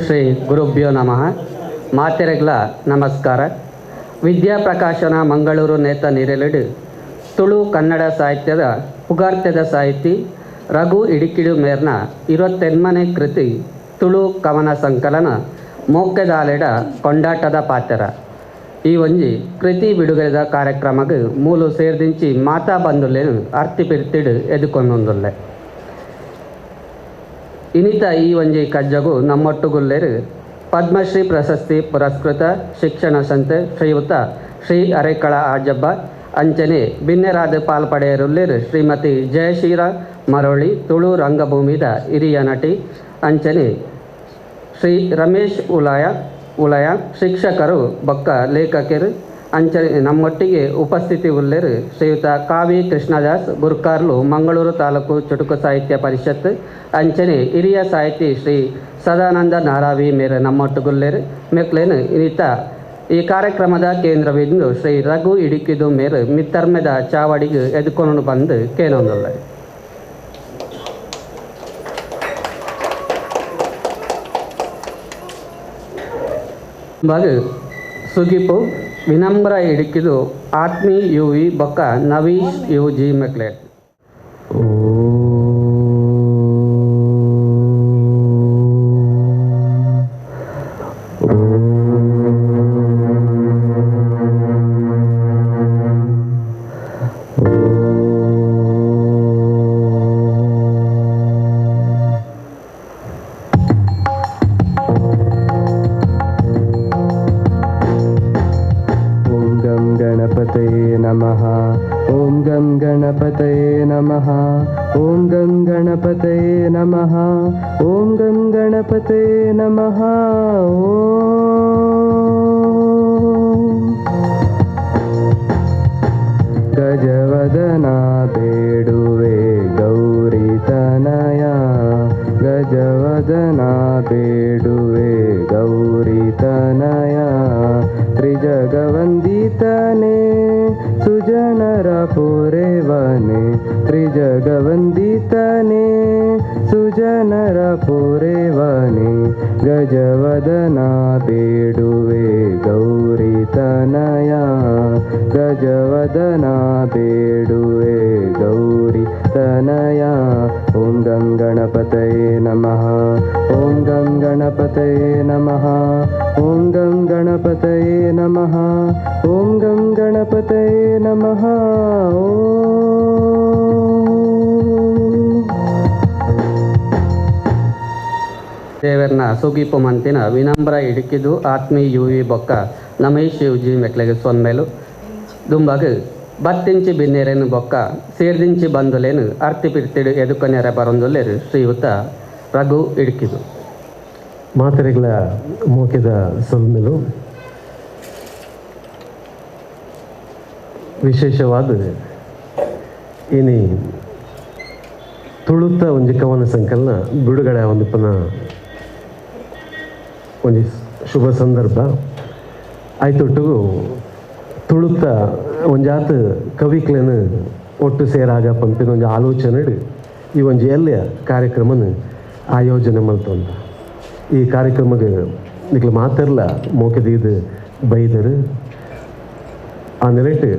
Shri ಗುರುಭ್ಯೋ ನಮಃ. ಮಾತೆರೆಗ್ಲ ನಮಸ್ಕಾರ. ವಿದ್ಯಾಪ್ರಕಾಶನ ಮಂಗಳೂರು ನೇತ ನಿರೆಲಿಡು ತುಳು ಕನ್ನಡ ಸಾಹಿತ್ಯದ ಪುಗಾರ್ತೆದ ಸಾಹಿತಿ ರಘು ಇಡಿಕಿಡು ಮೇರ್ನ 28ನೇ ಕೃತಿ ತುಳು ಕವನ ಸಂಕಲನ ಮೋಕೆದಾಲೆಡ ಕೊಂಡಾಟದ ಪಾತೆರ ಈ ಒಂಜಿ ಕೃತಿ ಬಿಡುಗಡೆದ ಕಾರ್ಯಕ್ರಮಕ್ಕೆ ಮೂಲು ಸೇರ್ದಿಂಚಿ ಮಾತಾ ಬಂಧುಲೇನು ಅರ್ತಿ ಪಿರ್ತಿಡು ಎದುಕೊಂದೊಂದುಲ್ಲೆ. ಇನಿತ ಈ ಒಂಜಿ ಕಜ್ಜಗು ನಮ್ಮೊಟ್ಟುಗುಲ್ಲೇರು ಪದ್ಮಶ್ರೀ ಪ್ರಶಸ್ತಿ ಪುರಸ್ಕೃತ ಶಿಕ್ಷಣ ಸಂಸ್ಥೆ ಶ್ರೀಯುತ ಶ್ರೀ ಅರೇಕಳ ಆಜಬ್ಬ ಅಂಚನೆ ಬಿನ್ನೆರಾದ ಪಾಲ್ಪಡೆಯರುಲ್ಲೇರು ಶ್ರೀಮತಿ ಜಯಶೀರ ಮರೋಳಿ ತುಳು ರಂಗಭೂಮಿದ ಹಿರಿಯ ನಟಿ ಅಂಚನೆ ಶ್ರೀ ರಮೇಶ್ ಉಲಯ ಶಿಕ್ಷಕರು ಬೊಕ್ಕ ಲೇಖಕರು ಅಂಚನೆ ನಮ್ಮೊಟ್ಟಿಗೆ ಉಪಸ್ಥಿತಿ ಉಲ್ಲೇರು ಶ್ರೀಯುತ ಕಾವಿ ಕೃಷ್ಣದಾಸ್ ಗುರ್ಕಾರ್ಲು ಮಂಗಳೂರು ತಾಲೂಕು ಚುಟುಕು ಸಾಹಿತ್ಯ ಪರಿಷತ್ ಅಂಚನೆ ಹಿರಿಯ ಸಾಹಿತಿ ಶ್ರೀ ಸದಾನಂದ ನಾರಾವಿ ಮೇರೆ ನಮ್ಮೊಟ್ಟುಗುಲ್ಲೇರು ಮೆಕ್ಲೇನು ಇನ್ನಿತ ಈ ಕಾರ್ಯಕ್ರಮದ ಕೇಂದ್ರವಿಂದು ಶ್ರೀ ರಘು ಇಡಿಕಿದು ಮೇರು ಮಿತ್ತರ್ಮೆದ ಚಾವಡಿಗೆ ಎದುಕೊಂಡು ಬಂದು ಕೇನೊಂದುಲ್ಲ. ಸುಗಿಪು ವಿನಮ್ರ ಇಡಿಕಿದು ಆತ್ಮೀ you V ಬೊಕ್ಕ ನವೀಶ್ ಯು ಜಿ ಮೆಕ್ಲೇಟ್. ದೇವರನ್ನ ಸುಗೀಪು ಮಂತಿನ ವಿನಮ್ರ ಇಡಿಕಿದು ಆತ್ಮೀ you V ಬೊಕ್ಕ ನಮೇಶ್ you G ಮೆಕ್ಲೆಗೆ ಸೊನ್ಮೇಲು ದುಂಬಾಗ ಬತ್ತಿಂಚಿ ಬಿನ್ನೇರೇನು ಬೊಕ್ಕ ಸೇರ್ದಿಂಚಿ ಬಂದುಲೇನು ಅರ್ತಿ ಪಿರ್ತಿಡು ಎದುಕೊನೆರೆ ಬರೊಂದುಲ್ಲೇರು ಶ್ರೀಯುತ ರಘು ಇಡಿಕಿದು. ಮಾತೆರೆಗಳ ಮೋಕೆದ ಸೊಲ್ಮೇಲು ವಿಶೇಷವಾದ ಇನಿ ತುಳುತ್ತ ಒಂಜಿ ಕವನ ಸಂಕಲನ ಬಿಡುಗಡೆ ಒಂದು ಪುನಃ ಒಂಜಿ ಶುಭ ಸಂದರ್ಭ ಆಯ್ತೊಟ್ಟಿಗೂ ತುಳುತ್ತ ಒಂಜಾತ ಕವಿಕ್ಲೇನು ಒಟ್ಟು ಸೇರಾಗ ಪಂಪಿನ ಒಂಜಿ ಆಲೋಚನೆ ಈ ಒಂಜಿ ಎಲ್ಲ ಕಾರ್ಯಕ್ರಮನ ಆಯೋಜನೆ ಮಲ್ತೊಂದ. ಈ ಕಾರ್ಯಕ್ರಮಕ್ಕೆ ನಿಕ್ಲ ಮಾತೆರ್ಲ ಮೋಕೆದೀದು ಬೈದರು ಆ ನೆಲೆಟ್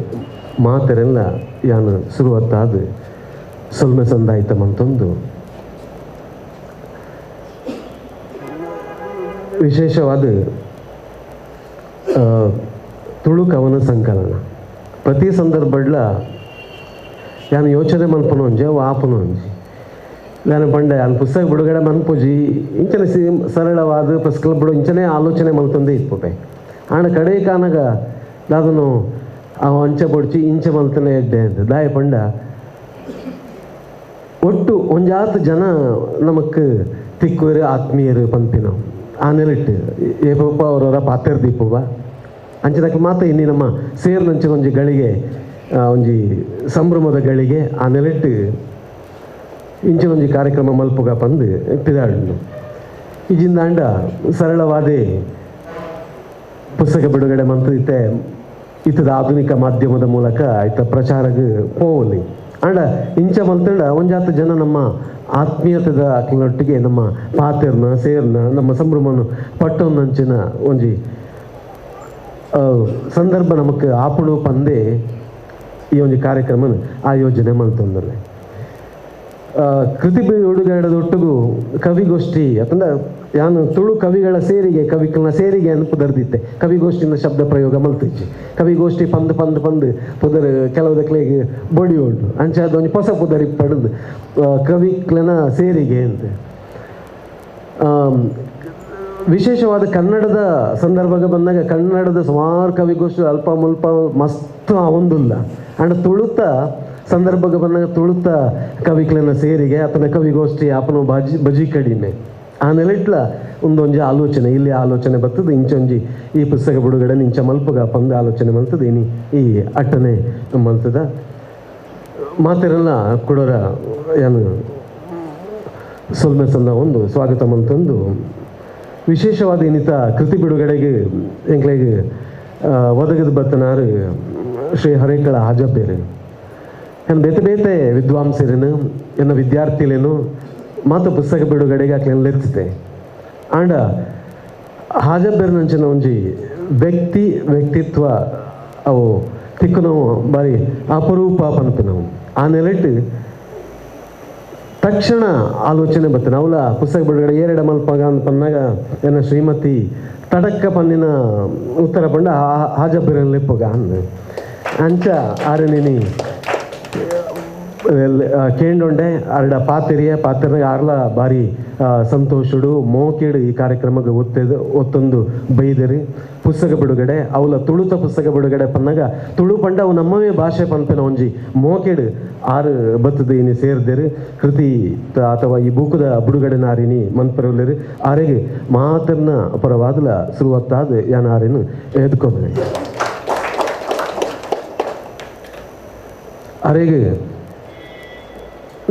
ಮಾತೆರೆಲ್ಲ ಯಾನು ಶುರುವತ್ತಾದ ಸೊಲ್ಮೆ ಸಂದಾಯ್ತ ಮಂತೊಂದು ವಿಶೇಷವಾದ ತುಳು ಕವನ ಸಂಕಲನ ಪ್ರತಿ ಸಂದರ್ಭಡ್ಲ ಯಾನು ಯೋಚನೆ ಮನ್ಪುನ ಒಂಜಿ ಅವು ಆಪುನ ಒಂಜಿ ನಾನು ಪಂಡೆ ಅಲ್ಲಿ ಪುಸ್ತಕ ಬಿಡುಗಡೆ ಮನ್ಪುಜಿ ಇಂಚನೆ ಸರಳವಾದ ಪ್ರೆಸ್ ಕ್ಲಬ್ ಬಿಡು ಇಂಚನೆ ಆಲೋಚನೆ ಮಲ್ತೊಂದೇ ಇಪ್ಪೆ ಆಂಡ ಕಡೆ ಕಾನಗ ದಾದನು ಅವ ಅಂಚೆ ಬೊಡ್ಚಿ ಇಂಚೆ ಮಲ್ತನೆ ಎಡ್ಡೆ ಅಂತ ದಾಯ ಪಂಡ ಒಟ್ಟು ಒಂಜಾತ ಜನ ನಮಕ್ ತಿಕ್ಕುವರು ಆತ್ಮೀಯರು ಪಂಪಿನ ಆ ನೆಲೆಟ್ಟು ಏಪಪ್ಪ ಅವರವರ ಪಾತೆರ್ ದೀಪವ ಅಂಚಿನಕ್ಕೆ ಮಾತ ಇನ್ನಿ ನಮ್ಮ ಸೇರ್ನಂಚಿನ ಒಂಜಿ ಗಳಿಗೆ ಒಂಜಿ ಸಂಭ್ರಮದ ಗಳಿಗೆ ಆ ನೆಲೆಟ್ಟು ಇಂಚಿನ ಒಂಜಿ ಕಾರ್ಯಕ್ರಮ ಮಲ್ಪುಗ ಪಂದು ಪಿದಾಡು. ಇಜಿಂದಾಂಡ ಸರಳವಾದೇ ಪುಸ್ತಕ ಬಿಡುಗಡೆ ಮಂತ್ರ ಇತ್ತೆ ಇತ್ತದ ಆಧುನಿಕ ಮಾಧ್ಯಮದ ಮೂಲಕ ಇತ್ತ ಪ್ರಚಾರಕ್ಕೆ ಪೋವಲಿ. And ಇಂಚ ಮಲ್ತಂಡ ಒಂಜಾತ ಜನ ನಮ್ಮ ಆತ್ಮೀಯತೆದ ಅಕ್ಲೊಟ್ಟಿಗೆ ನಮ್ಮ ಪಾತೆರ್ನ ಸೇರ್ನ ನಮ್ಮ ಸಂಭ್ರಮನು ಪಟ್ಟೊಂದಂಚಿನ ಒಂಜಿ ಸಂದರ್ಭ ನಮಕ್ ಆಪುಡು ಪಂದೆ ಈ ಒಂಜಿ ಕಾರ್ಯಕ್ರಮನ ಆಯೋಜನೆ ಮಲ್ತೊಂದುಲ್ಲೆ. ಕೃತಿ ಬಿಡುಗಡೆದೊಟ್ಟಿಗೂ ಕವಿಗೋಷ್ಠಿ ಅಂತಂದ್ರೆ ಯಾನು ತುಳು ಕವಿಗಳ ಸೇರಿಗೆ ಕವಿಗಳನ್ನ ಸೇರಿಗೆ ಅನ್ನು ಪುದರ್ದಿತ್ತೆ. ಕವಿಗೋಷ್ಠಿನ ಶಬ್ದ ಪ್ರಯೋಗ ಮಲ್ತಿಜ್ಜಿ. ಕವಿಗೋಷ್ಠಿ ಪಂದ್ ಪಂದ್ ಪಂದ್ ಪುದರ್ ಕೆಲವುದಕ್ಲೆಗ್ ಬೊಡಿ ಉಂಟು ಅಂಚ ಅದೊಂಜಿ ಹೊಸ ಪುದರಿ ಪಡೆದು ಕವಿಕ್ಲನ ಸೇರಿಗೆ ಅಂತ. ವಿಶೇಷವಾದ ಕನ್ನಡದ ಸಂದರ್ಭಕ್ಕೆ ಬಂದಾಗ ಕನ್ನಡದ ಸುಮಾರು ಕವಿಗೋಷ್ಠಿ ಅಲ್ಪ ಮುಲ್ಪ ಮಸ್ತ್ ಒಂದುಲ್ಲ. ಅಂಡ್ ತುಳುತ ಸಂದರ್ಭಕ್ಕೆ ಬಂದಾಗ ತುಳುತ ಕವಿಕ್ಲನ ಸೇರಿಗೆ ಆತನ ಕವಿಗೋಷ್ಠಿ ಆಪನ ಬಜಿ ಕಡಿಮೆ. ಆ ನೆಲೆಟ್ಲ ಒಂದೊಂಜಿ ಆಲೋಚನೆ ಇಲ್ಲಿ ಆಲೋಚನೆ ಬರ್ತದೆ ಇಂಚೊಂಜಿ ಈ ಪುಸ್ತಕ ಬಿಡುಗಡೆ ಇಂಚ ಮಲ್ಪಗ ಪಂದು ಆಲೋಚನೆ ಮಲ್ತದೆ ಇನಿ ಈ ಅಟ್ಟನೆ ಮಲ್ತದ ಮಾತೆರೆಲ್ಲ ಕೊಡೋರ ಏನು ಸೊಲ್ಮೆ ಸಂದ ಒಂದು ಸ್ವಾಗತ ಮಲ್ತೊಂದು ವಿಶೇಷವಾದ ಇನ್ನಿತ ಕೃತಿ ಬಿಡುಗಡೆಗೆ ಎಂಕ್ಲೆಗೆ ಒದಗದ ಬತ್ತನಾರು ಶ್ರೀ ಹರೇಕಳ ಹಾಜಬ್ಬೆರು ಏನು ಬೇತೆ ಬೇತೆ ವಿದ್ವಾಂಸರೇನು ಎನ್ನ ವಿದ್ಯಾರ್ಥಿಲೇನು ಮಾತು ಪುಸ್ತಕ ಬಿಡುಗಡೆಗೆ ಆಕ್ಲೇನು ಲೆತ್ತಿದೆ. ಆಂಡ ಹಾಜಬ್ಬೆರ್ನಂಚಿನ ಒಂಜಿ ವ್ಯಕ್ತಿ ವ್ಯಕ್ತಿತ್ವ ಅವು ತಿಕ್ಕು ನಾವು ಬಾರಿ ಅಪರೂಪ ಪನ್ಪಿನವು. ಆ ನೆಲೆಟ್ ತಕ್ಷಣ ಆಲೋಚನೆ ಬರ್ತದೆ ಅವಲ ಪುಸ್ತಕ ಬಿಡುಗಡೆ ಏರೆಡ ಮಲ್ಪಗ ಅಂತ ಪನ್ನಾಗ ಎನ್ನ ಶ್ರೀಮತಿ ತಡಕ್ಕ ಪನ್ನಿನ ಉತ್ತರ ಪಂಡ ಹಾಜಬ್ಬೆರನ್ ಲೆಪ್ಪಗ ಅಂದ ಅಂಚ ಆರನಿನಿ ಕೇಂಡೊಂಡೆ ಅರಡ ಪಾತೆರಿಯ ಪಾತೆರ ಆರ್ಲ ಬಾರಿ ಸಂತೋಷಡು ಮೋಕೆಡು ಈ ಕಾರ್ಯಕ್ರಮಕ್ಕೆ ಒತ್ತೆದು ಒತ್ತೊಂದು ಬೈದರಿ. ಪುಸ್ತಕ ಬಿಡುಗಡೆ ಅವಲ ತುಳುತ ಪುಸ್ತಕ ಬಿಡುಗಡೆ ಪನ್ನಾಗ ತುಳು ಪಂಡ ಅವು ನಮ್ಮವೇ ಭಾಷೆ ಪನ್ಪಿನ ಒಂಜಿ ಮೋಕೆಡು ಆರು ಬತ್ತದ ಇನಿ ಸೇರ್ದೇರು ಕೃತಿ ಅಥವಾ ಈ ಬೂಕದ ಬಿಡುಗಡೆ ನಾರಿನಿ ಮನ್ಪರವಲ್ಲೇರು ಆರೆಗೆ ಮಾತನ್ನ ಪರವಾದಲ ಶುರುವತ್ತಾದ ಯಾನ್ ಆರೇನು ಎದ್ಕೊಂಡೆ. ಅರೆಗೆ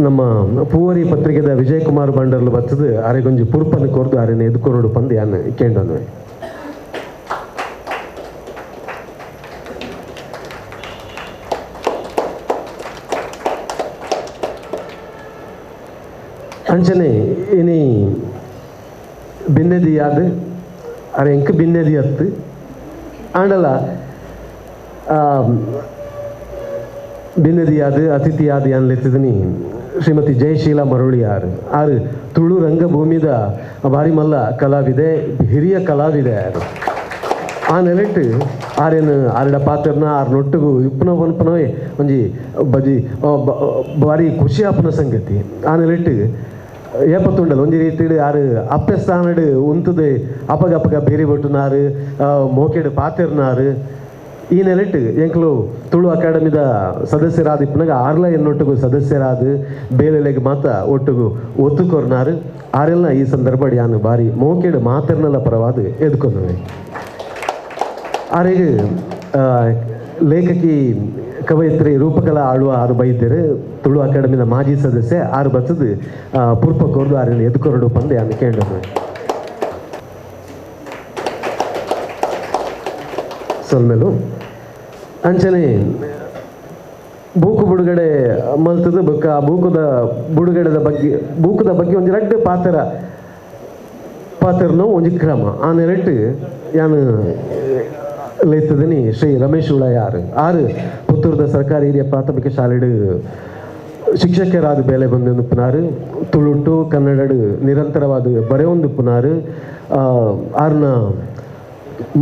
ನಮ್ಮ ಪೂವರಿ ಪತ್ರಿಕೆದ ವಿಜಯಕುಮಾರ್ ಬಂಡರ್ಲು ಬರ್ತದೆ ಅರೆಗೊಂಜಿ ಪುರ್ಪನ್ನು ಕೊರ್ದು ಅರೆನ ಎದ್ಕೊರಡು ಪಂದು ಯಾನ್ ಕೇಂಡನು. ಅಂಚನೆ ಇನಿ ಬಿನ್ನೆದಿ ಯಾದ್ ಅರೆ ಎಂಕ್ ಬಿನ್ನೆದಿ ಅತ್ತು ಆಂಡಲ ಬಿನ್ನದಿಯಾದ ಅತಿಥಿಯಾದ ಯಾನ್ ಲೆತ್ತಿದನಿ ಶ್ರೀಮತಿ ಜಯಶೀಲಾ ಮರುಳಿಯಾರ್ ಆರು ತುಳು ರಂಗಭೂಮಿದ ಬಾರಿ ಮಲ್ಲ ಕಲಾವಿದೆ, ಹಿರಿಯ ಕಲಾವಿದೆ ಆರು. ಆ ನೆಲೆಟ್ ಆರೇನು ಆರಡ ಪಾತ್ರನ ಆರು ನೊಟ್ಟಿಗೂ ಇಪ್ಪನ ಪನ್ಪನವೇ ಒಂಜಿ ಬಜಿ ಭಾರಿ ಖುಷಿ ಆಪನ ಸಂಗತಿ. ಆ ನೆಲೆಟ್ ಏಪತ್ತುಂಡಲ್ ಒಂಜಿ ರೀತಿಡು ಆರು ಅಪ್ಪೆ ಸ್ಥಾನಡು ಉಂತದೆ ಅಪಗ ಅಪಗ ಬೇರಿ ಬೊಟ್ಟುನಾರು ಮೋಕೆಡು ಪಾತೆರ್ನಾರು. ಈ ನೆಲೆಟ್ ಎಂಕ್ಲು ತುಳು ಅಕಾಡೆಮಿದ ಸದಸ್ಯರಾದ ಇಪ್ಪನಾಗ ಆರ್ಲ ಎನ್ನೊಟ್ಟಿಗೂ ಸದಸ್ಯರಾದ ಬೇಲೆಲೆಗೆ ಮಾತ ಒಟ್ಟಿಗೂ ಒತ್ತುಕೊರ್ನಾರು. ಆರೆಲ್ಲ ಈ ಸಂದರ್ಭ ಯಾನು ಬಾರಿ ಮೋಕೆಡು ಮಾತೆರ್ನೆಲ್ಲ ಪರವಾದ ಎದ್ಕೊನವೆ. ಆರೆಗೆ ಲೇಖಕಿ ಕವಯಿತ್ರಿ ರೂಪಕಲಾ ಆಳುವ ಆರು ಬೈದ್ಯರು ತುಳು ಅಕಾಡೆಮಿದ ಮಾಜಿ ಸದಸ್ಯ ಆರು ಬತ್ತದು ಪುರ್ಪ ಕೊರ್ದು ಆರೆಲ್ಲ ಎದ್ಕೊರಡು ಪಂದು ಯಾನು ಕೇಂದ್ರ ಸೊಲ್ಮೆಲು. ಅಂಚನೆ ಬೂಕು ಬಿಡುಗಡೆ ಮಲ್ತದ ಬೊಕ್ಕ ಆ ಬೂಕುದ ಬುಡುಗಡೆದ ಬಗ್ಗೆ ಬೂಕುದ ಬಗ್ಗೆ ಒಂಜಿ ರಡ್ಡ್ ಪಾತೆರ ಪಾತೆರ್ನೋ ಒಂಜಿ ಕ್ರಮ ಆ ನೆಲೆಟ್ ಯಾನು ಲೇತದನಿ ಶ್ರೀ ರಮೇಶ್ ಉಳಯಾರ್ ಆರು ಪುತ್ತೂರದ ಸರ್ಕಾರಿ ಹಿರಿಯ ಪ್ರಾಥಮಿಕ ಶಾಲೆಡು ಶಿಕ್ಷಕರಾದ ಬೇಲೆ ಬಂದು ತುಳುಟು ಕನ್ನಡಡು ನಿರಂತರವಾದ ಬರೆಯೊಂದು ಪುನಾರು. ಆರ್ನ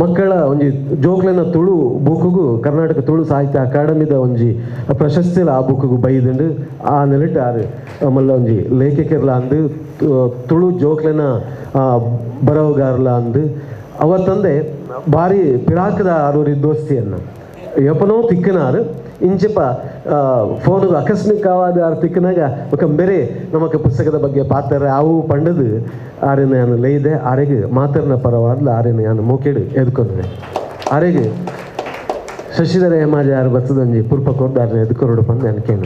ಮಕ್ಕಳ ಒಂಜಿ ಜೋಕ್ಲೆನ ತುಳು ಬೂಕುಗು ಕರ್ನಾಟಕ ತುಳು ಸಾಹಿತ್ಯ ಅಕಾಡೆಮಿದ ಒಂಜಿ ಪ್ರಶಸ್ತಿಲ ಆ ಬೂಕುಗು ಬೈದುಂಡು. ಆ ನೆಲೆಟ್ ಆರು ಮಲ್ಲ ಒಂಜಿ ಲೇಖಕರ್ಲ ಅಂದು ತುಳು ಜೋಕ್ಲೆನ ಬರವಗಾರ್ಲ ಅಂದು ಅವ ತಂದೆ ಭಾರಿ ಪಿರಾಕದ ಆರೂರಿ ದೋಸ್ತಿಯನ್ನು ಯಪನೋ ತಿಕ್ಕನಾರು ಇಂಚಿಪ ಫೋನ್ಗೆ ಆಕಸ್ಮಿಕವಾದ ಆರು ತಿಕ್ಕನಾಗ ఒక ಬೇರೆ ನಮಕ್ ಪುಸ್ತಕದ ಬಗ್ಗೆ ಪಾತ್ರ ಅವು ಪಂಡದು ಆರೇನು ಯಾನು ಲೈದೆ ಆರೆಗೆ ಮಾತರ್ನ ಪರವಾದ್ಲ ಆರೇನು ಯಾನು ಮೋಕೆಡು ಎದ್ಕೊಂಡೆ. ಆರೆಗೆ ಶಶಿಧರ ಹೇಮಾಜ ಯಾರು ಬತ್ತದಂಜಿ ಪುರ್ಪ ಕೊರ್ದು ಆರನ್ನ ಎದ್ಕೊರಡು ಪಂದು ಯಾನು ಕೇಳ.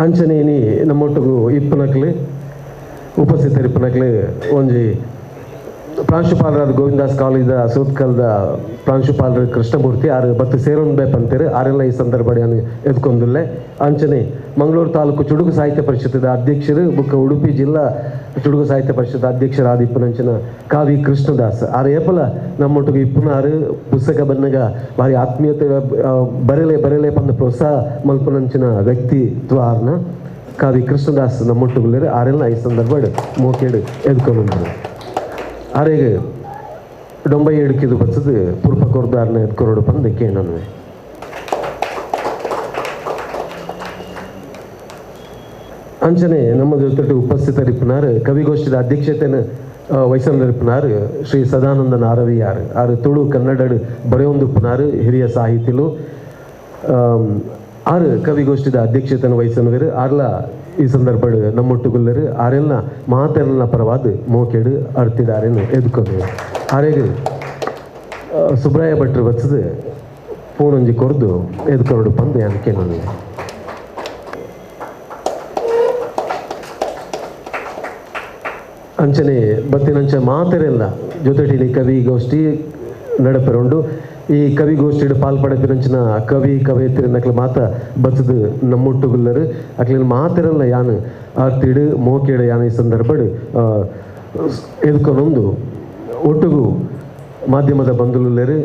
ಅಂಚನೆ ಇನಿ ನಮ್ಮೊಟ್ಟಿಗೂ ಇಪ್ಪನಕ್ಲು ಉಪಸ್ಥಿತರಿಪ್ಪನಕ್ಲು ಒಂಜಿ ಪ್ರಾಂಶುಪಾಲರಾದ ಗೋವಿಂದಾಸ್ ಕಾಲೇಜದ ಸೂತ್ಕಲ್ದ ಪ್ರಾಂಶುಪಾಲರು ಕೃಷ್ಣಮೂರ್ತಿ ಆರು ಬತ್ತು ಸೇರೊಂದು ಪಂತೇರು ಆರೆಲ್ಲ ಈ ಸಂದರ್ಭ ಎದ್ಕೊಂದುಲ್ಲೆ. ಅಂಚನೆ ಮಂಗಳೂರು ತಾಲೂಕು ಚುಡುಗು ಸಾಹಿತ್ಯ ಪರಿಷತ್ತದ ಅಧ್ಯಕ್ಷರು ಬುಕ್ಕ ಉಡುಪಿ ಜಿಲ್ಲಾ ಚುಡುಗು ಸಾಹಿತ್ಯ ಪರಿಷತ್ ಅಧ್ಯಕ್ಷರಾದ ಇಪ್ಪನಂಚಿನ ಕಾವಿ ಕೃಷ್ಣದಾಸ್ ಆರು ಏಪಲ ನಮ್ಮೊಟ್ಟಿಗೆ ಇಪ್ಪುನಾರು ಪುಸ್ತಕ ಬನ್ನಗ ಭಾರಿ ಆತ್ಮೀಯತೆ ಬರೆಲೆ ಬರೆಲೆ ಪಂದ ಪ್ರೋತ್ಸಾಹ ಮಲ್ಪನಂಚಿನ ವ್ಯಕ್ತಿತ್ವ ಆರ್ನ ಕಾವಿ ಕೃಷ್ಣದಾಸ್ ನಮ್ಮೊಟ್ಟುಗುಲ್ಲೇರು ಆರೆಲ್ಲ ಈ ಸಂದರ್ಭ ಮೋಕೇಡು ಎದ್ಕೊಂಡು ಆರೇಗ ಡೊಂಬೈ ಎಡುಕಿದು ಬಚ್ಚದು ಪೂರ್ಪ ಕೊರ್ದಾರ್ನ ಎದ್ಕೊರಡು ಪಂದ ಕೇಣನ್ವೆ. ಅಂಚನೆ ನಮ್ಮ ಜೊತೆ ಉಪಸ್ಥಿತರಿಪ್ಪನಾರು ಕವಿಗೋಷ್ಠಿದ ಅಧ್ಯಕ್ಷತೆಯನ್ನು ವಹಿಸಲಿಪ್ಪನಾರು ಶ್ರೀ ಸದಾನಂದ ನಾರವಿಯಾರು ಆರು ತುಳು ಕನ್ನಡ ಬರೆಯೊಂದುಪ್ಪನಾರು ಹಿರಿಯ ಸಾಹಿತಿಲು ಆರು ಕವಿಗೋಷ್ಠಿದ ಅಧ್ಯಕ್ಷತೆಯನ್ನು ವಹಿಸನುವರು ಆರ್ಲ ಈ ಸಂದರ್ಭ ನಮ್ಮೊಟ್ಟುಗುಲ್ಲರು ಆರೆಲ್ಲ ಮಾತೆಲ್ಲ ಪರವಾದ ಮೋಕೆಡು ಅರ್ತಿದಾರೇನು ಎದ್ಕೊಂಡು ಆರೇಗ ಸುಬ್ರಾಯ ಭಟ್ರು ಬಚ್ಚದು ಪೂನೊಂಜಿ ಕೊರ್ದು ಎದ್ಕೊರಡು ಪಂದು ಯಾನಕ್ಕೆ ನನಗೆ. ಅಂಚನೆ ಬತ್ತಿನಂಚ ಮಾತೆರೆಲ್ಲ ಜೊತೆಟಿನಿ ಕವಿಗೋಷ್ಠಿ ನಡಪೆರುಂಡು. ಈ ಕವಿಗೋಷ್ಠಿಡು ಪಾಲ್ಪಡಪಿನಂಚಿನ ಕವಿ ಕವಯತ್ರಿ ನಕ್ಲ ಮಾತ ಬತ್ತದು ನಮ್ಮೊಟ್ಟುಗುಲ್ಲರು ಅಕ್ಲಿನ ಮಾತೆರೆಲ್ಲ ಯಾನು ಆರ್ತಿಡು ಮೋಕೇಡು ಯಾನು ಈ ಸಂದರ್ಭಡು ಎದ್ಕೊನೊಂದು ಒಟ್ಟುಗು ಮಾಧ್ಯಮದ ಬಂಧುಲುಲ್ಲೇರು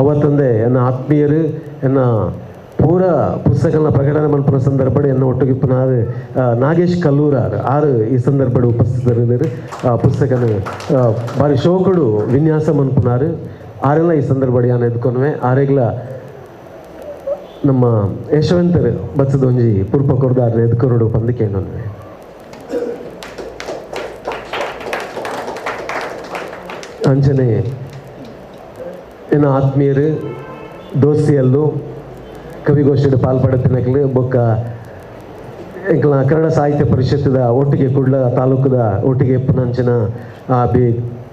ಅವತ್ತಂದೆ ಎನ್ನ ಆತ್ಮೀಯರು ಎನ್ನ ಪೂರ ಪುಸ್ತಕನ ಪ್ರಕಟಣೆ ಮಲ್ಪುನ ಸಂದರ್ಭಡು ಎನ್ನ ಒಟ್ಟುಗಿಪ್ಪನಾರು ನಾಗೇಶ್ ಕಲ್ಲೂರಾರ್ ಆರು ಈ ಸಂದರ್ಭಡು ಉಪಸ್ಥಿತರಿದ್ದಾರೆ. ಪುಸ್ತಕನ ಭಾರಿ ಶೋಕಡು ವಿನ್ಯಾಸ ಮನ್ಪುನಾರು ಆರೆಲ್ಲ ಈ ಸಂದರ್ಭ ಯಾನ್ ಎದ್ಕೊನ್ವೆ. ಆರೆಗ್ಲ ನಮ್ಮ ಯಶವಂತರು ಬಚ್ಚದ ಒಂಜಿ ಪೂರ್ಪ ಕೊರ್ದಾರ್ ಎದ್ಕೊರಡು ಪಂದು ಕೇಣನ್ವೆ. ಅಂಚನೆ ಎನ್ನ ಆತ್ಮೀಯರು ದೋಸ್ತಿಯಲ್ಲೂ ಕವಿಗೋಷ್ಠಿಡು ಪಾಲ್ಪಡತಿನಕ್ಲು ಬೊಕ್ಕ ಎಂಕ್ಲ ಕನ್ನಡ ಸಾಹಿತ್ಯ ಪರಿಷತ್ತದ ಒಟ್ಟಿಗೆ ಕುಡ್ಲ ತಾಲೂಕದ ಒಟ್ಟಿಗೆ ಪುನಂಚಿನ ಬಿ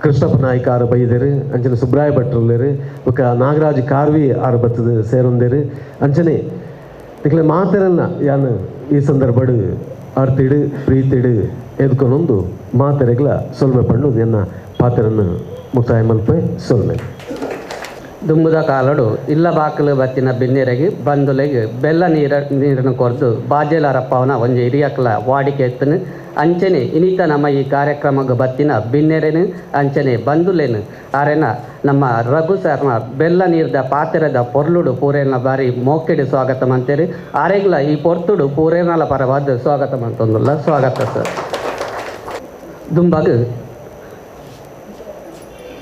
ಕೃಷ್ಣಪ್ಪ ನಾಯ್ಕ ಆರು ಬೈದೇರು, ಅಂಚನೆ ಸುಬ್ರಾಯ ಭಟ್ರುಲ್ಲೇರು, ಬೊಕ್ಕ ನಾಗರಾಜ್ ಕಾರ್ವಿ ಆರು ಬತ್ತದ ಸೇರೊಂದೇರು. ಅಂಚನೆ ನಿಕ್ಲೆ ಮಾತೆರನ್ನ ಯಾನು ಈ ಸಂದರ್ಭಡು ಅರ್ತಿಡು ಪ್ರೀತಿಡು ಎದ್ಕೊನೊಂದು ಮಾತೆರೆಗ್ಲ ಸೊಲ್ಮೆ ಪಣ್ಣು ಎನ್ನ ಪಾತ್ರನ್ನು ಮುಕ್ತಾಯ ಮಲ್ಪೆ ಸೊಲ್ಮೆ. ದುಂಬುದ ಕಾಲಡು ಇಲ್ಲ ಬಾಕಲು ಬತ್ತಿನ ಬಿನ್ನೆರೆಗೆ ಬಂದುಲೆಗೆ ಬೆಲ್ಲ ನೀರನ್ನು ಕೊರ್ದು ಬಾಜೆಲಾರಪ್ಪವನ ಒಂಜಿ ಹಿರಿಯಕ್ಲ ವಾಡಿಕೆ ಎತ್ತನು. ಅಂಚನೆ ಇನಿತ ನಮ್ಮ ಈ ಕಾರ್ಯಕ್ರಮಕ್ಕೆ ಬತ್ತಿನ ಬಿನ್ನೆರೆನು ಅಂಚನೆ ಬಂದುಲೇನು ಆರೆನ ನಮ್ಮ ರಘು ಸರ್ನ ಬೆಲ್ಲ ನೀರ್ದ ಪಾತ್ರದ ಪೊರ್ಲುಡು ಪೂರೇನ ಬಾರಿ ಮೋಕೆಡು ಸ್ವಾಗತ ಮಂತೇರಿ. ಆರೆಗ್ಲ ಈ ಪೊರ್ತುಡು ಪೂರೇನಲ ಪರವಾದ ಸ್ವಾಗತ ಮಂತೊಂದುಲ್ಲ. ಸ್ವಾಗತ ಸರ್. ದುಂಬಾಗ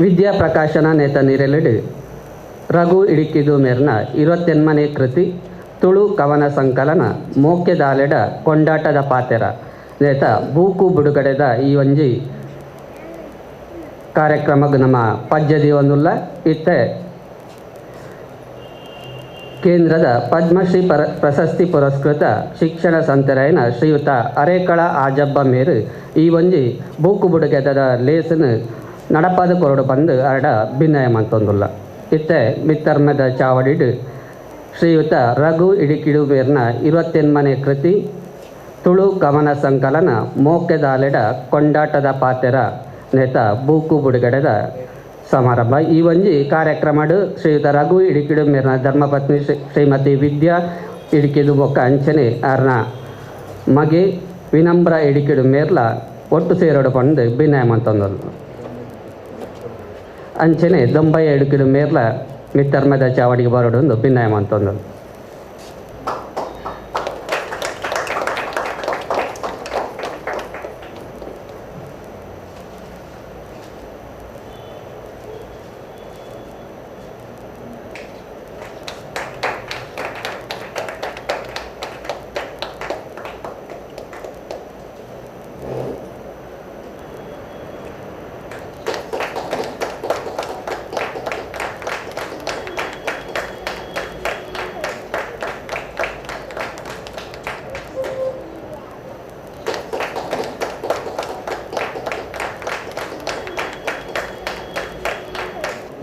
ವಿದ್ಯಾ ಪ್ರಕಾಶನ ನೇತ ನೀರೆಲೆಡು ರಘು ಇಡಿಕಿದು ಮೇರ್ನ 28ನೇ ಕೃತಿ ತುಳು ಕವನ ಸಂಕಲನ ಮೋಕೆದಾಲೆಡ ಕೊಂಡಾಟದ ಪಾತೆರ ನೇತ ಬೂಕು ಬಿಡುಗಡೆದ ಈ ಒಂಜಿ ಕಾರ್ಯಕ್ರಮಕ್ಕೆ ನಮ್ಮ ಪದ್ಯ ದೀವೊಂದುಲ್ಲ. ಇತ್ತೆ ಕೇಂದ್ರದ ಪದ್ಮಶ್ರೀ ಪ್ರಶಸ್ತಿ ಪುರಸ್ಕೃತ ಶಿಕ್ಷಣ ಸಂತರಾಯನ ಶ್ರೀಯುತ ಅರೇಕಳ ಆಜಬ್ಬ ಮೇರು ಈ ಒಂಜಿ ಬೂಕು ಬುಡುಗೆದ ಲೇಸನು ನಡಪಾದ ಕೊರಡು ಬಂದು ಅರಡ ಭಿನ್ನಯ ಮಂತೊಂದುಲ್ಲ. ಇತ್ತೆ ಮಿತ್ತರ್ಮದ ಚಾವಡಿಡು ಶ್ರೀಯುತ ರಘು ಇಡಿಕಿಡು ಮೇರ್ನ 28ನೇ ಕೃತಿ ತುಳು ಕವನ ಸಂಕಲನ ಮೋಕೆದಾಲೆಡ ಕೊಂಡಾಟದ ಪಾತೆರ ನೇತ ಬೂಕು ಬುಡುಗಡೆದ ಸಮಾರಂಭ ಈ ಒಂಜಿ ಕಾರ್ಯಕ್ರಮಡು ಶ್ರೀಯುತ ರಘು ಇಡಿಕಿಡು ಮೇರ್ನ ಧರ್ಮಪತ್ನಿ ಶ್ರೀಮತಿ ವಿದ್ಯಾ ಇಡಿಕಿದು ಬೊಕ್ಕ ಅಂಚನೆ ಆರ್ನ ಮಗೆ ವಿನಮ್ರ ಇಡಿಕಿಡು ಮೇರ್ಲ ಒಟ್ಟು ಸೇರೋಡು ಪಂದು ಭಿನ್ನಯ ಮಂತೊಂದೊಂದು. ಅಂಚನೆ ದೊಂಬೈ ಇಡುಕಿಡು ಮೇರ್ಲ ಮಿತ್ತರ್ಮದ ಚಾವಡಿಗೆ ಬರೋಡು ಒಂದು ಭಿನ್ನಯ ಮಂತೊಂದು.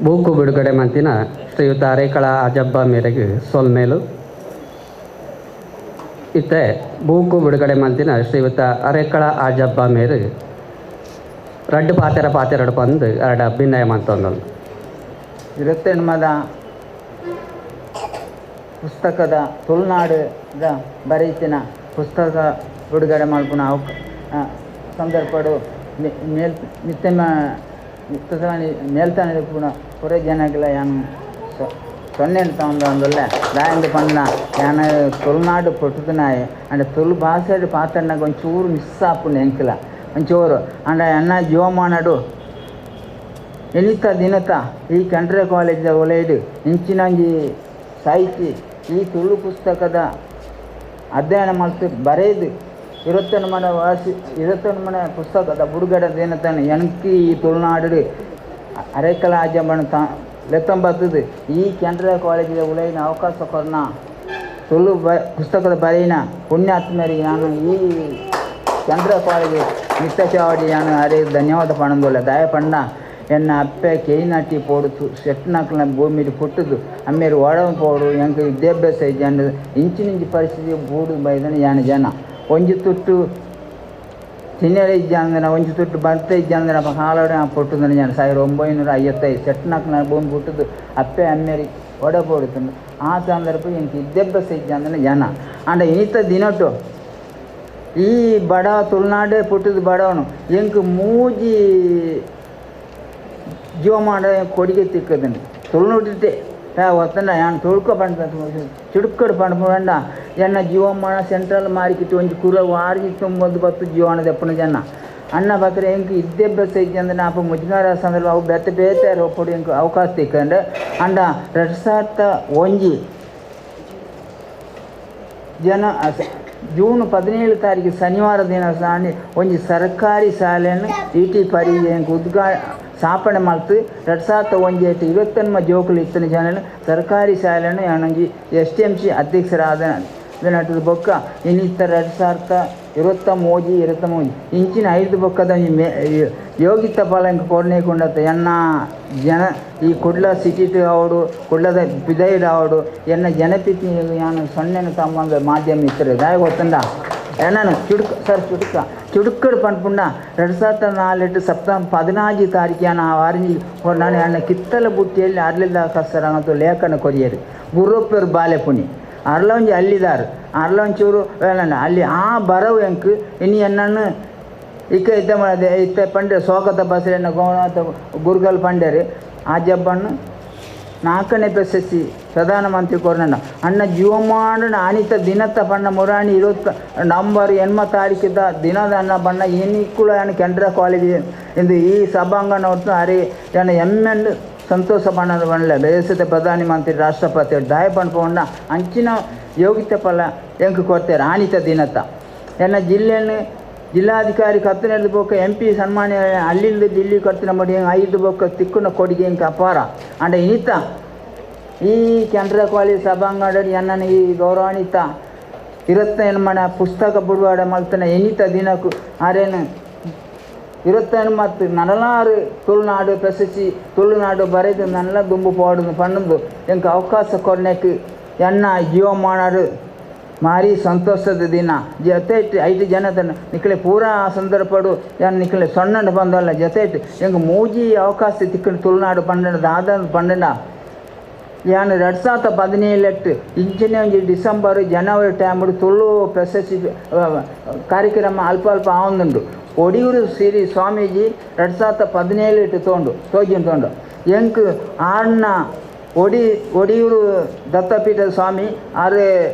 ಬೂಕು ಬಿಡುಗಡೆ ಮಂತಿನ ಶ್ರೀಯುತ ಅರೇಕಳ ಅಜಬ್ಬ ಮೇರೆಗೆ ಸೊಲ್ಮೇಲು. ಇತ್ತೆ ಬೂಕು ಬಿಡುಗಡೆ ಮಂತಿನ ಶ್ರೀಯುತ ಅರೇಕಳ ಆಜಬ್ಬ ಮೇರೆ ರಡ್ಡು ಪಾತೆರ ಪಾತೆರಡು ಪಂದು ಅರಡ ಅಭಿನಯ ಮಂತೊಂದು ಇರುತ್ತೆಣ್ಮದ ಪುಸ್ತಕದ ತುಳುನಾಡುದ ಬರೀತಿನ ಪುಸ್ತಕ ಬಿಡುಗಡೆ ಮಾಡ್ಕೊಣ ಅವಕ ಸಂದರ್ಭಡು ಮೇಲ್ ಮಿತ್ತಮ ಮೇಲ್ತಾನೆ ಪೂರ ಪುರ ಜನಗಳ ಯಾನು ಸೊನ್ನೆ ತಗೊಂಡು ದಾಯಂದು ಪಣ್ಣ ಯಾನ ತುಳುನಾಡು ಪೊಟ್ಟುದನಾಯೆ ಅಂಡ ತುಳು ಭಾಷೆ ಪಾತ್ರನಾಗ ಒಂಚೂರು ಮಿಸ್ ಆಪುಂಡು ಎಂಕಲ ಒಂಚೂರು ಅಂಡ ಎನ್ನ ಜೀವಮಾನಡು ಎನಿತ ದಿನತ ಈ ಕೆನರಾ ಕಾಲೇಜಿದ ಒಲೆಯಡು ಇಂಚಿನಂಜಿ ಸಾಹಿತಿ ಈ ತುಳು ಪುಸ್ತಕದ ಅಧ್ಯಯನ ಮಾಡ್ತು ಬರೆದು ಇರುತ್ತನ ವಾಸಿ ಇರುತ್ತನ ಪುಸ್ತಕದ ಬುಡುಗಡೆ ದಿನತಾನೆ ಎನಕ್ಕೆ ಈ ತುಳುನಾಡು ಅರೆಕಲ ಆಜಂಬಣ ತಾ ಲೆತ್ತಂಬತ್ತದು ಈ ಕೆನರಾ ಕಾಲೇಜಿದ ಉಲೈನ ಅವಕಾಶ ಕೊರ್ನ ತುಳು ಪುಸ್ತಕದ ಬರೆಯಿನ ಪುಣ್ಯಾತ್ಮರಿ ನಾನು ಈ ಕೆನರಾ ಕಾಲೇಜು ಮಿತ್ತ ಚಾವಡಿ ನಾನು ಅರೆ ಧನ್ಯವಾದ ಪಣಂದೊಲ್ಲ ದಯ ಪಣ್ಣ ಎನ್ನ ಅಪ್ಪೆ ಕೇಯ್ನಾಟಿ ಪೋಡು ಸೆಟ್ನಾಕ್ಲ ಭೂಮಿಡು ಪುಟ್ಟುದು ಅಮ್ಮೇರು ಒಡವು ಪೋಡು ಎಂಕ್ ವಿದ್ಯಾಭ್ಯಾಸ ಜನ ಇಂಚಿನಿಂಚಿ ಪರಿಸ್ಥಿತಿ ಬೂಡು ಬೈದನ ಯಾನ ಜನ ಒಂಜಿ ತುಟ್ಟು ತಿನ್ನೆರೆ ಇಜ್ಜಂದನ ಒಂಜಿ ತುಟ್ಟು ಬರ್ತೆ ಇಜ್ಜಂದನ ಕಾಲೋಡೆ ಪೊಟ್ಟುದನ ಜನ 1955 ಸೆಟ್ನಾಕ್ಲ ಭೂಮಿ ಪುಟ್ಟುದು ಅಪ್ಪೆ ಅಮ್ಮೇರಿ ಒಡ ಪೋಡುತ್ತಂದು ಆ ಸಂದರ್ಭ ಎಂಕ್ ವಿದ್ಯಾಭ್ಯಾಸ ಇಜ್ಜಂದನ ಜನ ಅಂಡ ಇನಿತ ದಿನಟು ಈ ಬಡ ತುಳುನಾಡೇ ಪುಟ್ಟುದು ಬಡವನು ಎಂಕ್ ಮೂಜಿ ಜೀವಮಾನ ಕೊಡಿಗೆ ತಿಕ್ಕದನು ತುಳುನುಡಿತೆ ಒತ್ತಂಡ ಯಾನ್ ತುಳ್ಕೊ ಪಂಡ ಚುಡುಕಡು ಪಂಡ ಎನ್ನ ಜೀವಮಾನ ಸೆಂಟ್ರಲ್ ಮಾರ್ಕೆಟ್ ಒಂಜಿ ಕುರ ವಾರ್ಜಿ ತುಂಬೊಂದು ಬತ್ತು ಜೀವನ ದೆಪ್ಪನ ಜನ ಅಣ್ಣ ಬತ್ರೆ ಎಂಕ್ ವಿದ್ಯಾಭ್ಯಾಸ ಇಜ್ಜಂದ್ರೆ ಅಪ್ಪ ಮುಜ್ಗಾರ ಸಂದರ್ಭ ಅವು ಬೇತೆ ಬೇತೆ ಒಪ್ಪಡು ಎಂಕ್ ಅವಕಾಶ ತಿಕ್ಕಂಡೆ ಅಂಡ 2001 ಜನ ಜೂನ್ 17 ತಾರೀಕು ಶನಿವಾರ ದಿನ ಸಾಣಿ ಒಂಜಿ ಸರ್ಕಾರಿ ಶಾಲೆಯನ್ನು ಇ ಟಿ ಪರಿ ಎಂಕ್ ಉದ್ಘಾ ಸ್ಥಾಪನೆ ಮಾಡ್ತು 2001 ಇವತ್ತನ್ಮ ಜೋಕುಲು ಇತ್ತನ ಜನ ಸರ್ಕಾರಿ ಶಾಲೆಯನ್ನು ಯಾನೊಂಜಿ S T M C ಅಧ್ಯಕ್ಷರಾದ ನಟದ ಬೊಕ್ಕ ಇನ್ನಿತರ 2023 23 ಇಂಚಿನ 5 ಬೊಕ್ಕದ ಮೇ ಯೋಗಿತ ಪಾಲಂಕ ಕೊಡ್ನೆ ಕೊಂಡತ್ತ ಎನ್ನ ಜನ ಈ ಕುಡ್ಲ ಸಿಟಿ ಅವಡು ಕುಡ್ಲದ ಬಿದೈಡ್ ಅವಡು ಎನ್ನ ಜನಪಿತಿ ಯಾನು ಸೊನ್ನೆನ ತಮ್ಮಂದ ಮಾಧ್ಯಮ ಇತ್ತರೆ ದಾಯ ಗೊತ್ತಂಡ ಎನ್ನನು ಚುಡುಕ ಸರ್ ಚುಡುಕ ಚುಡುಕಡು ಪನ್ಪುಂಡ 2004 ಸೆಪ್ಟೆಂಬರ್ 14 ತಾರೀಕು ಯಾನು ಆ ವಾರಿಂಜಿ ನಾನು ಎನ್ನ ಕಿತ್ತಲ ಬುಟ್ಟಿಯಲ್ಲಿ ಅರ್ಲಿದ ಕಸರಂಗಂತೂ ಲೇಖನ ಕೊರಿಯರು ಗುರುಪ್ಪರು ಬಾಲೆಪುಣಿ ಅರ್ಲೊಂಜಿ ಅಲ್ಲಿದಾರು ಅರ್ಲೊಂಚೂರು ವೇಳಣ್ಣ ಅಲ್ಲಿ ಆ ಬರವು ಎಂಕ್ ಇನ್ನು ಎನ್ನನ್ನು ಇಕ್ಕ ಇದ್ದ ಇತ್ತ ಪಂಡೆ ಸೋಕತ ಬಸರೆನ್ನ ಗೋಣಾತ ಗುರುಗಲ್ ಪಂಡೇರಿ ಆ ಜಬ್ಬನ್ನು 4ನೇ ಪ್ರಶಸ್ತಿ ಪ್ರಧಾನಮಂತ್ರಿ ಕೊರ್ನಣ್ಣ ಅಣ್ಣ ಜೀವಮಾನ ಅನಿತ ದಿನತ್ತ ಬಣ್ಣ ಮುರಾಣಿ 20 ನವಂಬರ್ 8 ತಾರೀಕಿದ ದಿನದ ಅಣ್ಣ ಬಣ್ಣ ಏನಿಕ್ಕುಳ ಕೆನರಾ ಕಾಲೇಜ್ ಎಂದು ಈ ಸಭಾಂಗಣ ಹೊತ್ತು ಅರೆ ಎನ್ನ ಎಮ್ಮೆಂಡ್ ಸಂತೋಷ ಬಣ್ಣದ ಬಣ್ಣಲೆ ದೇಶದ ಪ್ರಧಾನಮಂತ್ರಿ ರಾಷ್ಟ್ರಪತಿ ದಾಯ ಪಣ್ಪೊಂಡ ಅಂಚಿನ ಯೋಗಿತ ಫಲ ಎಂಕ್ ಕೊಡ್ತಾರೆ ಆನಿತ ದಿನತ್ತ ಎನ್ನ ಜಿಲ್ಲೆಯನ್ನು ಜಿಲ್ಲಾಧಿಕಾರಿ ಕತ್ತನೆಡ್ದು ಬೊಕ್ಕ ಎಂ ಪಿ ಸನ್ಮಾನ್ಯ ಅಲ್ಲಿಂದ ದಿಲ್ಲಿ ಕತ್ತಿನ ಮಡಿ 5 ಬೊಕ್ಕ ತಿಕ್ಕುನ ಕೊಡುಗೆ ಎಂಕ್ ಅಪಾರ ಅಂಡ ಇನಿತ ಈ ಕೆನರಾ ಕಾಲೇಜ್ ಸಭಾಂಗಣ ಎನ್ನನ್ನು ಈ ಗೌರವಾನ್ವಿತ 28 ಪುಸ್ತಕ ಬಿಡುಗಡೆ ಮಲ್ತನ ಎನಿತ ದಿನಕ್ಕೂ ಆರೇನು 28 ನಡಲಾರು ತುಳುನಾಡು ಪ್ರಶಸ್ತಿ ತುಳುನಾಡು ಬರೆದು ನಲ್ಲ ದುಂಬು ಪೋಡುದು ಪಣ್ಣದು ಎಂಕ್ ಅವಕಾಶ ಕೊಡ್ನೆಕ್ ಎನ್ನ ಜೀವಮಾನರು ಮಾರಿ ಸಂತೋಷದ ದಿನ ಜೊತೆ 5 ಜನತನ ನಿಕ್ಕಲೆ ಪೂರಾ ಸಂದರ್ಭಡು ಎನ್ನ ನಿಕ್ಕಲೆ ಸೊಣ್ಣಂಡು ಬಂದಲ್ಲ ಜೊತೆ ಎಂಕ್ ಮೂಜಿ ಅವಕಾಶ ತಿಕ್ಕಂಡು ತುಳುನಾಡು ಪಂಡ ದಾದ ಪಂಡ ಯಾನು 2017 ಇಂಚಿನ ಒಂಜಿ ಡಿಸೆಂಬರ್ ಜನವರಿ ಟೈಮುಡು ತುಳು ಪ್ರಶಸ್ತಿ ಕಾರ್ಯಕ್ರಮ ಅಲ್ಪ ಅಲ್ಪ ಆವೊಂದುಂಡು ಒಡಿಯೂರು ಶ್ರೀ ಸ್ವಾಮೀಜಿ 2017 ತೋಂಡು ತೋಜಿನ ತೋಂಡು ಎಂಕ್ ಆರ್ನ ಒಡಿಯೂರು ದತ್ತಪೀಠ ಸ್ವಾಮಿ ಆರು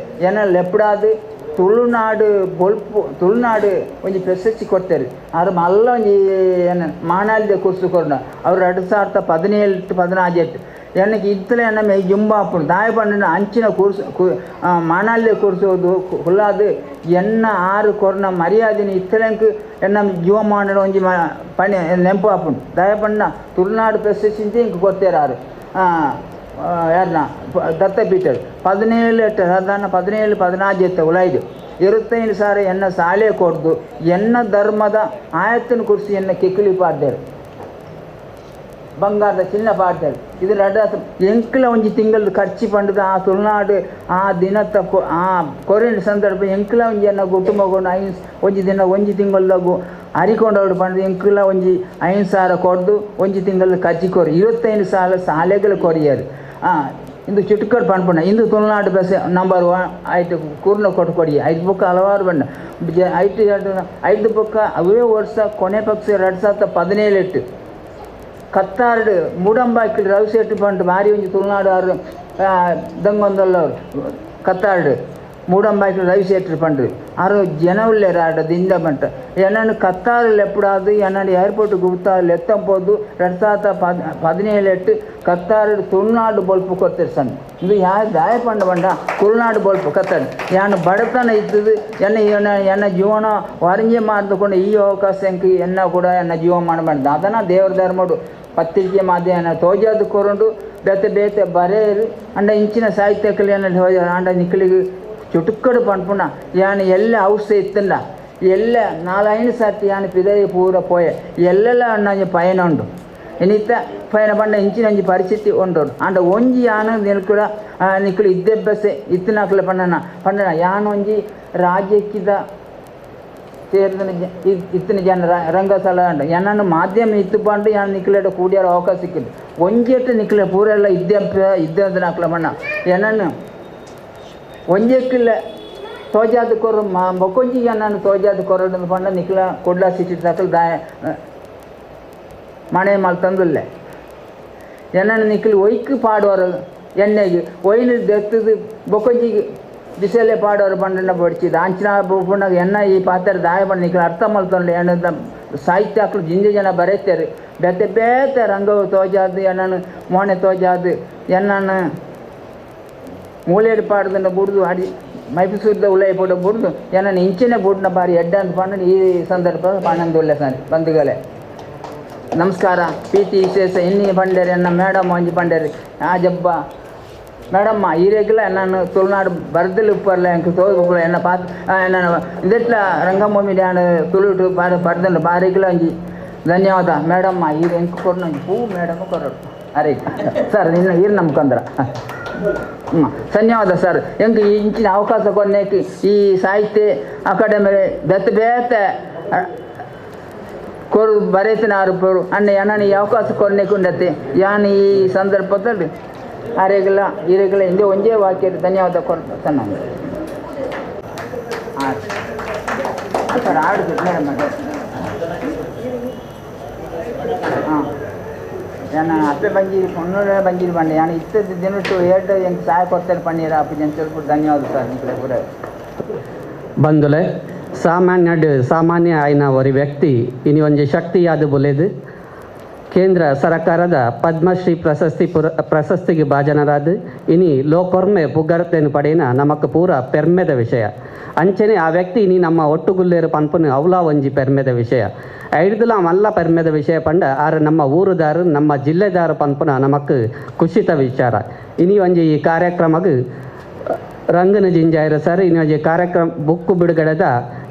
ಎನ್ನ ಲೆಪ್ಪಡಾದು ತುಳುನಾಡು ಬೊಲ್ಪು ತುಳುನಾಡು ಒಂಜಿ ಪ್ರಶಸ್ತಿ ಕೊಡ್ತಾರೆ ಆರು ಮಲ್ಲ ಒಂಜಿ ಏನ ಮಾನಾಲ್ದೆ ಕುರ್ಸು ಕೊರ್ನ ಅವರು 2017 14 எனக்கு இத்தனை என்ன ஜும்பா அப்பணும் தாய பண்ணு அஞ்சின குர்சு மானாலே குர்சுவது கொள்ளாது என்ன ஆறு கொரோனா மரியாதைன்னு இத்தனைக்கு என்ன ஜீவமான ಒಂಜಿ ಪಣಿ ನೆಂಪು ಆಪುಂಡು ದಯ ಪಂಡ ತುಳುನಾಡು ಪ್ರಶಸ್ತಿ ಇಂಕ್ ಕೊಡ್ತೇರಾರು ಯಾರನ್ನ ದತ್ತಪೀಠ 17 8 ಸಾಧಾರಣ 17 14 ಎತ್ತ ಉಳಾಯ್ದು 25 ಸಾವಿರ ಎನ್ನ ಸಾಲೆ ಕೊಡ್ದು ಎನ್ನ ಧರ್ಮದ ಆಯತ್ತನ ಕುರ್ಸಿ ಎನ್ನ ಕೆಕ್ಕಿಳಿ ಪಾಡ್ದೇರು ಬಂಗಾರದ ಚಿನ್ನ ಪಾಡ್ದೇರು ಇದು ರಡ್ಡ ಎಂಕ್ಲ ಒಂಜಿ ತಿಂಗಳು ಖರ್ಚು ಪಂಡದ ಆ ತುಳುನಾಡು ಆ ದಿನತ್ತ ಆ ಕೊರಿನ ಸಂದರ್ಭ ಎಂಕ್ಲ ಒಂಜಿ ಎನ್ನ ಕುಟುಂಬಗೊಂಡು ಐನ್ ಒಂಜಿ ದಿನ ಒಂಜಿ ತಿಂಗಳದಾಗು ಅರಿಕೊಂಡವ್ರು ಪಂಡದು ಎಂಕ್ಲ ಒಂಜಿ 5,000 ಕೊಡ್ದು ಒಂಜಿ ತಿಂಗಳು ಖರ್ಚು ಕೊರಿ 25,000 ಶಾಲೆಗಳು ಕೊರಿಯರು. ಇಂದು ಚುಟುಕರ್ ಪನ್ಪುಣ ಇಂದು ತುಳುನಾಡು ಬಸ್ ನಂಬರ್ 1 ಆಯ್ತು ಕೂರ್ನ ಕೊಟ್ಟು ಕೊಡಿ 5 ಬುಕ್ಕ ಹಲವಾರು ಬಣ್ಣ 5 ಬುಕ್ಕ ಅವೇ ವರ್ಷ ಕೊನೆ ಪಕ್ಷ 2017 ಕತ್ತಾರ್ಡು ಮೂಡಂಬಾಕಿ ರವಿಶೆಟ್ಟಿ ಪಂಡು ಭಾರಿ ಒಂಜಿ ತುಳುನಾಡು ಆರು ದಂಗೊಂದಲ್ಲವರು ಕತ್ತಾರ್ಡು ಮೂಡಂಬಾಕಿ ರವಿಶೆಟ್ಟಿ ಪಂಡು ಆರು ಜನ ಉಳ್ಳೇರು ಆಡ ದಿಂದ ಬಂಟ ಎನ್ನನ್ನು ಕತ್ತಾರಲ್ಲಿ ಎಪ್ಪಡಾದು ಎನ್ನನ್ನು ಏರ್ಪೋರ್ಟ್ ಗುಪ್ತಾರಲ್ಲಿ ಎತ್ತಂಬೋದು 2017 ಕತ್ತಾರು ತುಳುನಾಡು ಬೊಲ್ಪು ಕೊಡ್ತೀರಿ ಸಣ್ಣ ಇದು ಯಾರು ದಾಯ ಪಂಡ ಬಂಡ ತುಳುನಾಡು ಬೊಲ್ಪು ಕತ್ತಾರು ಯಾನು ಬಡತನ ಇದ್ದದು ಎನ್ನ ಎನ್ನ ಎನ್ನ ಜೀವನ ವಾರಂಜೆ ಮಾಡಿದುಕೊಂಡು ಈ ಅವಕಾಶ ಎನ್ನ ಕೂಡ ಎನ್ನ ಜೀವ ಮಾಡಬಾರ್ದು. ಅದನ್ನು ದೇವರ ಧರ್ಮಡು ಪತ್ರಿಕೆ ಮಾಧ್ಯಮ ತೋಜಾದು ಕೊರಂಡು ಬೇತೆ ಬೇತೆ ಬರೆಯರು ಅಂಡ ಇಂಚಿನ ಸಾಹಿತ್ಯ ಕಲಿಯನ್ನು ಹೋಜ ಅಂಡ ನಿಕ್ಕಲಿಗೆ ಚುಟುಕ್ಕಡು ಪನ್ಪುಣ ಯಾನು ಎಲ್ಲ ಔಷಧ ಇತ್ತಂಡ ಎಲ್ಲ 4-5 ಸರ್ತಿ ಯಾನು ಪಿದೈ ಪೂರ ಪೋಯೆ ಎಲ್ಲೆಲ್ಲ ಅಣ್ಣಂಜಿ ಪಯಣ ಉಂಡು ಇನ್ನಿತ್ತ ಪಯಣ ಪಂಡ ಇಂಚಿನ ಒಂಜಿ ಪರಿಸ್ಥಿತಿ ಉಂಡು ಅಂಡ ಒಂಜಿ ಯಾನು ನಿಲ್ಕುಡ ನಿಕ್ಕಲು ಇದ್ದೆಬ್ಬಸೆ ಇತ್ತನಾಕ್ಲ ಪಂಡನ ಪಂಡನ ಯಾನು ಒಂಜಿ ರಾಜ್ಯಕ್ಕಿದ ಸೇರಿದ ಇತ್ತಿನ ಜನ ರಂಗಸ್ಥಳ ಉಂಡು ಎನ್ನನ್ನು ಮಾಧ್ಯಮ ಇತ್ತು ಪಂಡು ಯಾನು ನಿಕ್ಕಲೇಟ ಕೂಡಿಯಾರ ಅವಕಾಶ ಸಿಕ್ಕಿದ್ದು ಒಂಜೆಟ್ಟು ನಿಕ್ಕಲೆ ಪೂರೆಲ್ಲ ಇದ್ದಂತನಾಕ್ಲ ಬಣ್ಣ ಎನ್ನನ್ನು ಒಂಜೆಕ್ಕಿಲ್ಲ ತೋಜಾದ ಕೊರು ಮೊಕ್ಕೊಂಜಿ ನಾನು ತೋಜಾದ ಕೊರಡು ಪಂಡ ನಿಕ್ಲ ಕೊಡ್ಲ ಸಿಟಿ ತಕಲ್ ದಾಯ ಮಣೆ ಮಲ್ತಂದುಲ್ಲೆ ಎನ್ನನ್ನು ನಿಕ್ಲು ಒಯ್ಕ್ ಪಾಡುವರು ಎಣ್ಣೆಗೆ ಒಯ್ನು ದೆತ್ತದು ಬೊಕ್ಕೊಂಜಿಗೆ ಬಿಸಿಲೇ ಪಾಡೋರು ಪಂಡನ ಬಡಿಚಿದ ಅಂಚಿನ ಪುಂಡಾಗ ಎಣ್ಣ ಈ ಪಾತ್ರ ದಾಯ ಪಂಡ ನಿಕ್ಲು ಅರ್ಥ ಮಲ್ತೊಂಡು ಎಣ್ಣದ ಸಾಹಿತ್ಯ ಹಾಕ್ಲು ಜಿಂಜೆ ಜನ ಬರೆತಾರೆ ಬೇತೆ ಬೇತೆ ರಂಗವು ತೋಜಾದು ಎಣ್ಣನು ಮೋಣೆ ತೋಜಾದು ಎಣ್ಣನ್ನು ಮೂಲೇಡು ಪಾಡ್ದನ್ನ ಬುಡ್ದು ಅಡಿ ಮೈಸೂರದ ಉಲೈ ಪೋಡ ಬುಡ್ದು ಎನ್ನನ್ನು ಇಂಚಿನ ಬುಡ್ನ ಬಾರಿ ಎಡ್ಡ ಅಂತ ಪಂಡ ಈ ಸಂದರ್ಭ ಪಣ್ಣಂದು ಸರ್ ಬಂಧುಗಳೇ ನಮಸ್ಕಾರ. ಪಿ ಟಿ ವಿಶೇಷ ಇನ್ನಿ ಪಂಡೇರಿ ಎನ್ನ ಮೇಡಮ್ ಒಂಜಿ ಪಂಡೇರಿ ಆ ಜಬ್ಬ ಮೇಡಮ್ಮ ಈ ರೇಗಿಲ್ಲ ನಾನು ತುಳುನಾಡು ಬರ್ದಲ್ಲಿ ಉಪ್ಪರ್ಲ ಎಂಕ್ ತೋಜುಪ್ಪುಲ ಎನ್ನ ಪಾತ್ ಎನ್ನ ಇದೆಟ್ಲ ರಂಗಭೂಮಿ ಡ್ಯಾನ್ ತುಳುಟು ಬಾರಿ ಬರ್ದಲ್ಲ ಬಾರಿಗಿಲ್ಲ ಒಂಜಿ ಧನ್ಯವಾದ ಮೇಡಮ್ಮ. ಈ ಎಂಕ್ ಕೊರ್ನ ಒಂಜಿ ಹೂ ಮೇಡಮ್ ಕೊರಡು ಅರೆ ಸರ್ ನಿನ್ನ ಈರು ನಂಬ್ಕೊಂಡ್ರ ಹ್ಞೂ ಧನ್ಯವಾದ ಸರ್. ಎಂಕ್ ಈ ಇಂಚಿನ ಅವಕಾಶ ಕೊನ್ನೇಕ್ ಈ ಸಾಹಿತ್ಯ ಅಕಾಡೆಮಿ ಬೆತ್ತ ಬೇತೆ ಕೊರು ಬರೇತಿನ ಆರು ಅಣ್ಣ ಎಣ್ಣನ ಈ ಅವಕಾಶ ಕೊನ್ನೇಕುಂಡತ್ತೆ ಯಾನ್ ಈ ಸಂದರ್ಭದಲ್ಲಿ ಅರೆಗಿಲ್ಲ ಈರೆಗಿಲ್ಲ ಹಿಂದೆ ಒಂದೇ ವಾಕ್ಯ ಧನ್ಯವಾದ ಕೊಡ್ತಾನೆ ನಾನು. ಹಾಂ ಸರ್ ಆಡುದು ಮೇಡಮ್ ಹಾಂ ನಾನು ಅಪ್ಪೆ ಬಂಜಿ ಪೊಣ್ಣು ಬಂಜಿರಿ ಬಂಡೆ ನಾನು ಇತ್ತದ ದಿನಟ್ಟು ಏಟು ಎಂಕ್ ಸಹಾಯ ಕೊಡ್ತಾರೆ ಪಣ್ಣೀರ ಅಪ್ಪ ಜನ ಧನ್ಯವಾದ ಸರ್ ನಿಮಗೆ ಪೂರ. ಬಂದುಲೆ ಸಾಮಾನ್ಯ ಸಾಮಾನ್ಯ ಆಯ್ನ ಒರಿ ವ್ಯಕ್ತಿ ಇನಿ ಒಂಜಿ ಶಕ್ತಿಯಾದ ಬೊಲೆದು ಕೇಂದ್ರ ಸರ್ಕಾರದ ಪದ್ಮಶ್ರೀ ಪ್ರಶಸ್ತಿ ಪ್ರಶಸ್ತಿಗೆ ಭಾಜನರಾದ ಇನಿ ಲೋಕೊರ್ಮೆ ಪುಗರ್ತೆನು ಪಡೆಯಿನ ನಮಕ್ ಪೂರ ಪೆರ್ಮೆದ ವಿಷಯ. ಅಂಚನೆ ಆ ವ್ಯಕ್ತಿ ಇನಿ ನಮ್ಮ ಒಟ್ಟುಗುಲ್ಲೇರು ಪನ್ಪುನು ಅವಲ ಒಂಜಿ ಪೆರ್ಮೆದ ವಿಷಯ ಐಡ್ದುಲ ಮಲ್ಲ ಪೆರ್ಮೆದ ವಿಷಯ ಪಂಡ ಆರು ನಮ್ಮ ಊರುದಾರು ನಮ್ಮ ಜಿಲ್ಲೆದಾರು ಪನ್ಪುನ ನಮಕ್ ಖುಷಿತ ವಿಚಾರ. ಇನಿ ಒಂಜಿ ಈ ಕಾರ್ಯಕ್ರಮಗ್ ರಂಗನ ಜಿಂಜಾಯರು ಸರ್ ಇನಿ ಒಂಜಿ ಕಾರ್ಯಕ್ರಮ ಬುಕ್ಕು ಬಿಡುಗಡೆದ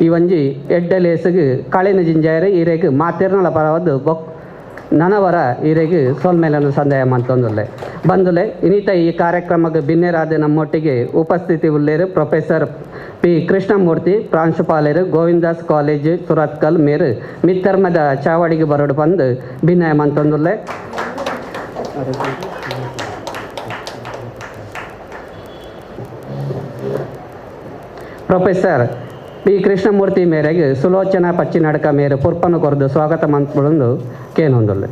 ಈ ಒಂಜಿ ಎಡ್ಡಲೇಸಿಗೆ ಕಳೆನ ಜಿಂಜಾಯರು ಈರೆಗ್ ಮಾತಿರ್ನಲ ಪರವದ್ದು ಬೊಕ್ ನನವರ ಈರೆಗೆ ಸೋಲ್ಮೇಲನ್ನು ಸಂದೇಹ ಮಂತೊಂದುಲ್ಲೆ ಬಂದುಲೆ. ಇನ್ನಿತ ಈ ಕಾರ್ಯಕ್ರಮಕ್ಕೆ ಬಿನ್ನೆರಾದ ನಮ್ಮೊಟ್ಟಿಗೆ ಉಪಸ್ಥಿತಿ ಉಳ್ಳೇರು ಪ್ರೊಫೆಸರ್ ಪಿ ಕೃಷ್ಣಮೂರ್ತಿ ಪ್ರಾಂಶುಪಾಲರು ಗೋವಿಂದಾಸ್ ಕಾಲೇಜ್ ಸುರತ್ಕಲ್ ಮೇರು ಮಿತ್ತರ್ಮದ ಚಾವಡಿಗೆ ಬರೋಡು ಬಂದು ಭಿನ್ನಯ ಮಂತೊಂದುಲ್ಲೆ. ಪ್ರೊಫೆಸರ್ ಪಿ ಕೃಷ್ಣಮೂರ್ತಿ ಮೇರೆಗೆ ಸುಲೋಚನಾ ಪಚ್ಚಿನಡ್ಕ ಮೇರೆ ಪುರ್ಪನು ಕೊರದು ಸ್ವಾಗತ ಮಂತ್ಕೊಂಡು ಕೇನೊಂದುಲ್ಲೆ.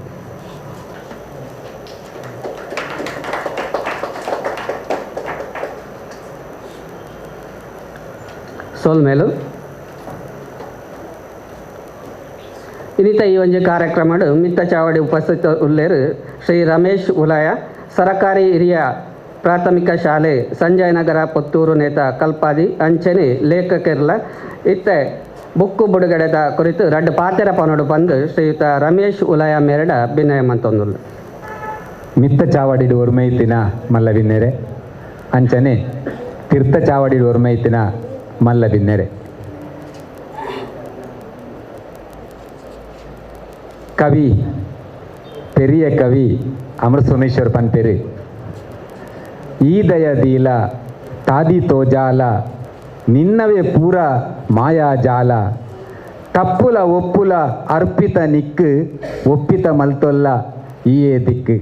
ಸೋಲ್ಮೇಲು ಇನ್ನಿತ ಈ ಒಂಜಿ ಕಾರ್ಯಕ್ರಮ ಮಿತ್ತ ಚಾವಡಿ ಉಪಸ್ಥಿತ ಉಲ್ಲೇರು ಶ್ರೀ ರಮೇಶ್ ಉಲಾಯ ಸರಕಾರಿ ಹಿರಿಯ ಪ್ರಾಥಮಿಕ ಶಾಲೆ ಸಂಜಯನಗರ ಪುತ್ತೂರು ನೇತ ಕಲ್ಪಾದಿ ಅಂಚನೆ ಲೇಖಕಿರ್ಲ ಇತ್ತೆ ಬುಕ್ಕು ಬಿಡುಗಡೆದ ಕುರಿತು ರಡ್ಡು ಪಾತೆರ ಪನೋಡು ಬಂದು ಶ್ರೀಯುತ ರಮೇಶ್ ಉಲಯ ಮೇರಡ ಬಿನಯ ಮಂತೊಂದುಲ್ಲ. ಮಿತ್ತ ಚಾವಡಿಡು ಒರ್ಮೈತಿನ ಮಲ್ಲಬಿನ್ನೆರೆ ಅಂಚನೆ ತೀರ್ಥ ಚಾವಡಿಡು ಒರ್ಮೈತಿನ ಮಲ್ಲಬಿನ್ನೆರೆ ಕವಿ ಪೆರಿಯ ಕವಿ ಅಮೃತ ಸೋಮೇಶ್ವರ್ ಪನ್ಪೇರು ಈ ದಯದೀಲ ತಾದಿ ತೋಜಾಲ ನಿನ್ನವೇ ಪೂರ ಮಾಯಾಜಾಲ ತಪ್ಪುಲ ಒಪ್ಪುಲ ಅರ್ಪಿತ ನಿಕ್ಕು ಒಪ್ಪಿತ ಮಲ್ತೊಲ್ಲ ಈಯೇ ದಿಕ್ಕು.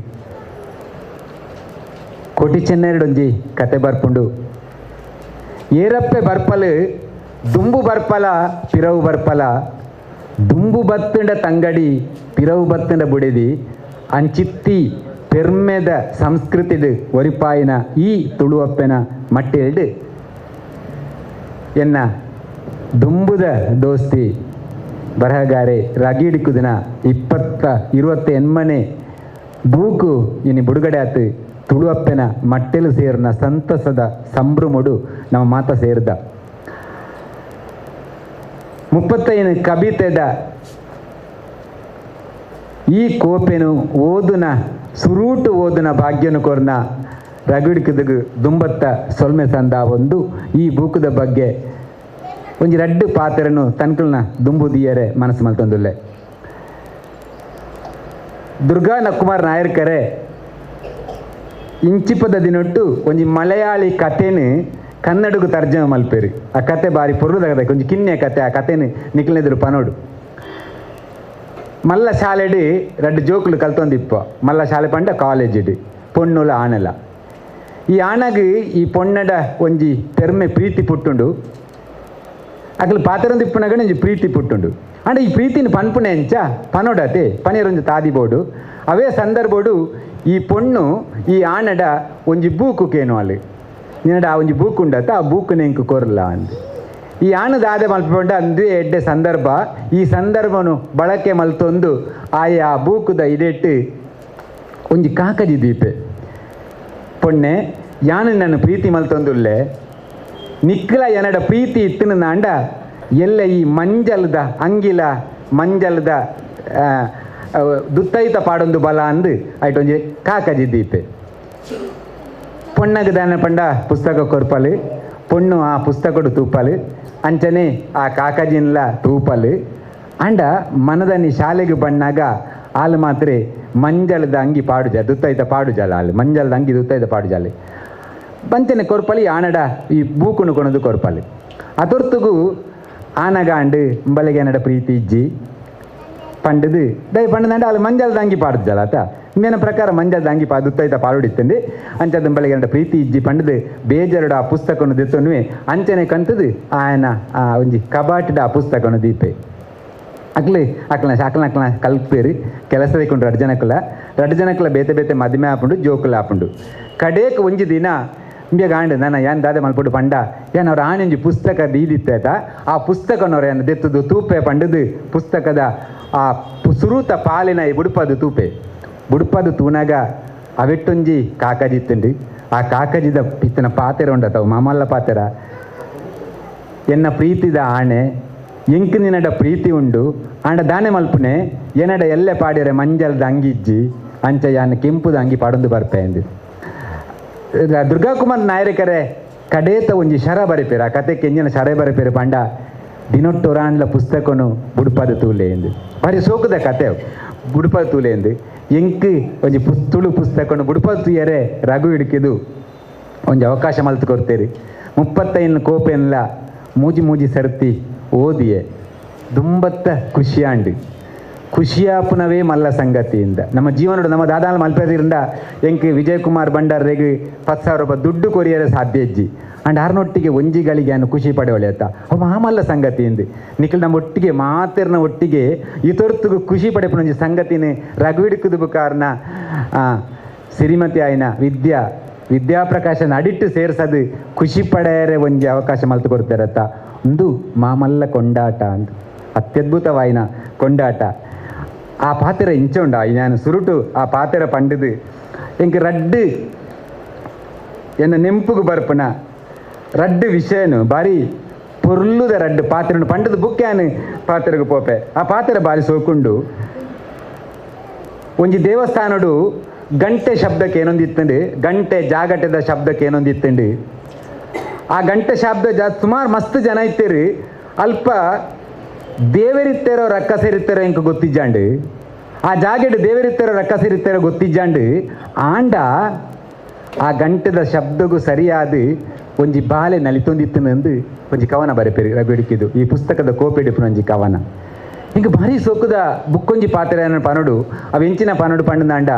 ಕೋಟಿ ಚೆನ್ನೆರಡೊಂಜಿ ಕತೆ ಬರ್ಪುಂಡು. ಏರಪ್ಪೆ ಬರ್ಪಲು ದುಂಬು ಬರ್ಪಲ ಪಿರವು ಬರ್ಪಲ, ದುಂಬು ಬತ್ತಂಡ ತಂಗಡಿ ಪಿರವು ಬತ್ತಂಡ ಬುಡೆದಿ ಅಂಚಿತ್ತಿ ಪೆರ್ಮೆದ ಸಂಸ್ಕೃತಿಡು ಒರಿಪಾಯಿನ ಈ ತುಳುವಪ್ಪೆನ ಮಟ್ಟೆಲ್ಡು ಎನ್ನ ದುಂಬುದ ದೋಸ್ತಿ ಬರಹಗಾರೆ ರಗೀಡಿಕುದಿನ 28 ಬೂಕು ಇನಿ ಬುಡುಗಡೆ ಆತು ತುಳುವಪ್ಪೆನ ಮಟ್ಟೆಲು ಸೇರಿನ ಸಂತಸದ ಸಂಭ್ರಮಡು ನಮ್ಮ ಮಾತ ಸೇರಿದ 35 ಕವಿತೆದ ಈ ಕೋಪೆನು ಓದುನ ಸುರೂಟು ಓದುನ ಭಾಗ್ಯನು ಕೊರ್ನ ರಘುಡಿಕುದಗು ದುಂಬತ್ತ ಸೊಲ್ಮೆ ಸಂದ ಒಂದು ಈ ಬೂಕುದ ಬಗ್ಗೆ ಒಂಜಿ ರಡ್ಡು ಪಾತ್ರನು ತನ್ಕಲ್ನ ದುಂಬುದಿಯರೆ ಮನಸ್ಸು ಮಲ್ತೊಂದುಲ್ಲೆ. ದುರ್ಗಾ ನಕುಮಾರ್ ನಾಯರ್ಕರೆ ಇಂಚಿಪದ ದಿನೊಟ್ಟು ಒಂಜಿ ಮಲಯಾಳಿ ಕಥೆನು ಕನ್ನಡಗು ತರ್ಜಮೆ ಮಲ್ಪೇರು. ಆ ಕತೆ ಬಾರಿ ಪೊರ್ಲುದ ಒಂಜಿ ಕಿನ್ನೆ ಕತೆ. ಆ ಕತೆನು ನಿಕ್ಲೆದುರು ಪನೋಡು. ಮಲ್ಲ ಶಾಲೆಡು ರಡ್ಡು ಜೋಕುಲು ಕಲ್ತೊಂದಿಪ್ಪ. ಮಲ್ಲ ಶಾಲೆ ಪಂಡ ಕಾಲೇಜಿಡು ಪೊಣ್ಣುಲ ಆಣಲ. ಈ ಆಣಗ್ ಈ ಪೊಣ್ಣಡ ಒಂಜಿ ಪೆರ್ಮೆ ಪ್ರೀತಿ ಪುಟ್ಟುಂಡು. ಅಕಲು ಪಾತ್ರೊಂದಿಪ್ಪುನಗ ಒಂಜಿ ಪ್ರೀತಿ ಪುಟ್ಟುಂಡು. ಅಂಡ ಈ ಪ್ರೀತಿನ ಪನ್ಪುನೆ ಅಂಚ ಪನೋಡತೆ ಪನೀರೊಂಜಿ ತಾದಿಬೋಡು. ಅವೇ ಸಂದರ್ಭೋಡು ಈ ಪೊಣ್ಣು ಈ ಆಣಡ ಒಂಜಿ ಬೂಕು ಕೇನು ಅಲ್ಲಿ ನಿನ್ನಡ ಆ ಒಂಜಿ ಬೂಕು ಉಂಡತ್ತ ಆ ಬೂಕು ನೆಂಕು ಕೊರ್ಲ ಅಂದು ಈ ಆಣದ ಆದ ಮಲ್ಪೊಂಡ ಅಂದು ಎಡ್ಡೆ ಸಂದರ್ಭ. ಈ ಸಂದರ್ಭನು ಬಳಕೆ ಮಲ್ತೊಂದು ಆಯ ಆ ಬೂಕುದ ಇಡೆಟ್ಟು ಒಂಜಿ ಕಾಕಜಿ ದೀಪೆ. ಪೊಣ್ಣೆ ಯಾನು ನನ್ನ ಪ್ರೀತಿ ಮಲ್ತೊಂದುಲ್ಲೆ ನಿಕ್ಕಲ ಎನ್ನಡ ಪ್ರೀತಿ ಇತ್ತಿನ ನಾಂಡ ಎಲ್ಲ ಈ ಮಂಜಲ್ದ ಅಂಗಿಲ ಮಂಜಲ್ದ ದುತ್ತೈತ ಪಾಡೊಂದು ಬಲ ಅಂದು ಐಟೊಂಜಿ ಕಾಕಜಿ ದೀಪೆ. ಪೊಣ್ಣಗೆ ದಾನ ಪಂಡ ಪುಸ್ತಕ ಕೊರ್ಪಲು, ಪೊಣ್ಣು ಆ ಪುಸ್ತಕಡು ತೂಪಲು, ಅಂಚನೆ ಆ ಕಾಕಜಿನ್ಲ ತೂಪಲು. ಅಂಡ ಮನದನಿ ಶಾಲೆಗೆ ಬಣ್ಣಾಗ ಆಲು ಮಾತ್ರ ಮಂಜಲದ ಅಂಗಿ ಪಾಡುಜ ದುತ್ತೈತ ಪಾಡುಜಾಲ ಆಲು ಮಂಜಲದ ಅಂಗಿ ದುತ್ತೈತ ಪಾಡುಜಾಲೆ ಬಂಚನೆ ಕೊರ್ಪಲಿ ಆನಡ ಈ ಬೂಕುನು ಕೊಣದು ಕೊರ್ಪಲಿ. ಅದೊರ್ತುಗು ಆನಗಾಂಡು ಅಂಬಲಿಗೆ ಆನಡ ಪ್ರೀತಿ ಇಜ್ಜಿ ಪಂಡದು ದಯ ಪಂಡದಂಡ ಅಲ್ಲಿ ಮಂಜಲದ ಅಂಗಿ ಪಾಡುಜಾಲ ಆತ ಇಂದಿನ ಪ್ರಕಾರ ಮಂಜಲದ ಅಂಗಿ ಪಾ ದುತ್ತೈತ ಪಾಡುಡಿತ್ತಂದು ಅಂಚದಂಬಳಿಗೆ ಆನಡ ಪ್ರೀತಿ ಇಜ್ಜಿ ಪಂಡದು ಬೇಜಾರುಡ ಆ ಪುಸ್ತಕವನ್ನು ದೆತ್ತೊನ್ನುವೆ ಅಂಚನೆ ಕಂತದು ಆಯನ ಆ ಒಂಜಿ ಕಬಾಟಿದ ಆ ಪುಸ್ತಕವನ್ನು ದೀಪೆ. ಅಕ್ಲೆ ಅಕ್ಲ ಅಕ್ಲ ಅಕ್ಲ ಕಲ್ಪೇರಿ ಕೆಲಸ ಕೊಂಡು ರಡ್ಡು ಜನಕ್ಕಲ ರಡ್ಡು ಜನಕ್ಕಲ ಬೇತೆ ಬೇತೆ ಮದುವೆ ಆಪುಂಡು ಜೋಕುಲ ಆಪುಂಡು. ಕಡೇಕ್ ಒಂಜಿ ದಿನ ಇಂಬೆ ಗಾಂಡು ನನ್ನ ಏನ್ ದಾದೆ ಮಲ್ಪುಡು ಪಂಡ ಏನ್ ಅವ್ರ ಆನೆಂಜಿ ಪುಸ್ತಕ ದೀದಿತ್ತ ಆ ಪುಸ್ತಕನವ್ರ ಏನು ದೆತ್ತದು ತೂಪೆ ಪಂಡದು ಪುಸ್ತಕದ ಆ ಸುರೂತ ಪಾಲಿನ ಈ ಬುಡುಪದು ತೂಪೆ ಬುಡುಪದು ತೂನಾಗ ಅವೆಟ್ಟೊಂಜಿ ಕಾಕಜಿತ್ತುಂಡು. ಆ ಕಾಕಜಿದ ಇತ್ತನ ಪಾತೆರ ಉಂಡತ್ತವು ಮಾಮಲ್ಲ ಪಾತೆರ ಎನ್ನ ಪ್ರೀತಿದ ಆಣೆ ಎಂಕ್ ನಿನ್ನಡ ಪ್ರೀತಿ ಉಂಡು ಆಂಡ ದಾನೆ ಮಲ್ಪುನೆ ಎನ್ನಡ ಎಲ್ಲೆ ಪಾಡ್ಯರೆ ಮಂಜಲ್ದ ಅಂಗಿಜ್ಜಿ ಅಂಚ ಯಾನ್ ಕೆಂಪುದ ಅಂಗಿ ಪಾಡೊಂದು ಬರ್ಪೆ ಅಂದು. ದುರ್ಗಾಕುಮಾರ್ ನಾಯಕರೇ ಕಡೇತ ಒಂಜಿ ಶರ ಬರೆಪೇರು. ಆ ಕತೆ ಕೆಂಜಿನ ಶರ ಬರೆಪೇರು ಪಂಡ ದಿನೊಟ್ಟೊರಾಂಡ್ಲ ಪುಸ್ತಕನು ಬುಡುಪದ ತೂಲೆ ಎಂದು ಬಾರಿ ಸೋಕುದ ಕತೆ ಬುಡುಪದ ತೂಲೆ ಎಂದು. ಎಂಕ್ ಒಂಜಿ ತುಳು ಪುಸ್ತಕನು ಬುಡುಪದ ತೂಯರೆ ರಘು ಹಿಡ್ಕಿದು ಒಂಜಿ ಅವಕಾಶ ಮಲ್ತು ಕೊಡ್ತೇರಿ. 35 ಕೋಪೆನ್ಲ ಮೂಜಿ ಮೂಜಿ ಸರ್ತಿ ಓದಿಯೆ ದುಂಬತ್ತ ಖುಷಿಯಾಂಡು. ಖುಷಿಯಾಪುನವೇ ಮಲ್ಲ ಸಂಗತಿಯಿಂದ ನಮ್ಮ ಜೀವನಡು ನಮ್ಮ ದಾದಾಲ ಮಲ್ಪದಿಂದ ಎಂಕ್ ವಿಜಯಕುಮಾರ್ ಭಂಡಾರ್ರೆಗ್ 10,000 ರೂಪಾಯಿ ದುಡ್ಡು ಕೊರಿಯರೆ ಸಾಧ್ಯ ಇಜ್ಜಿ ಅಂಡ್ ಆರ್ನೊಟ್ಟಿಗೆ ಒಂಜಿಗಳಿಗೆ ಅನ್ನು ಖುಷಿ ಪಡೆಯೊಳೆಯತ್ತ ಅವ ಮಲ್ಲ ಸಂಗತಿಯಿಂದ ನಿಖಲ್ ನಮ್ಮ ಒಟ್ಟಿಗೆ ಮಾತಿರ್ನ ಒಟ್ಟಿಗೆ ಇತೊರ್ತುಗು ಖುಷಿ ಪಡೆಪುನ ಒಂಜಿ ಸಂಗತಿನ ರಘುವಿಡುಕುದು ಕಾರಣ ಶ್ರೀಮತಿ ಆಯ್ನ ವಿದ್ಯಾಪ್ರಕಾಶನ ಅಡಿಟ್ಟು ಸೇರ್ಸದು ಖುಷಿ ಪಡೆಯರೆ ಒಂಜಿ ಅವಕಾಶ ಮಲ್ತು ಕೊಡ್ತಾರತ್ತ ಒಂದು ಮಾಮಲ್ಲ ಕೊಂಡಾಟ ಅಂದು ಅತ್ಯದ್ಭುತವಾಯಿನ ಕೊಂಡಾಟ. ಆ ಪಾತೆರ ಇಂಚೊಂಡ ನಾನು ಸುರುಟು ಆ ಪಾತೆರ ಪಂಡದು ಎಂಕ್ ರಡ್ಡು ಎನ್ನ ನೆಂಪುಗು ಬರ್ಪುನ ರಡ್ಡು ವಿಷಯನು ಬಾರಿ ಪೊರ್ಲುದ ರಡ್ಡು ಪಾತೆರನು ಪಂಡದು ಬುಕ್ಯಾನು ಪಾತೆರಗು ಪೋಪೆ. ಆ ಪಾತೆರ ಬಾರಿ ಸೋಕುಂಡು. ಒಂಜಿ ದೇವಸ್ಥಾನಡು ಗಂಟೆ ಶಬ್ದಕ್ಕೆ ಏನೊಂದಿತ್ತಂಡು, ಗಂಟೆ ಜಾಗಟದ ಶಬ್ದಕ್ಕೆ ಏನೊಂದಿತ್ತಂಡು. ಆ ಗಂಟೆ ಶಬ್ದ ಸುಮಾರು ಮಸ್ತ್ ಜನ ಇತ್ತೀರಿ. ಅಲ್ಪ ದೇವರಿತ್ತೇರೋ ರಕ್ಕಸರಿತ್ತೇರೋ ಎಂಕ ಗೊತ್ತಿಜ್ಜಾಂಡು. ಆ ಜಾಗೆಡ್ ದೇವರಿತ್ತರ ರಕ್ಕಸಿರಿತ್ತರ ಗೊತ್ತಿಜ್ಜಾಂಡು ಆಂಡ ಆ ಗಂಟೆದ ಶಬ್ದಗೂ ಸರಿಯಾದ ಒಂಜಿ ಬಾಲೆ ನಲಿತೊಂದಿತ್ತನಂದು ಒಂಜಿ ಕವನ ಬರೆಪೇರಿ ರಘುಡಿಕಿದು ಈ ಪುಸ್ತಕದ ಕೋಪೆಡಿಪುನ ಒಂಜಿ ಕವನ. ಹಿಂಗೆ ಭಾರಿ ಸೋಕುದ ಬುಕ್ಕೊಂಜಿ ಪಾತ್ರೆ ಪನೋಡು ಅವು ಎಂಚಿನ ಪನೋಡು ಪಂಡಂದಾಂಡ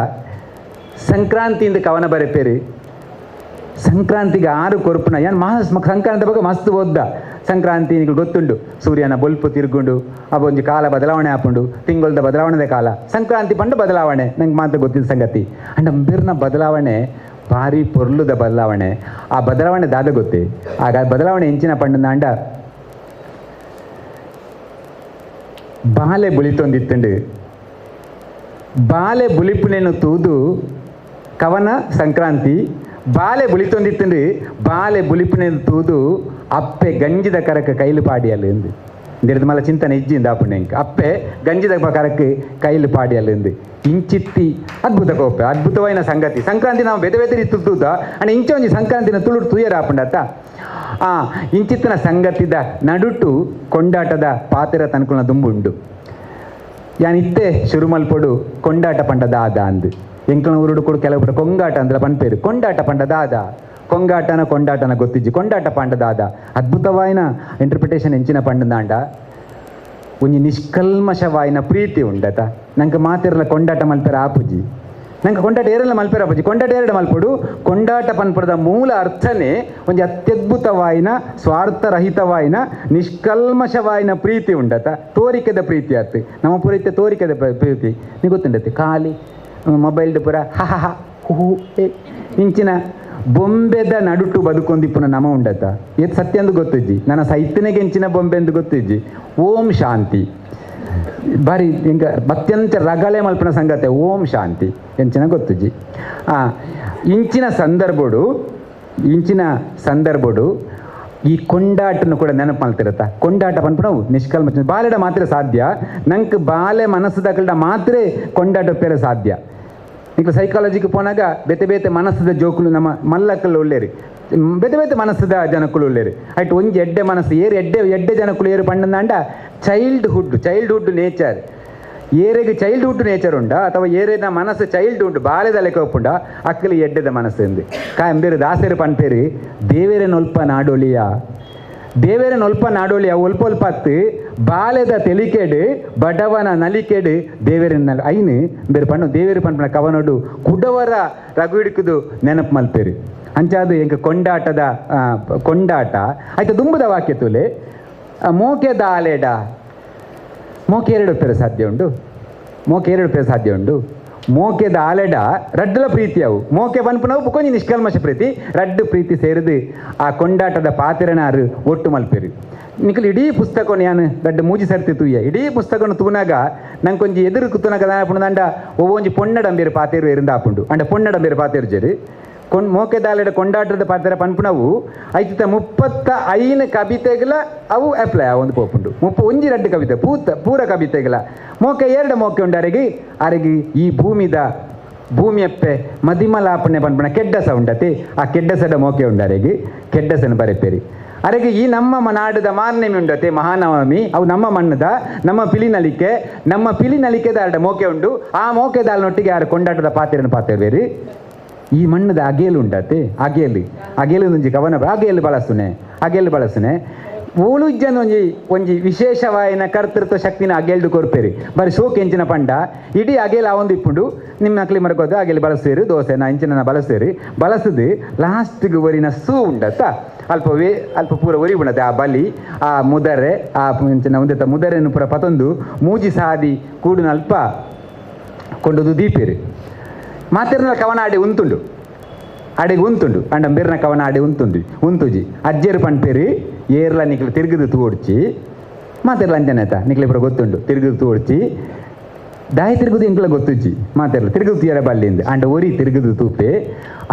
ಸಂಕ್ರಾಂತಿಯಿಂದ ಕವನ ಬರೆಪೇರಿ. ಸಂಕ್ರಾಂತಿಗೆ ಆರು ಕೊರ್ಪುನ ಏನ್ ಮಹಾ ಸಂಕ್ರಾಂತಿ ಬಗ್ಗೆ ಮಸ್ತ್ ಓದ್ದ. ಸಂಕ್ರಾಂತಿ ನಿಮಗೆ ಗೊತ್ತುಂಡು, ಸೂರ್ಯನ ಬೊಲ್ಪು ತಿರುಗುಂಡು, ಅವ ಒಂಜಿ ಕಾಲ ಬದಲಾವಣೆ ಆಪುಂಡು, ತಿಂಗಳದ ಬದಲಾವಣೆದ ಕಾಲ ಸಂಕ್ರಾಂತಿ ಪಂಡು ಬದಲಾವಣೆ ನಂಗೆ ಮಾತ್ರ ಗೊತ್ತಿದ್ದ ಸಂಗತಿ. ಅಂಡ್ ಅಂಬಿರ್ನ ಬದಲಾವಣೆ ಭಾರಿ ಪೊರ್ಲುದ ಬದಲಾವಣೆ. ಆ ಬದಲಾವಣೆ ದಾದ ಗೊತ್ತೇ, ಆಗ ಬದಲಾವಣೆ ಎಂಚಿನ ಪಂಡಂದಾಂಡ ಬಾಲೆ ಬುಳಿತೊಂದಿತ್ತುಂಡು. ಬಾಲೆ ಬುಲಿಪುನೇನು ತೂದು ಕವನ ಸಂಕ್ರಾಂತಿ ಬಾಲೆ ಬುಳಿತೊಂದಿತ್ತುಂಡು. ಬಾಲೆ ಬುಲಿಪುನೇನು ತೂದು ಅಪ್ಪೆ ಗಂಜಿದ ಕರಕ ಕೈಲು ಪಾಡಿಯಲ್ಲ ಎಂದು ಮಲ ಚಿಂತನೆ ಇಜ್ಜಿಂದ ಆಪುಂಡು. ಅಪ್ಪೆ ಗಂಜಿದ ಕರಕ್ಕೆ ಕೈಲು ಪಾಡಿಯಲ್ಲ ಎಂದು ಇಂಚಿತ್ತಿ ಅದ್ಭುತ ಕೋಪೆ ಅದ್ಭುತವಾದ ಸಂಗತಿ. ಸಂಕ್ರಾಂತಿ ನಾವು ಬೇತೆ ಬೇತೆ ರೀತಿ ತೂದ ಅಂಡ್ ಇಂಚ ಒಂಜಿ ಸಂಕ್ರಾಂತಿನ ತುಳು ತುಯರ ಆಪುಂಡತ್ತ. ಆ ಇಂಚಿತ್ತಿನ ಸಂಗತಿದ ನಡುಟು ಕೊಂಡಾಟದ ಪಾತೆರ ತನ್ಕುಲ್ನ ದುಂಬುಂಡು. ಯಾನ್ ಇತ್ತೆ ಶುರುಮಲ್ಪೊಡು ಕೊಂಡಾಟ ಪಂಡ ದಾದ ಅಂದು ಎಂಕಲ್ನ ಊರುಡು ಕೊಡು ಕೆಲವೊಬ್ಬರು ಕೊಂಗಾಟ ಅಂದ್ರೆ ಪನ್ಪೇರು. ಕೊಂಡಾಟ ಪಂಡ ದಾದ, ಕೊಂಗಾಟನ ಕೊಂಡಾಟನ ಗೊತ್ತಿಜ್ಜಿ. ಕೊಂಡಾಟ ಪಂಡ ದಾದ ಅದ್ಭುತವಾಯಿನ ಇಂಟರ್ಪ್ರಿಟೇಷನ್ ಎಂಚಿನ ಪಂಡದಾಂಡ ಒಂಜಿ ನಿಷ್ಕಲ್ಮಶವಾಯಿನ ಪ್ರೀತಿ ಉಂಡತ. ನಂಗೆ ಮಾತಿರಲ ಕೊಂಡಾಟ ಮಲ್ಪೆರ ಆಪುಜಿ, ನಂಗೆ ಕೊಂಡಾಟ ಏರೆಲ್ಲ ಮಲ್ಪೆರ ಆಪುಜಿ. ಕೊಂಡಾಟ ಎರಡು ಮಲ್ಪೊಡು. ಕೊಂಡಾಟ ಪನ್ಪುರದ ಮೂಲ ಅರ್ಥನೇ ಒಂಜಿ ಅತ್ಯದ್ಭುತವಾಯಿನ ಸ್ವಾರ್ಥರಹಿತವಾಯಿನ ನಿಷ್ಕಲ್ಮಶವಾಯಿನ ಪ್ರೀತಿ ಉಂಡತ. ತೋರಿಕೆದ ಪ್ರೀತಿ ಆತು ನಮ್ಮ ಪೂರೈತೆ ತೋರಿಕೆದ ಪ್ರೀತಿ. ನೀ ಗೊತ್ತುಂಡತೆ ಖಾಲಿ ಮೊಬೈಲ್ಡ್ ಪೂರ ಹ ಹ ಹೂ ಹೇ ಇಂಚಿನ ಬೊಂಬೆದ ನಡುಟು ಬದುಕೊಂದಿಪ್ಪುನ ನಮ ಉಂಡತ. ಏತ್ ಸತ್ಯ ಅಂದು ಗೊತ್ತಿಜ್ಜಿ, ನನ್ನ ಸೈತನಿಗೆ ಎಂಚಿನ ಬೊಂಬೆ ಎಂದು ಗೊತ್ತಿಜ್ಜಿ. ಓಂ ಶಾಂತಿ ಬಾರಿ ಹಿಂಗ ಅತ್ಯಂತ ರಗಳೆ ಮಲ್ಪನ ಸಂಗತೆ ಓಂ ಶಾಂತಿ ಎಂಚಿನ ಗೊತ್ತಿಜ್ಜಿ. ಇಂಚಿನ ಸಂದರ್ಭಡು ಇಂಚಿನ ಸಂದರ್ಭಡು ಈ ಕೊಂಡಾಟನು ಕೂಡ ನೆನಪು ಮಲ್ತಿರತ್ತ. ಕೊಂಡಾಟ ಪನ್ಪುನವು ನಿಷ್ಕಲ್ಮ ಬಾಲೆಡ ಮಾತ್ರ ಸಾಧ್ಯ. ನಂಗೆ ಬಾಲೆ ಮನಸ್ಸು ಮಾತ್ರ ಕೊಂಡಾಟ ಪೇರ ಸಾಧ್ಯ. ಈಗ ಸೈಕಾಲಜಿಗೆ ಪೋನಾಗ ಬೇತೆ ಬೇತೆ ಮನಸ್ಸದ ಜೋಕುಲು ನಮ್ಮ ಮಲ್ಲಕ್ಕಲು ಉಳ್ಳೇರಿ, ಬೇತೆ ಬೇತೆ ಮನಸ್ಸದ ಜನಕುಲು ಉಳ್ಳೇರಿ. ಆಯ್ತು ಒಂಜಿ ಎಡ್ಡೆ ಮನಸ್ಸು ಏರು ಎಡ್ಡೆ ಎಡ್ಡೆ ಜನಕುಲು ಏರು ಪಂಡಂದಾಂಡ childhood childhood nature ಏರೆಗೆ childhood nature ಉಂಡ ಅಥವಾ ಏರಿನ ಮನಸ್ಸು ಚೈಲ್ಡ್ ಉಂಡು ಬಾಲೆದ ಲೆಕ್ಕ ಒಪ್ಪುಂಡ ಅಕ್ಕಲಿ ಎಡ್ಡೆದ ಮನಸ್ಸು ಎಂದು ಕಾಯಂಬೇರು ದಾಸರು ಪನ್ಪೇರಿ. ದೇವೇರ ನೊಲ್ಪ ನಾಡೊಲಿಯ ದೇವೇರ ನೊಲ್ಪ ನಾಡೊಲಿಯ ಒಲ್ಪ ಒಲ್ಪತ್ತು ಬಾಲೆದ ತೆಲಿಕೆಡು ಬಡವನ ನಲಿಕೆಡು ದೇವೇರಿನ ಐನು ಬೇರೆ ಪಣ್ಣು ದೇವೇರು ಪನ್ಪನ ಕವನೊಡು ಕುಡವರ ರಘು ಹಿಡುಕುದು ನೆನಪು ಮಲ್ಪೇರಿ. ಅಂಚಾದು ಎಂಕ ಕೊಂಡಾಟದ ಕೊಂಡಾಟ ಆಯ್ತು ದುಂಬುದ ವಾಕ್ಯ ತುಲೆ ಮೋಕೆದ ಆಲೆಡ ಮೋಕೆ ಎರಡು ಪೇರು ಸಾಧ್ಯ ಉಂಡು, ಮೋಕೆ ಎರಡು ಪೇರು ಸಾಧ್ಯ ಉಂಡು. ಮೋಕೆದ ಆಲೆಡ ರಡ್ಡಲ ಪ್ರೀತಿ ಅವು ಮೋಕೆ ಪನ್ಪುನವು ಕೊಂಚ ನಿಷ್ಕಲ್ಮಶ ಪ್ರೀತಿ ರಡ್ಡು ಪ್ರೀತಿ ಸೇರಿದು ಆ ಕೊಂಡಾಟದ ಪಾತಿರನಾರು ಒಟ್ಟು ಮಲ್ಪೇರಿ. ನಿಕಲ್ ಇಡೀ ಪುಸ್ತಕವನ್ನು ಯಾನು ರಡ್ಡು ಮೂಜಿ ಸರ್ತಿ ತೂಯ ಇಡೀ ಪುಸ್ತಕವನ್ನು ತೂನಾಗ ನಂಗೆ ಕೊಂಚ ಎದುರು ಕುತ್ತುನಾಗ ದಾಪುಂಡು ಅಂಡ ಒವ್ವೊಂಜಿ ಪೊನ್ನಡಂಬೇರು ಪಾತೇರು ಎರಿಂದಾಪುಂಡು ಅಂಡ ಪೊನ್ನಡಂಬೇರು ಪಾತೇರು ಜೇರು ಮೋಕೆದಾಲೆಡ ಕೊಂಡಾಟದ ಪಾತ್ರ ಪನ್ಪುನವು ಐತಿತ 35 ಕವಿತೆಗಳ ಅವು ಅಪ್ಲೈ ಒಂದು ಪೋಪುಂಡು. ಒಂಜಿ ರಡ್ಡು ಕವಿತೆ ಪೂರ ಕವಿತೆಗಳ ಮೋಕೆ ಎರಡು ಮೋಕೆ ಉಂಡು ಅರೆಗೆ ಅರೆಗೆ ಈ ಭೂಮಿದ ಭೂಮಿಯಪ್ಪೆ ಮದಿಮಲಾಪಣೆ ಪನ್ಪುನ ಕೆಡ್ಡಸ ಉಂಡತೆ ಆ ಕೆಡ್ಡಸದ ಮೋಕೆ ಉಂಡು ಅರೆಗೆ ಕೆಡ್ಡಸನ ಬರೆಪೇರಿ. ಅರೆಗೆ ಈ ನಮ್ಮ ನಾಡದ ಮಾರ್ನೆಮಿ ಉಂಡತೆ ಮಹಾನವಮಿ ಅವು ನಮ್ಮ ಮಣ್ಣದ ನಮ್ಮ ಪಿಲಿನಲಿಕೆ ನಮ್ಮ ಪಿಲಿನಲಿಕೆದ ಅರಡ ಮೋಕೆ ಉಂಡು. ಆ ಮೋಕೆದಾಲ್ನೊಟ್ಟಿಗೆ ಯಾರು ಕೊಂಡಾಟದ ಪಾತಿರನ ಪಾತಿರ್ಬೇರಿ. ಈ ಮಣ್ಣದ ಅಗೇಲು ಉಂಡತೆ ಅಗೇಲು ಅಗೇಲು ಒಂಜಿ ಕವನ ಅಗೇಲು ಬಳಸುನೆ ಅಗೇಲು ಬಳಸುನೆ ಓಲು ಇಜ್ಜನ ಒಂಜಿ ಒಂಜಿ ವಿಶೇಷವಾಯಿನ ಕರ್ತೃತ್ವ ಶಕ್ತಿನ ಅಗೇಲ್ಡು ಕೊರ್ಪೇರಿ. ಬರಿ ಶೋಕ್ ಎಂಚಿನ ಪಂಡ ಇಡೀ ಅಗೇಲು ಆ ಒಂದು ಇಪ್ಪುಂಡು ನಿಮ್ಮ ನಕ್ಲಿ ಮರಕೋದು ಅಗೇಲು ಬಳಸ್ತೀರಿ ದೋಸೆನ ಇಂಚಿನ ಬಳಸ್ತೀರಿ ಬಳಸದು ಲಾಸ್ಟ್ಗೆ ಒರಿನ ಸೂ ಉಂಡತ್ತ ಅಲ್ಪ ವೇ ಅಲ್ಪ ಪೂರ ಒರಿ ಉಂಡತೆ ಆ ಬಲಿ ಆ ಮುದರೆ ಆ ಇಂಚಿನ ಒಂದೆತ್ತ ಮುದರೆನು ಪೂರ ಪತೊಂದು ಮೂಜಿ ಸಾದಿ ಕೂಡಿನ ಅಲ್ಪ ಕೊಂಡೊಂದು ದೀಪೇರಿ. ಮಾತಿರ್ನ ಕವನ ಆಡೆ ಉಂತುಂಡು ಅಡೆಗೆ ಉಂತುಂಡು ಅಂಡ ಬೇರ್ನ ಕವನ ಆಡೆ ಉಂತುಂಡು ಉಂತುಜಿ ಅಜ್ಜೇರು ಪನ್ಪೇರಿ ಏರ್ಲ ನಿಕ್ಲು ತಿರುಗುದು ತೂಡ್ಚಿ ಮಾತಿರ್ಲ ಅಂಜನೆ ಆಯ್ತಾ ನಿಕ್ಲೆ ಪೂರ ಗೊತ್ತುಂಡು ತಿರುಗುದು ತೂಡ್ಚಿ ದಾಯಿ ತಿರುಗುದು ಇಂಕ್ಲ ಗೊತ್ತುಜ್ಜಿ ಮಾತಿರ್ಲ ತಿರುಗುದು ತೀರ ಬಲ್ಲಿಂದ ಅಂಡ ಒರಿ ತಿರುಗುದು ತೂಪೆ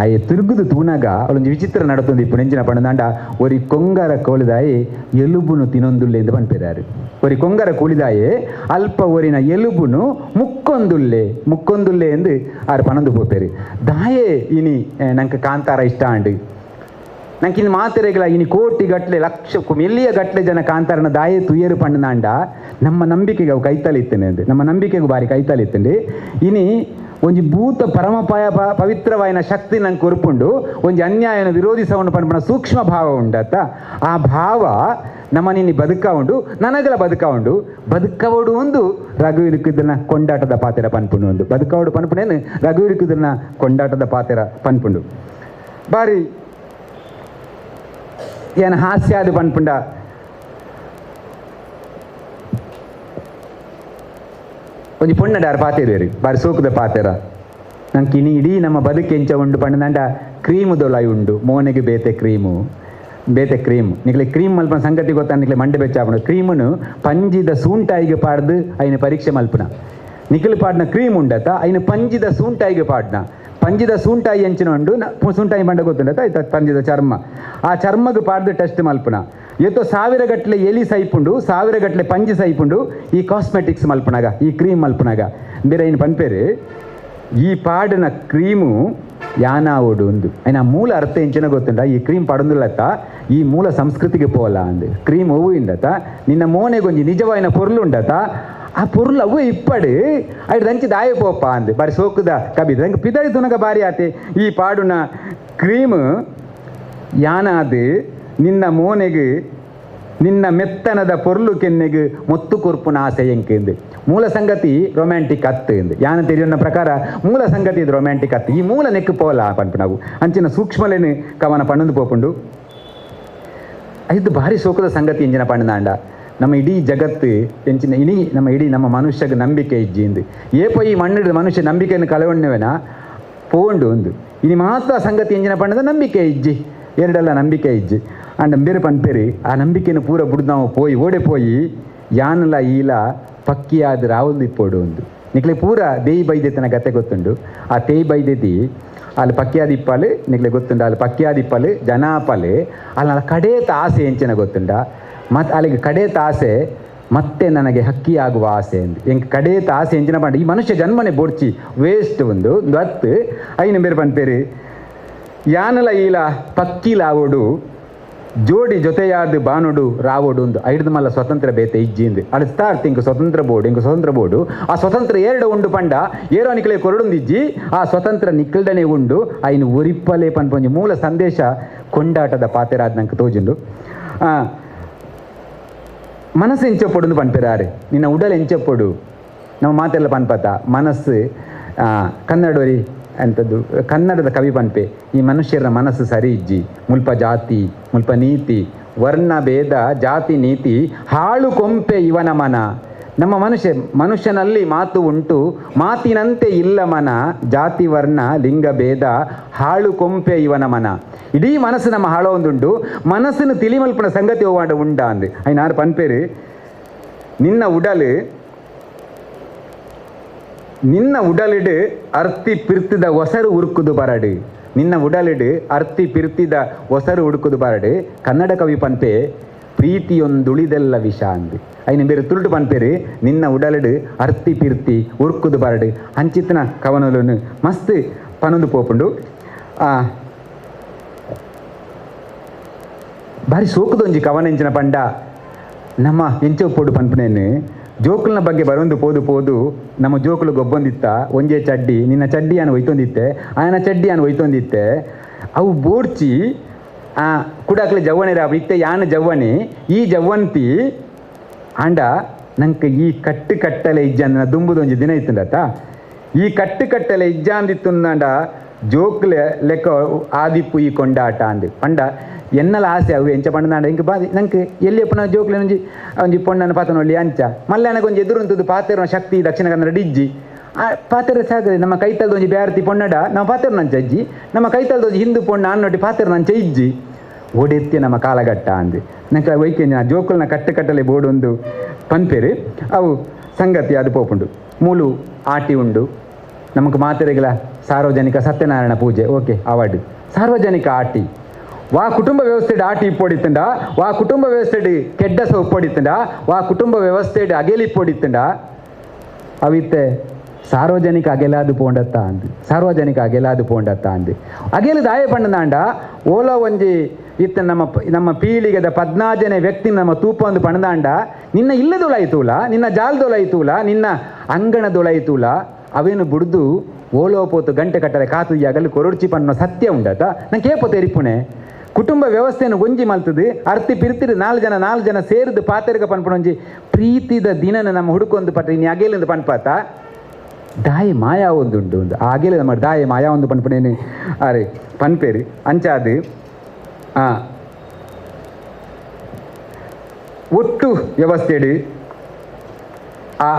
ಆಯೆ ತಿರುಗುದು ತೂನಾಗ ಅವಳೊಂಜಿ ವಿಚಿತ್ರ ನಡತೊಂದು ಇಪ್ಪು ನೆಂಚಿನ ಪಂಡದಾಂಡ ಒರಿ ಕೊಂಗರ ಕೋಳಿದಾಯಿ ಎಲುಬುನು ತಿನೊಂದುಲ್ಲೆ ಎಂದು ಪನ್ಪೇರಾರು. ಒರಿ ಕೊಂಗರ ಕೂಳಿದಾಯೆ ಅಲ್ಪ ಒರಿನ ಎಲುಬುನು ಮುಕ್ಕೊಂದುಲ್ಲೆ ಮುಕ್ಕೊಂದುಲ್ಲೆ ಎಂದು ಆರು ಪನೊಂದು ಪೋಪೇರಿ. ದಾಯೆ ಇನಿ ನಂಗೆ ಕಾಂತಾರ ಇಷ್ಟ ಆಂಡು ನಂಗೆ ಇನ್ನು ಮಾತೆರೆಗಳ ಇನಿ ಕೋಟಿ ಗಟ್ಲೆ ಲಕ್ಷ ಮಿಲಿಯ ಗಟ್ಲೆ ಜನ ಕಾಂತಾರನ ದಾಯೆ ತುಯರು ಪಣ್ಣನಾಂಡ ನಮ್ಮ ನಂಬಿಕೆಗೆ ಅವು ಕೈತಲಿತ್ತೇನೆ ಅಂದು ನಮ್ಮ ನಂಬಿಕೆಗೂ ಬಾರಿ ಕೈತಲಿತ್ತಂడి. ಇನಿ ಒಂಜಿ ಭೂತ ಪರಮಪಾಯ ಪವಿತ್ರವಾಯಿನ ಶಕ್ತಿ ನಂಗೆ ಕೊರ್ಪುಂಡು ಒಂಜಿ ಅನ್ಯಾಯನ ವಿರೋಧಿಸವನ್ನು ಪನ್ಪುನ ಸೂಕ್ಷ್ಮ ಭಾವ ಉಂಡತ್ತ ಆ ಭಾವ ನಮ್ಮ ನಿನ್ನೆ ಬದುಕ ಉಂಡು ನನಗಲ ಬದುಕ ಉಂಡು ಬದುಕವಡು ಒಂದು ರಘುವಿರುಕಿದನ ಕೊಂಡಾಟದ ಪಾತೆರ ಪನ್ಪುಂಡು ಒಂದು ಬದುಕವಡು ಪನ್ಪುಣೇನು ರಘುವಿರುಕಿದನ ಕೊಂಡಾಟದ ಪಾತೆರ ಪನ್ಪುಂಡು. ಬಾರಿ ಏನು ಹಾಸ್ಯಾದು ಪನ್ಪುಂಡ ಒಂಜಿ ಪೊಣ್ಣಡಾರ ಪಾತೆರು ಬಾರಿ ಸೋಕುದ ಪಾತೆರ ನಂಗೆ ಇನಿ ಇಡೀ ನಮ್ಮ ಬದುಕು ಎಂಚ ಉಂಡು ಪಂಡಂಡ ಕ್ರೀಮು ದೊಲಾಯಿ ಉಂಡು ಮೋನೆಗೆ ಬೇತೆ ಕ್ರೀಮು ಬೇತೆ ಕ್ರೀಮ್ ನಿಕ್ಲೆ ಕ್ರೀಮ್ ಮಲ್ಪನ ಸಂಗತಿ ಗೊತ್ತಾ ನಿಕ್ಲೆ ಮಂಡೆ ಬೆಚ್ಚಾಪುಂಡು ಕ್ರೀಮುನು ಪಂಜಿದ ಸೂಂಟಾಯಿಗೆ ಪಾಡ್ದು ಐನ ಪರೀಕ್ಷೆ ಮಲ್ಪುನ ನಿಖಲ್ ಪಾಡ್ನ ಕ್ರೀಮ್ ಉಂಡತ ಐನ ಪಂಜಿದ ಸೂಂಟಾಯಿಗೆ ಪಾಡ್ನ ಪಂಜಿದ ಸೂಂಟಾಯಿ ಎಂಚಿನ ಉಂಡು ಸೂಂಟಾಯಿ ಮಂಡ ಗೊತ್ತುಂಡತ ಆಯ್ತು ಪಂಜಿದ ಚರ್ಮ ಆ ಚರ್ಮಗ್ ಪಾಡ್ದು ಟೆಸ್ಟ್ ಮಲ್ಪುನ ಏತೋ ಸಾವಿರ ಗಟ್ಟಲೆ ಎಲಿ ಸೈಪುಂಡು ಸಾವಿರ ಗಟ್ಟಲೆ ಪಂಜಿ ಸೈಪುಂಡು ಈ ಕಾಸ್ಮೆಟಿಕ್ಸ್ ಮಲ್ಪುನಾಗ ಈ ಕ್ರೀಮ್ ಮಲ್ಪುನಾಗ ಬೇರೆ ಏನು ಪನ್ಪೇರು ಈ ಪಾಡಿನ ಕ್ರೀಮು ಯಾನಾವೋಡು ಒಂದು ಐನ ಮೂಲ ಅರ್ಥ ಎಂಚಿನ ಗೊತ್ತುಂಡ ಈ ಕ್ರೀಮ್ ಪಡೊಂದುಲ್ಲತ್ತ ಈ ಮೂಲ ಸಂಸ್ಕೃತಿಗೆ ಪೋಲ ಅಂದು ಕ್ರೀಮ್ ಒವ್ವು ಇಂಡತ ನಿನ್ನ ಮೋನೆಗೊಂಜಿ ನಿಜವಾಯಿನ ಪೊರ್ಲು ಉಂಡತ ಆ ಪೊರ್ಲು ಅವು ಇಪ್ಪಡು ಐಡ್ ದಂಚಿ ದಾಯ ಪೋಪ ಅಂದು ಬಾರಿ ಸೋಕುದ ಕಬಿದ ನಂಗೆ ಪಿದಳಿ ತುನಗ ಬಾರಿ ಆತೆ ಈ ಪಾಡುನ ಕ್ರೀಮ್ ಯಾನಾದು ನಿನ್ನ ಮೋನೆಗೆ ನಿನ್ನ ಮೆತ್ತನದ ಪೊರ್ಲು ಕೆನ್ನೆಗೆ ಮೊತ್ತು ಕೊರ್ಪುನ ಆಸೆ ಎಂಕೆಂದು ಮೂಲ ಸಂಗತಿ ರೊಮ್ಯಾಂಟಿಕ್ ಅತ್ತು ಎಂದು ಯಾನ ತಿಳಿಯೋನ ಪ್ರಕಾರ ಮೂಲ ಸಂಗತಿ ಇದು ರೊಮ್ಯಾಂಟಿಕ್ ಅತ್ತು ಈ ಮೂಲ ನೆಕ್ಕು ಪೋಲ ಪನ್ಪು ನಾವು ಅಂಚಿನ ಸೂಕ್ಷ್ಮಲೇನು ಕವನ ಪಣ್ಣಂದು ಪೋಪುಂಡು. ಇದು ಭಾರಿ ಸೋಕದ ಸಂಗತಿ ಎಂಜಿನ ಪಣ್ಣದಾಂಡ ನಮ್ಮ ಇಡೀ ಜಗತ್ತು ಎಂಚಿನ ಇಡೀ ನಮ್ಮ ಇಡೀ ನಮ್ಮ ಮನುಷ್ಯಗೆ ನಂಬಿಕೆ ಇಜ್ಜಿ ಎಂದು ಏಪ ಈ ಮಣ್ಣಿಡ ಮನುಷ್ಯ ನಂಬಿಕೆಯನ್ನು ಕಳವಣ್ಣವೇನ ಪೋಂಡು ಒಂದು ಇನಿ ಮಾತ್ರ ಸಂಗತಿ ಎಂಜಿನ ಪಣ್ಣದ ನಂಬಿಕೆ ಇಜ್ಜಿ ಎರಡೆಲ್ಲ ನಂಬಿಕೆ ಇಜ್ಜಿ ಅಂಡ ಬೇರೆ ಪನ್ಪೇರಿ ಆ ನಂಬಿಕೆಯನ್ನು ಪೂರ ಬುಡ್ದು ನಾವು ಪೋಯಿ ಓಡೆ ಪೋಯಿ ಯಾನಲ ಈಲ ಪಕ್ಕಿಯಾದ ರಾವೊಂದು ಇಪ್ಪೋಡು ಒಂದು ನಿಕ್ಲೆ ಪೂರ ದೇಯಿ ಬೈದೆತನ ಗತೆ ಗೊತ್ತುಂಡು ಆ ತೇಯಿ ಬೈದೆತಿ ಅಲ್ಲಿ ಪಕ್ಕಿಯಾದಿಪ್ಪಾಲು ನಿಕ್ಲೆ ಗೊತ್ತುಂಡು ಅಲ್ಲಿ ಪಕ್ಕಿಯಾದಿಪ್ಪಾಲು ಜನಾಪಾಲು ಅಲ್ಲಿ ಕಡೇತ ಆಸೆ ಎಂಚಿನ ಗೊತ್ತುಂಡ ಮತ್ತು ಅಲ್ಲಿಗೆ ಕಡೇತ ಆಸೆ ಮತ್ತೆ ನನಗೆ ಹಕ್ಕಿಯಾಗುವ ಆಸೆ ಎಂದು ಎಂಕ್ ಕಡೇತ ಆಸೆ ಎಂಚಿನ ಪಂಡ ಈ ಮನುಷ್ಯ ಜನ್ಮನೆ ಬೋಡ್ಚಿ ವೇಸ್ಟ್ ಒಂದು ಒಂದು ಹತ್ತು ಐನು ಬೇರೆ ಪನ್ಪೇರಿ ಯಾನಲ ಈಲ ಪಕ್ಕಿಲಾವೋಡು ಜೋಡಿ ಜೊತೆಯಾದ ಬಾನುಡು ರಾವೋಡು ಒಂದು ಐಡ್ದು ಮಲ್ಲ ಸ್ವತಂತ್ರ ಬೇತೆ ಇಜ್ಜಿಂದು ಅಳಿಸ್ತಾ ಇಂಕ ಸ್ವತಂತ್ರ ಬೋರ್ಡು ಇಂಕ ಸ್ವತಂತ್ರ ಬೋರ್ಡು ಆ ಸ್ವತಂತ್ರ ಎರಡು ಉಂಡು ಪಂಡ ಏರೋ ನಿಕ್ಲೆ ಕೊರಡುಂದಿಜ್ಜಿ ಆ ಸ್ವತಂತ್ರ ನಿಕ್ಕಲ್ಡನೆ ಉಂಡು ಐನು ಒರಿಪ್ಪಲೆ ಪನ್ಪೊಂಜಿ ಮೂಲ ಸಂದೇಶ ಕೊಂಡಾಟದ ಪಾತೆರಾದ ನಂಗೆ ತೋಜುಂಡು. ಮನಸ್ಸು ಎಂಚಪ್ಪೊಡು ಪನ್ಪೆರಾರೆ ನಿನ್ನ ಉಡಲ್ ಎಂಚಪ್ಪೊಡು ನಮ್ಮ ಮಾತೆಲ್ಲ ಪನ್ಪತ ಮನಸ್ಸು ಕನ್ನಡೋರಿ ಅಂಥದ್ದು ಕನ್ನಡದ ಕವಿ ಪನ್ಪೆ ಈ ಮನುಷ್ಯರ ಮನಸ್ಸು ಸರಿ ಇಜ್ಜಿ ಮುಲ್ಪ ಜಾತಿ ಮುಲ್ಪ ನೀತಿ ವರ್ಣ ಭೇದ ಜಾತಿ ನೀತಿ ಹಾಳು ಕೊಂಪೆ ಇವನ ಮನ ನಮ್ಮ ಮನುಷ್ಯನಲ್ಲಿ ಮಾತು ಉಂಟು ಮಾತಿನಂತೆ ಇಲ್ಲ ಮನ ಜಾತಿ ವರ್ಣ ಲಿಂಗ ಭೇದ ಹಾಳು ಕೊಂಪೆ ಇವನ ಮನ ಇಡೀ ಮನಸ್ಸು ನಮ್ಮ ಹಾಳೋ ಒಂದುಂಟು ಮನಸ್ಸನ್ನು ತಿಳಿಮಲ್ಪನ ಸಂಗತಿ ಹೋಗಾಡ ಉಂಡ ಅಂದು ಐನಾರು ಪನ್ಪೇರು ನಿನ್ನ ಉಡಲು ನಿನ್ನ ಉಡಲಿಡು ಅರ್ತಿ ಪಿರ್ತಿದ ಒಸರು ಉರುಕುದು ಬರಡು ನಿನ್ನ ಉಡಲಿಡು ಅರ್ತಿ ಪಿರ್ತಿದ ಒಸರು ಉಡುಕುದು ಬರಡು ಕನ್ನಡ ಕವಿ ಪನ್ಪೆ ಪ್ರೀತಿಯೊಂದುಳಿದೆಲ್ಲ ವಿಷ ಅಂದು ಐನ ಬೇರೆ ತುರುಟು ಪನ್ಪೇರು ನಿನ್ನ ಉಡಲಿಡು ಅರ್ತಿ ಪಿರ್ತಿ ಉರುಕುದು ಬರಡು ಅಂಚಿತನ ಕವನಲನು ಮಸ್ತ್ ಪನೊಂದು ಪೋಪುಂಡು. ಭಾರಿ ಸೋಕುದೊಂಜಿ ಕವನ ಎಂಚಿನ ಪಂಡ ನಮ್ಮ ಎಂಚೊಪ್ಪೊಡು ಪನ್ಪುನೇನು ಜೋಕುಲ್ನ ಬಗ್ಗೆ ಬರೊಂದು ಪೋದು ಪೋದು ನಮ್ಮ ಜೋಕುಲು ಗೊಬ್ಬೊಂದಿತ್ತ ಒಂಜೇ ಚಡ್ಡಿ ನಿನ್ನ ಚಡ್ಡಿ ಅನ್ನು ಒಯ್ತೊಂದಿತ್ತೆ ಆಯನ ಚಡ್ಡಿ ಅನ್ನು ಒಯ್ತೊಂದಿತ್ತೆ ಅವು ಬೋಡ್ಚಿ ಆ ಕುಡಾಕ್ಲೆ ಜವ್ವಣೆ ರಾಬ್ ಇತ್ತೆ ಯಾನ ಜವ್ವಣೆ ಈ ಜವ್ವಂತಿ ಆಂಡ ನಂಗೆ ಈ ಕಟ್ಟು ಕಟ್ಟಲೆ ಇಜ್ಜಂದ ದುಂಬುದೊಂಜಿ ದಿನ ಇತ್ತುಂಡತ್ತ ಈ ಕಟ್ಟು ಕಟ್ಟಲೆ ಇಜ್ಜಾಂದಿತ್ತುಂದಾಂಡ ಜೋಕ್ಲೆ ಲೆಕ್ಕ ಆದಿಪ್ಪು ಈ ಕೊಂಡಾಟ ಅಂದು ಪಂಡ ಎನ್ನಲ ಆಸೆ ಅವು ಎಂಚ ಪಂಡನಾಂಡ ಇಂಕ ಬಾದಿ ನಂಗೆ ಎಲ್ಲಿ ಪುನಃ ಜೋಕ್ಲೆ ಒಂಜಿ ಒಂಜಿ ಪೊಣ್ಣನ ಪಾತನೊಳ್ಳಿ ಅಂಚ ಮಲ್ಯಾನಗ ಒಂಜಿ ಎದುರುಂತದ್ದು ಪಾತೆರ ಶಕ್ತಿ ದಕ್ಷಿಣ ಕನ್ನಡ ಇಜ್ಜಿ ಆ ಪಾತೆರ ಸಾಗದೆ ನಮ್ಮ ಕೈತಲ್ದ ಒಂಜಿ ಬ್ಯಾರ್ತಿ ಪೊಣ್ಣಡ ನಾವು ಪಾತೆರ ನಂಚ ಇಜ್ಜಿ ನಮ್ಮ ಕೈತಲ್ದ ಒಂಜಿ ಹಿಂದೂ ಪೊಣ್ಣ ಅನ್ನೊಟ್ಟಿ ಪಾತೆರ ನಂಚ ಇಜ್ಜಿ ಓಡೆತ್ತಿ ನಮ್ಮ ಕಾಲಘಟ್ಟ ಅಂದು ನಂಗೆ ವೈಕೆ ಜೋಕುಲ್ನ ಕಟ್ಟು ಕಟ್ಟಲೆ ಬೋಡೊಂದು ಪನ್ಪೇರು ಅವು ಸಂಗತಿ ಅದು ಪೋಪುಂಡು ಮೂಲು ಆಟಿ ಉಂಡು ನಮಕ್ ಮಾತೆರೆಗಳ ಸಾರ್ವಜನಿಕ ಸತ್ಯನಾರಾಯಣ ಪೂಜೆ ಓಕೆ ಅವಾರ್ಡ್ ಸಾರ್ವಜನಿಕ ಆಟಿ ವಾ ಕುಟುಂಬ ವ್ಯವಸ್ಥೆಡ್ ಆಟಿ ಇಪ್ಪೊಡಿತ್ತಂಡ ವಾ ಕುಟುಂಬ ವ್ಯವಸ್ಥೆಡ್ ಕೆಡ್ಡಸ ಒಪ್ಪೊಡಿತ್ತಂಡ ವಾ ಕುಟುಂಬ ವ್ಯವಸ್ಥೆಡ್ ಅಗೆಲಿ ಇಪ್ಪೊಡಿತ್ತಂಡ ಅವಿತ್ತೆ ಸಾರ್ವಜನಿಕ ಅಗೆಲಾದು ಪೋಂಡತ್ತ ಅಂದು ಸಾರ್ವಜನಿಕ ಅಗೆಲಾದು ಪೋಂಡತ್ತ ಅಂದು ಅಗೆಲು ದಾಯ ಪಂಡನಾಂಡ ಓಲ ಒಂಜಿ ಇತ್ತ ನಮ್ಮ ನಮ್ಮ ಪೀಳಿಗೆದ 14 ವ್ಯಕ್ತಿ ನಮ್ಮ ತೂಪ ಒಂದು ಪಣದಾಂಡ ನಿನ್ನ ಇಲ್ಲದೊಳಾಯ್ತೂಲ, ನಿನ್ನ ಜಾಲದೊಳಾಯ್ತೂಲ, ನಿನ್ನ ಅಂಗಣದೊಳಾಯ್ತೂಲ, ಅವೇನು ಬುಡ್ದು ಓಲೋಪೋತು ಗಂಟೆ ಕಟ್ಟರೆ ಕಾತು ಯಾಗಲು ಕೊರೊಡ್ಚಿ ಪಣ್ಣೋ ಸತ್ಯ ಉಂಡತ ನಂಗೆ ಕೇಪೋ ತೆರಿಪುಣೆ ಕುಟುಂಬ ವ್ಯವಸ್ಥೆಯನ್ನು ಒಂಜಿ ಮಲ್ತದು ಅರ್ತಿ ಪಿರ್ತಿರು ನಾಲ್ಕು ಜನ ಸೇರಿದು ಪಾತೆರ್ಗ ಪನ್ಪುಣೊಂಜಿ ಪ್ರೀತಿದ ದಿನನ ನಮ್ಮ ಹುಡುಕೊಂದು ಪಟ್ಟ ಇನ್ನು ಅಗೇಲಿಂದ ಪನ್ಪಾತ ದಾಯಿ ಮಾಯಾ ಒಂದುಂಡು ಒಂದು ಅಗೇಲ ನಮ್ಮ ದಾಯಿ ಮಾಯಾ ಒಂದು ಪನ್ಪುಣೇನು ಅರೆ ಪನ್ಪೇರಿ ಅಂಚಾದು ಒಟ್ಟು ವ್ಯವಸ್ಥೆಡು ಆ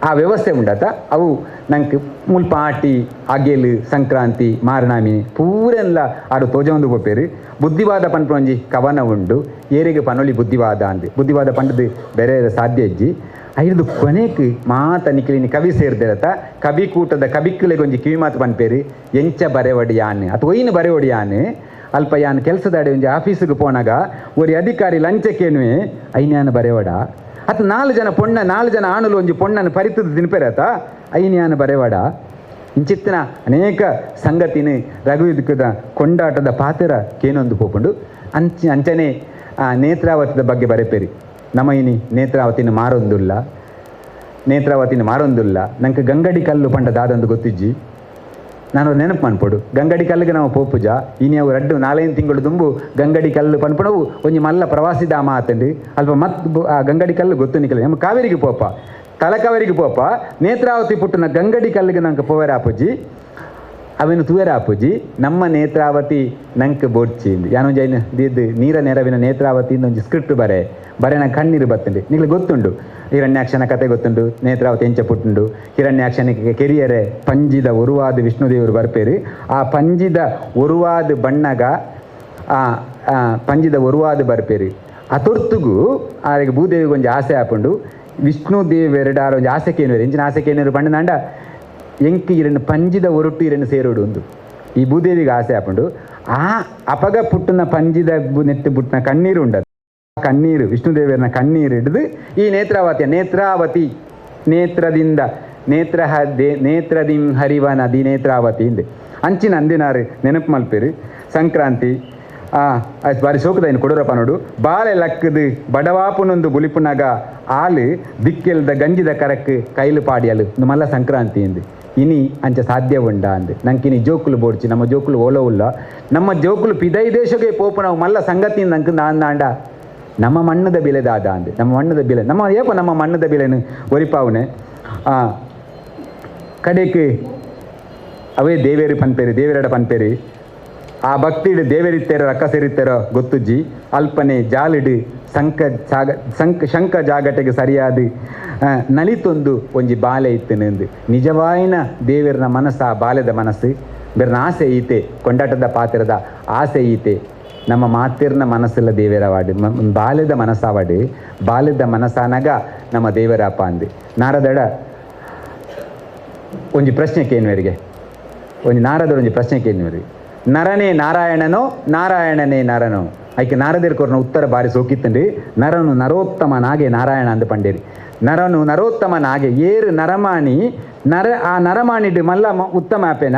ಆ ವ್ಯವಸ್ಥೆ ಉಂಡತ ಅವು ನಂಗೆ ಮುಲ್ಪಾಟಿ ಅಗೇಲು ಸಂಕ್ರಾಂತಿ ಮಾರನಾಮಿ ಪೂರೆಲ್ಲ ಆಡು ತೋಜೊಂದು ಪೋಪೇರು. ಬುದ್ಧಿವಾದ ಪನ್ಪೊಂಜಿ ಕವನ ಉಂಡು ಏರಿಗೆ ಪನೊಲಿ ಬುದ್ಧಿವಾದ ಅಂದು ಬುದ್ಧಿವಾದ ಪಂಡದು ಬೇರೆ ಸಾಧ್ಯ ಇಜ್ಜಿ ಐದು ಕೊನೆಕ್ ಮಾತ ನಿಕ್ಲಿನಿ ಕವಿ ಸೇರ್ದಿರತ ಕವಿ ಕೂಟದ ಕವಿಕ್ಕುಲೆಗೊಂಜಿ ಕಿವಿ ಮಾತು ಪನ್ಪೇರು ಎಂಚ ಬರೆವಡಿ ಯಾನ್ ಅಥವಾ ಒಯ್ನು ಬರೆವಡಿ ಯಾನ್ ಅಲ್ಪ ಯಾನ್ ಕೆಲಸದಾಡೆ ಒಂಜಿ ಆಫೀಸಿಗೆ ಪೋನಾಗ ಒರಿ ಅಧಿಕಾರಿ ಲಂಚಕ್ಕೇನುವೆ ಐನ್ಯಾನ ಬರೆವಡ ಅತ್ 4 ಜನ ಪೊಣ್ಣ 4 ಜನ ಆಣುಲು ಒಂಜಿ ಪೊಣ್ಣನ ಪರಿತದ ತಿನ್ಪೆರತ ಐನ್ಯಾನ ಬರೆವಡ ಇಂಚಿತ್ತಿನ ಅನೇಕ ಸಂಗತಿನ ರಘುವಿದ್ಕದ ಕೊಂಡಾಟದ ಪಾತ್ರ ಕೇನೊಂದು ಪೋಪುಂಡು. ಅಂಚನೆ ಆ ನೇತ್ರಾವತಿದ ಬಗ್ಗೆ ಬರೆಪೇರಿ ನಮ್ಮ ಇನಿ ನೇತ್ರಾವತಿನ ಮಾರೊಂದುಲ್ಲ ನೇತ್ರಾವತಿನ ಮಾರೊಂದುಲ್ಲ ನಂಗೆ ಗಂಗಡಿ ಕಲ್ಲು ಪಂಡ ದಾದಂದು ಗೊತ್ತಿಜ್ಜಿ ನಾನು ನೆನಪು ಮನ್ಪೊಡು ಗಂಗಡಿ ಕಲ್ಲಿಗೆ ನಾವು ಪೋಪುಜ ಇನಿ ಅವು ರಡ್ಡು 4-5 ತಿಂಗಳು ದುಂಬು ಗಂಗಡಿ ಕಲ್ಲು ಪನ್ಪಣವು ಒಂಜಿ ಮಲ್ಲ ಪ್ರವಾಸಿ ಧಾಮ ಆತಂಡು ಅಲ್ಪ ಮತ್ ಆ ಗಂಗಡಿ ಕಲ್ಲು ಗೊತ್ತು ನಿಕಲೆ ನಮ್ಮ ಕಾವೇರಿಗೆ ಪೋಪ ತಲಕಾವೇರಿಗೆ ಪೋಪ ನೇತ್ರಾವತಿ ಪುಟ್ಟನ ಗಂಗಡಿ ಕಲ್ಲಿಗೆ ನಂಗೆ ಪೋವೆರ ಆಪುಜಿ ಅವೇನು ತೂವೆರ ಆಪುಜಿ ನಮ್ಮ ನೇತ್ರಾವತಿ ನಂಗೆ ಬೋಡ್ಚಿ ಯಾನೊಂಜಿ ಐನು ದಿದ್ದು ನೀರ ನೆರವಿನ ನೇತ್ರಾವತಿ ಒಂಜಿ ಸ್ಕ್ರಿಪ್ಟ್ ಬರೆ ಬರೆ ನಂಗೆ ಕಣ್ಣೀರು ಬತ್ತುಂಡು ನಿಗ್ಲು ಗೊತ್ತುಂಡು ಹಿರಣ್ಯಾಕ್ಷನ ಕತೆ ಗೊತ್ತುಂಡು ನೇತ್ರಾವತಿ ಎಂಚ ಪುಟ್ಟುಂಡು ಹಿರಣ್ಯಾಕ್ಷನಿಗೆ ಕೆರಿಯರೆ ಪಂಜಿದ ಒರುವಾದ ವಿಷ್ಣುದೇವರು ಬರ್ಪೇರು ಆ ಪಂಜಿದ ಒರುವಾದ ಬಣ್ಣಗ ಆ ಪಂಜಿದ ಒರುವಾದ ಬರ್ಪೇರು ಆ ತೊರ್ತುಗು ಆರಿಗೆ ಭೂದೇವಿಗೆ ಒಂಜಿ ಆಸೆ ಆಪುಂಡು ವಿಷ್ಣುದೇವೆರಡು ಒಂಜಿ ಆಸೆ ಕೇನುವೇರು ಎಂಚಿನ ಆಸೆ ಕೇನುವರು ಬಣ್ಣದಾಂಡ ಎಂಕ್ ಇರನ್ನು ಪಂಜಿದ ಒರುಟು ಇರನ್ನು ಸೇರೋಡು ಒಂದು ಈ ಭೂದೇವಿಗೆ ಆಸೆ ಆಪುಂಡು ಆ ಅಪಗ ಪುಟ್ಟುನ ಪಂಜಿದ ನೆಟ್ಟು ಪುಟ್ಟನ ಕಣ್ಣೀರು ಉಂಡದು ಕಣ್ಣೀರು ವಿಷ್ಣುದೇವರನ ಕಣ್ಣೀರು ಹಿಡಿದು ಈ ನೇತ್ರಾವತಿಯ ನೇತ್ರಾವತಿ ನೇತ್ರದಿಂದ ನೇತ್ರ ನೇತ್ರದಿಂ ಹರಿವ ನದಿ ನೇತ್ರಾವತಿ ಇಂದೆ ಅಂಚಿನ ಅಂದಿನಾರು ನೆನಪು ಮಲ್ಪೇರು. ಸಂಕ್ರಾಂತಿ ಬಾರಿ ಸೋಕದ ಇನ್ನು ಕೊಡೋರಪ್ಪ ನೋಡು ಬಾಳೆ ಲಕ್ಕದು ಬಡವಾಪುನೊಂದು ಬುಲಿಪುನಗ ಆಲು ದಿಕ್ಕೆಲ್ದ ಗಂಜಿದ ಕರಕ್ ಕೈಲು ಪಾಡಿಯಲು ಮಲ್ಲ ಸಂಕ್ರಾಂತಿ ಇಂದು ಇನಿ ಅಂಚ ಸಾಧ್ಯ ಉಂಡ ಅಂದು ನಂಕಿನಿ ಜೋಕುಲು ಬೋಡ್ಚಿ ನಮ್ಮ ಜೋಕುಲು ಓಲೋ ಉಲ್ಲ ನಮ್ಮ ಜೋಕುಲು ಪಿದೈ ದೇಶಕ್ಕೆ ಪೋಪು ನಾವು ಮಲ್ಲ ಸಂಗತಿ ನಂಗೆ ನಾಂದಾಂಡ ನಮ್ಮ ಮಣ್ಣದ ಬೆಲೆ ದಾದ ಅಂದೆ ನಮ್ಮ ಮಣ್ಣದ ಬೆಲೆ ನಮ್ಮ ಏಪ ನಮ್ಮ ಮಣ್ಣದ ಬೆಲೆನು ಒರಿಪಾವನೆ ಕಡೆಗೆ ಅವೇ ದೇವೇರಿ ಪನ್ಪೇರಿ ದೇವೇರಡ ಪನ್ಪೇರಿ ಆ ಭಕ್ತಿಡು ದೇವೇರಿತ್ತೇರೋ ರಕ್ಕ ಸೇರಿತ್ತೇರೋ ಗೊತ್ತುಜ್ಜಿ ಅಲ್ಪನೆ ಜಾಲಿಡು ಸಂಕ ಜಾಗ ಸಂಕ ಶಂಕ ಜಾಗಟೆಗೆ ಸರಿಯಾದ ನಲಿತೊಂದು ಒಂಜಿ ಬಾಲೆ ಇತ್ತನೆಂದು ನಿಜವಾಯಿನ ದೇವೇರನ ಮನಸ್ಸು ಆ ಬಾಲೆದ ಮನಸ್ಸು ಬೇರೆ ಆಸೆ ಈತೆ ಕೊಂಡಾಟದ ಪಾತ್ರದ ಆಸೆ ಈತೆ ನಮ್ಮ ಮಾತಿರ್ನ ಮನಸ್ಸೆಲ್ಲ ದೇವರವಾಡು ಬಾಲ್ಯದ ಮನಸ್ಸಾವಾಡು ಬಾಲ್ಯದ ಮನಸ್ಸಾನಾಗ ನಮ್ಮ ದೇವರಪ್ಪ ಅಂದು ನಾರದಡ ಒಂಜಿ ಪ್ರಶ್ನೆ ಕೇನ್ವರಿಗೆ ಒಂಜಿ ನಾರದಡ ಒಂಜಿ ಪ್ರಶ್ನೆ ಕೇನ್ವರಿಗೆ ನರನೇ ನಾರಾಯಣನೋ ನಾರಾಯಣನೇ ನರನೋ ಐಕೆ ನಾರದೇರ್ ಕೊರ್ನ ಉತ್ತರ ಬಾರಿ ಸೋಕಿತ್ತಂಡು ನರನು ನರೋತ್ತಮನಾಗೆ ನಾರಾಯಣ ಅಂದು ಪಂಡೇರಿ ನರನು ನರೋತ್ತಮನಾಗೆ ಏರು ನರಮಾಣಿ ನರ ಆ ನರಮಾಣಿಡು ಮಲ್ಲ ಉತ್ತಮ ಆಪೇನ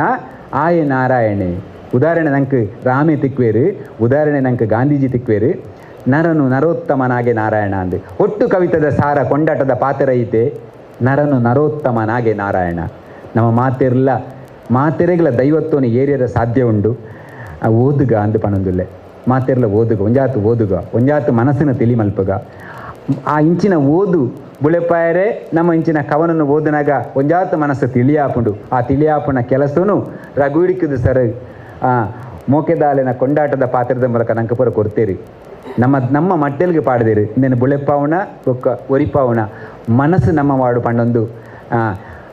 ಆಯೆ ನಾರಾಯಣೇ. ಉದಾಹರಣೆ ನಂಗೆ ರಾಮೇ ತಿಕ್ವೇರು ಉದಾಹರಣೆ ನಂಗೆ ಗಾಂಧೀಜಿ ತಿಕ್ವೇರು ನರನು ನರೋತ್ತಮನಾಗೆ ನಾರಾಯಣ ಅಂದು ಒಟ್ಟು ಕವಿತದ ಸಾರ ಕೊಂಡಾಟದ ಪಾತ್ರ ಐತೆ ನರನು ನರೋತ್ತಮನಾಗೆ ನಾರಾಯಣ. ನಮ್ಮ ಮಾತಿರಲ್ಲ ಮಾತೆರೆಗಳ ದೈವತ್ವನ ಏರಿಯರ ಸಾಧ್ಯ ಉಂಡು ಆ ಓದುಗ ಅಂದು ಪಣೊಂದುಲ್ಲೆ ಮಾತೆರ್ಲ ಓದುಗ ಒಂಜಾತು ಓದುಗ ಒಂಜಾತು ಮನಸ್ಸಿನ ತಿಳಿ ಮಲ್ಪಗ ಆ ಇಂಚಿನ ಓದು ಬುಳೆಪಾಯರೆ ನಮ್ಮ ಇಂಚಿನ ಕವನನ್ನು ಓದಿನಾಗ ಒಂಜಾತು ಮನಸ್ಸು ತಿಳಿಯಾಪುಂಡು ಆ ತಿಳಿಯಾಪುನ ಕೆಲಸನು ರಘುವಿಡಿಕದು ಸರ್ ಮೋಕೆದಾಲಿನ ಕೊಂಡಾಟದ ಪಾತ್ರದ ಮೂಲಕ ನಂಕಪುರ ಕೊಡ್ತೀರಿ ನಮ್ಮ ನಮ್ಮ ಮಟ್ಟೆಲ್ಗೆ ಪಾಡ್ದಿರಿ ಇನ್ನೇನು ಬುಳೆಪಾವಣ ಬೊಕ್ಕ ಒರಿಪಾವಣ ಮನಸ್ಸು ನಮ್ಮ ವಾಡು ಪಂಡೊಂದು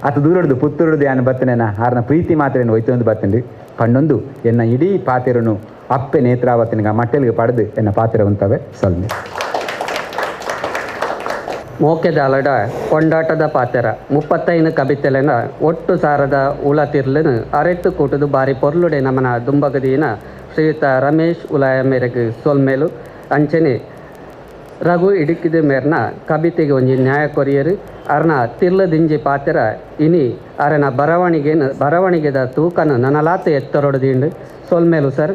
ಆತ ದೂರಡ್ದು ಪುತ್ತೂರುಡ್ದು ಯಾನು ಬತ್ತನೇನ ಆರ್ನ ಪ್ರೀತಿ ಮಾತ್ರ ಏನು ಹೋಯ್ತು ಬತ್ತಂಡು ಪಂಡೊಂದು ಎನ್ನ ಇಡೀ ಪಾತಿರನು ಅಪ್ಪೆ ನೇತ್ರಾವತಿನಿಗ ಮಟ್ಟೆಲ್ಗೆ ಪಾಡ್ದು ಎನ್ನ ಪಾತಿರ ಉಂತವೆ ಸಲ್ಮೆ. ಮೋಕೆದಾಲಡ ಕೊಂಡಾಟದ ಪಾತೆರ 35 ಕಬಿತೆಲೆನ ಒಟ್ಟು ಸಾರದ ಉಳತಿರ್ಲನು ಅರೆತ್ತು ಕೂಟದು ಬಾರಿ ಪೊರ್ಲುಡೆ ನಮನ ದುಂಬಗದಿನ ಶ್ರೀಯುತ ರಮೇಶ್ ಉಲಾಯ ಮೇರೆಗೆ ಸೊಲ್ಮೇಲು ಅಂಚನೆ ರಘು ಇಡುಕಿದ ಮೇರ್ನ ಕಬಿತೆಗೆ ಒಂಜಿ ನ್ಯಾಯ ಕೊರಿಯರು ಅರ್ನ ತಿರ್ಲದಿಂಜಿ ಪಾತೆರ ಇನಿ ಅರನ ಬರವಣಿಗೆದ ತೂಕನ ನನಲಾತ ಎತ್ತರೊಡದಿಂಡು ಸೊಲ್ಮೇಲು ಸರ್.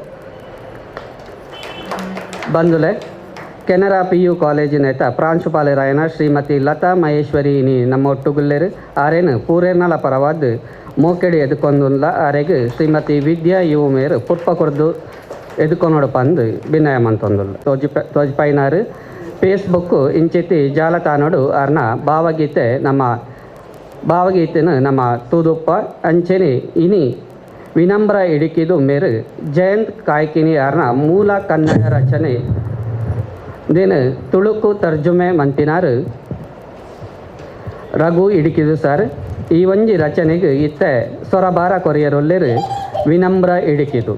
ಬಂದುಲೆ ಕೆನರಾ ಪಿ ಯು ಕಾಲೇಜಿನ ಪ್ರಾಂಶುಪಾಲರಾಯನ ಶ್ರೀಮತಿ ಲತಾ ಮಹೇಶ್ವರಿ ಇನಿ ನಮ್ಮ ಒಟ್ಟುಗುಲ್ಲೇರು ಆರೇನು ಪೂರೇರ್ನಲ ಪರವಾದ ಮೋಕೆಡಿ ಎದುಕೊಂದುಲ್ಲ ಆರೆಗ್ ಶ್ರೀಮತಿ ವಿದ್ಯಾ ಯುವ ಮೇರು ಪುಟ್ಪ ಕೊರ್ದು ಎದುಕೊನೋಡು ಪಂದು ಬಿನ್ನಯ ಮಂತೊಂದುಲ್ಲ ತೋಜಿಪೈನಾರು ಫೇಸ್ಬುಕ್ ಇಂಚಿತಿ ಜಾಲತಾಣಡು ಆರ್ನ ಭಾವಗೀತೆ ನಮ್ಮ ಭಾವಗೀತೆನ ನಮ್ಮ ತೂದುಪ್ಪ ಅಂಚೆನೆ ಇನಿ ವಿನಮ್ರ ಇಡುಕಿದು ಮೇರು ಜಯಂತ್ ಕಾಯ್ಕಿನಿ ಆರ್ನ ಮೂಲ ಕನ್ನಡ ರಚನೆ ದೇನ ತುಳುಕು ತರ್ಜುಮೆ ಮಂತಿನಾರು ರಘು ಇಡುಕಿದು ಸರ್. ಈ ಒಂಜಿ ರಚನೆಗೆ ಇತ್ತೆ ಸೊರಬಾರ ಕೊರಿಯರೊಲ್ಲೇರು ವಿನಮ್ರ ಇಡುಕಿದು.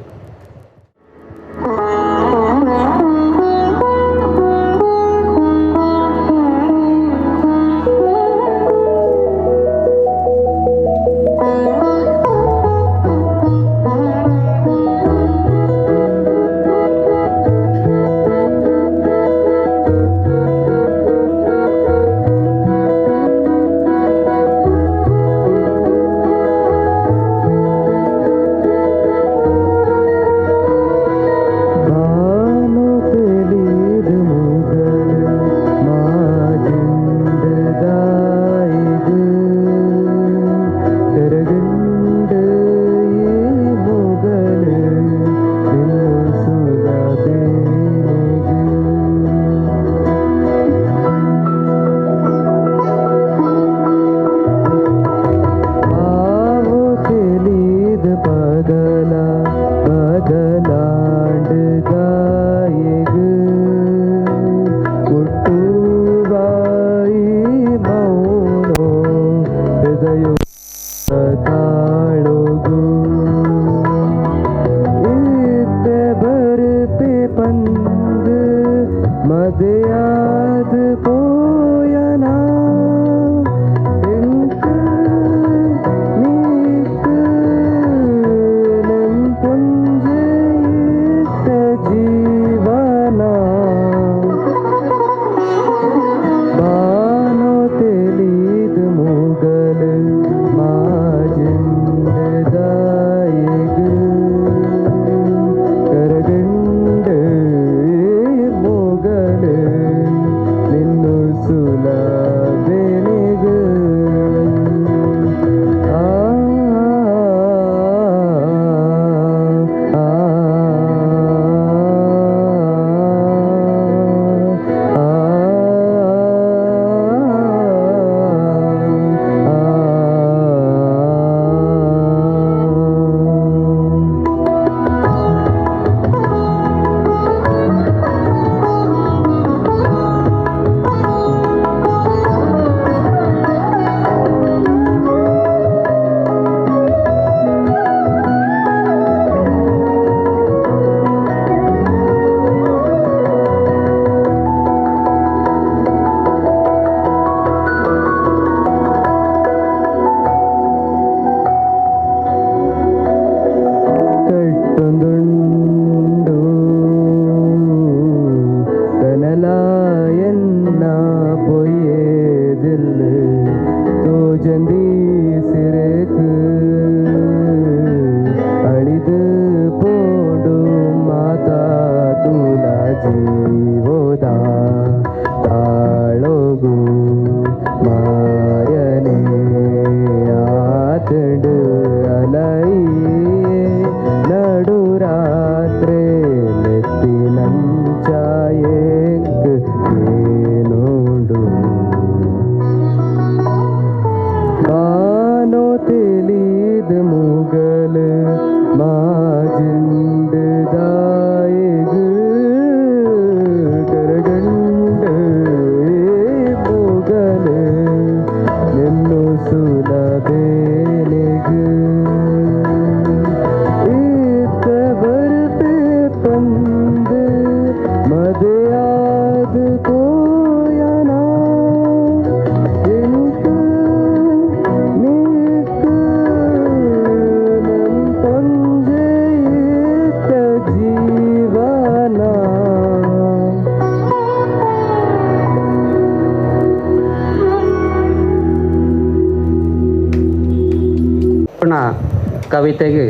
ಕವಿತೆಗೆ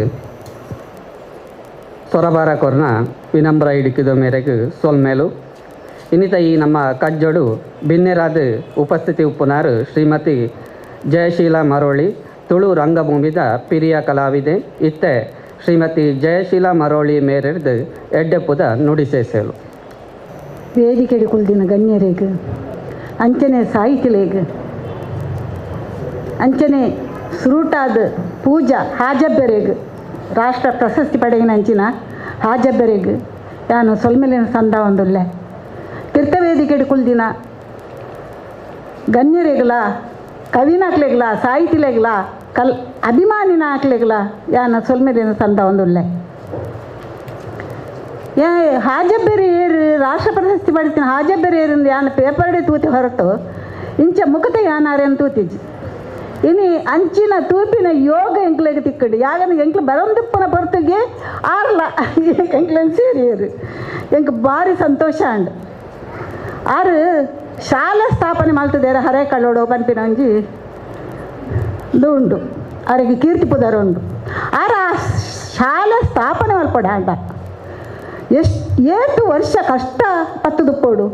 ಸೊರಬಾರ ಕೊರ್ನ ವಿನಮ್ರ ಹಿಡಿಕಿದ ಮೇರೆಗೆ ಸೊಲ್ಮೇಲು. ಇನ್ನಿತ ಈ ನಮ್ಮ ಕಜ್ಜೋಡು ಬಿನ್ನೆರಾದ ಉಪಸ್ಥಿತಿ ಉಪ್ಪುನಾರು ಶ್ರೀಮತಿ ಜಯಶೀಲ ಮರೋಳಿ, ತುಳು ರಂಗಭೂಮಿದ ಪಿರಿಯ ಕಲಾವಿದೆ. ಇತ್ತೆ ಶ್ರೀಮತಿ ಜಯಶೀಲ ಮರೋಳಿ ಮೇರೆರ್ದು ಎಡ್ಡೆಪ್ಪುದ ನುಡಿಸೇಸೇಲು. ವೇದಿಕೆ ಕುಲ್ದಿನ ಗಣ್ಯರೇಗ ಅಂಚನೆ ಸಾಹಿತಿಲೇಗ ಅಂಚನೆ ಸುರುಟಾದ ಪೂಜಾ ಹಾಜಬ್ಬೆರೆಗ್ ರಾಷ್ಟ್ರ ಪ್ರಶಸ್ತಿ ಪಡೆಯಿನ ಅಂಚಿನ ಹಾಜಬ್ಬೆರೆಗ್ ಯಾನು ಸೊಲ್ಮೆಲಿನ ಸಂದ ಒಂದುಲ್ಲೆ. ತೀರ್ಥವೇದಿಕೆ ಕುಲ್ದಿನ ಗಣ್ಯರೆಗ್ಲ ಕವಿನಾಕ್ಲೆಗ್ಲ ಸಾಹಿತಿಲೆಗ್ಲ ಕಲ್ ಅಭಿಮಾನಿನ ಹಾಕ್ಲೆಗ್ಲ ಯಾನ ಸೊಲ್ಮೆಲಿನ ಸಂದ ಒಂದುಲ್ಲೆ. ಯಾ ಹಾಜಬ್ಬೆರೆ ಏರು ರಾಷ್ಟ್ರ ಪ್ರಶಸ್ತಿ ಪಡಿತೀನಿ ಹಾಜಬ್ಬೆರೆ ಏರು ಯಾನ ಪೇಪರ್ಡೆ ತೂತಿ ಹೊರಟು ಇಂಚ ಮುಖತೆ ಯಾನಾರೆ ತೂತಿಜಿ. ಇನಿ ಅಂಚಿನ ತೂಪಿನ ಯೋಗ ಎಂಕ್ಲೆಗ್ ತಿಕ್ಕಡು ಯಾಗನ ಎಂಕ್ಲು ಬರಂದಿಪ್ಪನ ಪೊರ್ತುಗೆ ಆರ್ಲ ಎಂಕ್ಲನ್ ಸೇರಿಯರು ಎಂಕ್ ಭಾರಿ ಸಂತೋಷ ಅಂಡ್. ಆರು ಶಾಲಾ ಸ್ಥಾಪನೆ ಮಾಡ್ತಿದ್ದಾರೆ ಹರೆ ಕಳ್ಳೋಡು ಪನ್ಪಿನ ಒಂಜಿ ಇದು ಉಂಡು ಆರಿಗೆ ಕೀರ್ತಿ ಪುದರ್ ಉಂಡು. ಆರ ಆ ಶಾಲೆ ಸ್ಥಾಪನೆ ಮಲ್ಪಡ ಅಂಡ ಎಷ್ಟು ಏಟು ವರ್ಷ ಕಷ್ಟ ಪತ್ತು ದುಪ್ಪೋಡು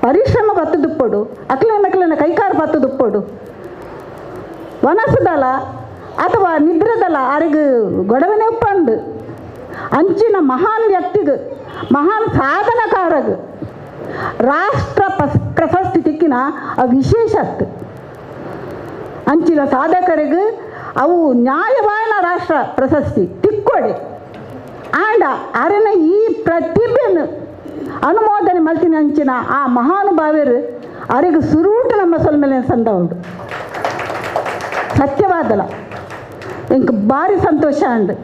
ಪರಿಶ್ರಮ ಪತ್ತು ದುಪ್ಪೋಡು ಅಕ್ಲನ ಅಕ್ಲನ ಕೈಕಾರು ಪತ್ತು ದುಪ್ಪೋಡು ವನಸದಲ ಅಥವಾ ನಿದ್ರದಲ ಆರಿಗೆ ಗೊಡವನೆ ಉಪ್ಪಂಡು ಅಂಚಿನ ಮಹಾನ್ ವ್ಯಕ್ತಿಗೆ ಮಹಾನ್ ಸಾಧನಕಾರಗ ರಾಷ್ಟ್ರ ಪ್ರಶಸ್ತಿ ತಿಕ್ಕಿನ ಆ ವಿಶೇಷತ್ತು. ಅಂಚಿನ ಸಾಧಕರಿಗೆ ಅವು ನ್ಯಾಯವಾದ ರಾಷ್ಟ್ರ ಪ್ರಶಸ್ತಿ ತಿಕ್ಕೊಡೆ ಆಂಡ ಅರನ ಈ ಪ್ರತಿಭೆಯನ್ನು ಅನುಮೋದನೆ ಮಲ್ತಿನ ಅಂಚಿನ ಆ ಮಹಾನುಭಾವರು ಅರೆಗೆ ಸುರೂಟ ನಮ್ಮ ಸೊಲ್ಮೆಲೆ ಸಂದ ಉಂಡು. ಸತ್ಯವಾದಲ ಎಂಕ್ ಭಾರಿ ಸಂತೋಷ ಅಂಡು.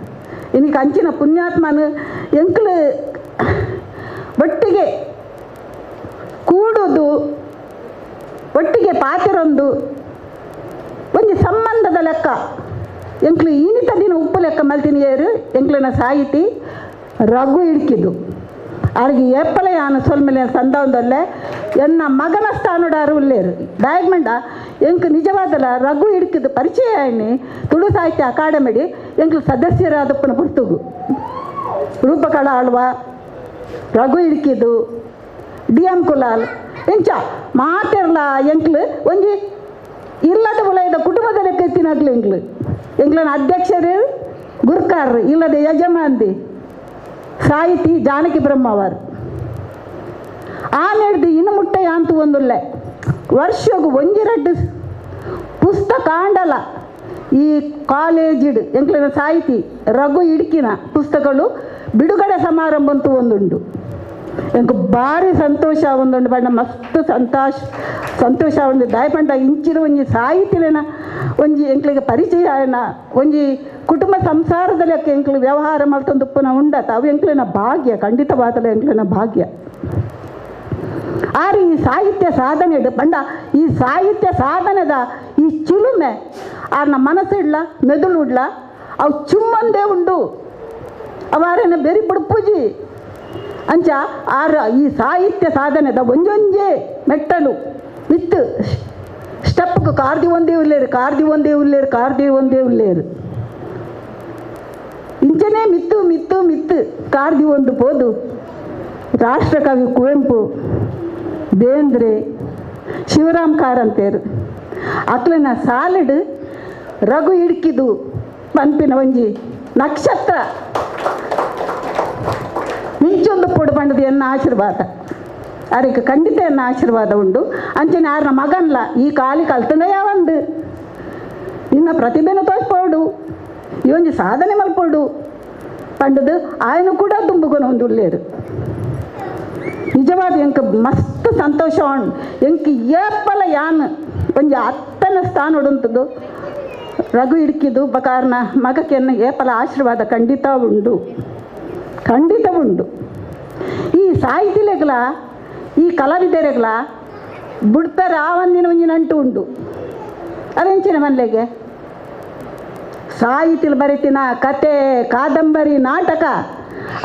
ಇನ್ನಿಗೆ ಅಂಚಿನ ಪುಣ್ಯಾತ್ಮನು ಎಂಕ್ಲು ಒಟ್ಟಿಗೆ ಕೂಡುದು ಒಟ್ಟಿಗೆ ಪಾತಿರೊಂದು ಒಂಜಿ ಸಂಬಂಧದ ಲೆಕ್ಕ ಎಂಕ್ಲು ಈನಿತ ದಿನ ಉಪ್ಪು ಲೆಕ್ಕ ಮಲ್ತಿನ ಏರು ಎಂಕ್ಲನ ಸಾಹಿತಿ ರಘು ಇಡ್ಕಿದ್ದು ಅವ್ರಿಗೆ ಏಪ್ಪಲ ಯಾನು ಸೊಲ್ಮೆಲೆ ಸಂದ ಒಂದೊಲ್ಲೆ ಎನ್ನ ಮಗನ ಸ್ಥಾನಡಾರು ಉಲ್ಲೇರು ಡಾಯಗ್ಮಂಡ ಎಂಕ್ ನಿಜವಾದಲ ರಘು ಇಡ್ಕಿದ್ದು ಪರಿಚಯ ಆಯ್ನಿ ತುಳು ಸಾಹಿತ್ಯ ಅಕಾಡೆಮಿಡಿ ಎಂಕ್ಲು ಸದಸ್ಯರಾದಪ್ಪನ ಪುರ್ತುಗು ರೂಪಕಳ ಆಳ್ವ ರಘು ಇಡ್ಕಿದ್ದು ಡಿ ಎಂ ಕುಲಾಲ್ ಇಂಚ ಮಾತಿರ್ಲ ಎಂಕ್ಲು ಒಂಜಿ ಇಲ್ಲದ ಉಲಯದ ಕುಟುಂಬದ ಲೆಕ್ಕ ಎತ್ತಿನಾಗ್ಲು ಎಂಕ್ಲು ಎಂಕ್ಲನ ಅಧ್ಯಕ್ಷರು ಗುರ್ಕಾರ್ರು ಇಲ್ಲದ ಯಜಮಾನ್ದಿ ಸಾಹಿತಿ ಜಾನಕಿ ಬ್ರಹ್ಮವರು ಆ ನೆಡ್ದು ಇನ್ನು ಮುಟ್ಟ ಯಾಂತು ಒಂದುಲ್ಲೆ ವರ್ಷಗು ಒಂಜಿರಡ್ಡು ಪುಸ್ತಕ ಆಂಡಲ ಈ ಕಾಲೇಜಿಡ್ ಎಂಕ್ಲನ ಸಾಹಿತಿ ರಘು ಇಡ್ಕಿನ ಪುಸ್ತಕಗಳು ಬಿಡುಗಡೆ ಸಮಾರಂಭ ಅಂತೂ ಒಂದುಂಡು. ಎಂಕ್ ಭಾರಿ ಸಂತೋಷ ಒಂದುಂಡು ಬಣ್ಣ ಮಸ್ತ್ ಸಂತೋಷ ಒಂದು ದಾಯಪಂಡ ಇಂಚಿನ ಒಂಜಿ ಸಾಹಿತಿಲೇನ ಒಂಜಿ ಎಂಕ್ಲಿಗೆ ಪರಿಚಯ ಆಯನ ಒಂಜಿ ಕುಟುಂಬ ಸಂಸಾರದ ಲೆಕ್ಕ ಎಂಕ್ಲು ವ್ಯವಹಾರ ಮಲ್ತೊಂದುಪ್ಪುನ ಉಂಡತ ಅವು ಎಂಕ್ಲಿನ ಭಾಗ್ಯ ಖಂಡಿತವಾದಲ ಎಂಕ್ಲಿನ ಭಾಗ್ಯ. ಆರು ಈ ಸಾಹಿತ್ಯ ಸಾಧನೆ ಪಂಡ ಈ ಸಾಹಿತ್ಯ ಸಾಧನೆದ ಈ ಚಿಲುಮೆ ಆರ್ನ ಮನಸ್ಸಿಡ್ಲ ಮೆದುಳು ಉಡ್ಲ ಅವು ಚುಮ್ಮಂದೇ ಉಂಡು ಅವಾರೇನ ಬೆರಿ ಬಿಡ್ಪೂಜಿ ಅಂಚ ಆರ ಈ ಸಾಹಿತ್ಯ ಸಾಧನೆದ ಒಂಜೊಂಜೆ ಮೆಟ್ಟಲು ವಿತ್ ಸ್ಟೆಪ್ಗೆ ಕಾರ್ದಿ ಒಂದೇ ಉಲ್ಲೇರು ಕಾರ್ದಿ ಒಂದೇ ಉಲ್ಲೇರು ಕಾರ್ದಿ ಒಂದೇ ಉಲ್ಲೇರು ಇಂಚನೇ ಮಿತ್ತು ಮಿತ್ತು ಮಿತ್ತು ಕಾರ್ದಿ ಒಂದು ಪೋದು ರಾಷ್ಟ್ರಕವಿ ಕುವೆಂಪು ಬೇಂದ್ರೆ ಶಿವರಾಮ್ ಕಾರಂತೇರು ಅಕ್ಲನ ಸಾಲಿಡ್ ರಘು ಇಡ್ಕಿದು ಪನ್ಪಿನ ಒಂಜಿ ನಕ್ಷತ್ರ ಮಿಂಚೊಂದು ಪೊಡು ಪಂಡದು ಎನ್ನ ಆಶೀರ್ವಾದ ಅದಕ್ಕೆ ಖಂಡಿತ ಎನ್ನ ಆಶೀರ್ವಾದ ಉಂಡು. ಅಂಚನೆ ಆರ್ನ ಮಗನ್ಲ ಈ ಕಾಲಿ ಕಲ್ತಂದ ಯಾವಂದು ನಿನ್ನ ಪ್ರತಿಭೆನ ತೋರಿಸ್ಪೋಡು ಈ ಒಂಜಿ ಸಾಧನೆ ಮಲ್ಪೋಡು ಪಂಡದು ಆಯನು ಕೂಡ ದುಂಬುಗೊನ ಒಂದು ಉಲ್ಲೇರು. ನಿಜವಾದ ಎಂಕ್ ಮಸ್ತ್ ಸಂತೋಷ ಉಂಡು. ಎಂಕ್ ಏಪಲ ಯಾನ್ ಒಂಜಿ ಅತ್ತನ ಸ್ಥಾನ ಉಂಟದು ರಘು ಇಡ್ಕಿದು ಬಕಾರ್ನ ಮಗಕ್ಕೆನ್ನ ಏಪಲ ಆಶೀರ್ವಾದ ಖಂಡಿತ ಉಂಡು ಖಂಡಿತ ಉಂಡು. ಈ ಸಾಹಿತಿಲೆಗ್ಲ ಈ ಕಲಾವಿದರೆಗ್ಲ ಬುಡ್ಪೆರ ಆವಂದಿನ ಒಂಜಿ ನಂಟು ಉಂಡು. ಅವೆಂಚಿನ ಮನ್ಲೆಗೆ ಸಾಹಿತಿಲು ಬರಿತಿನ ಕತೆ ಕಾದಂಬರಿ ನಾಟಕ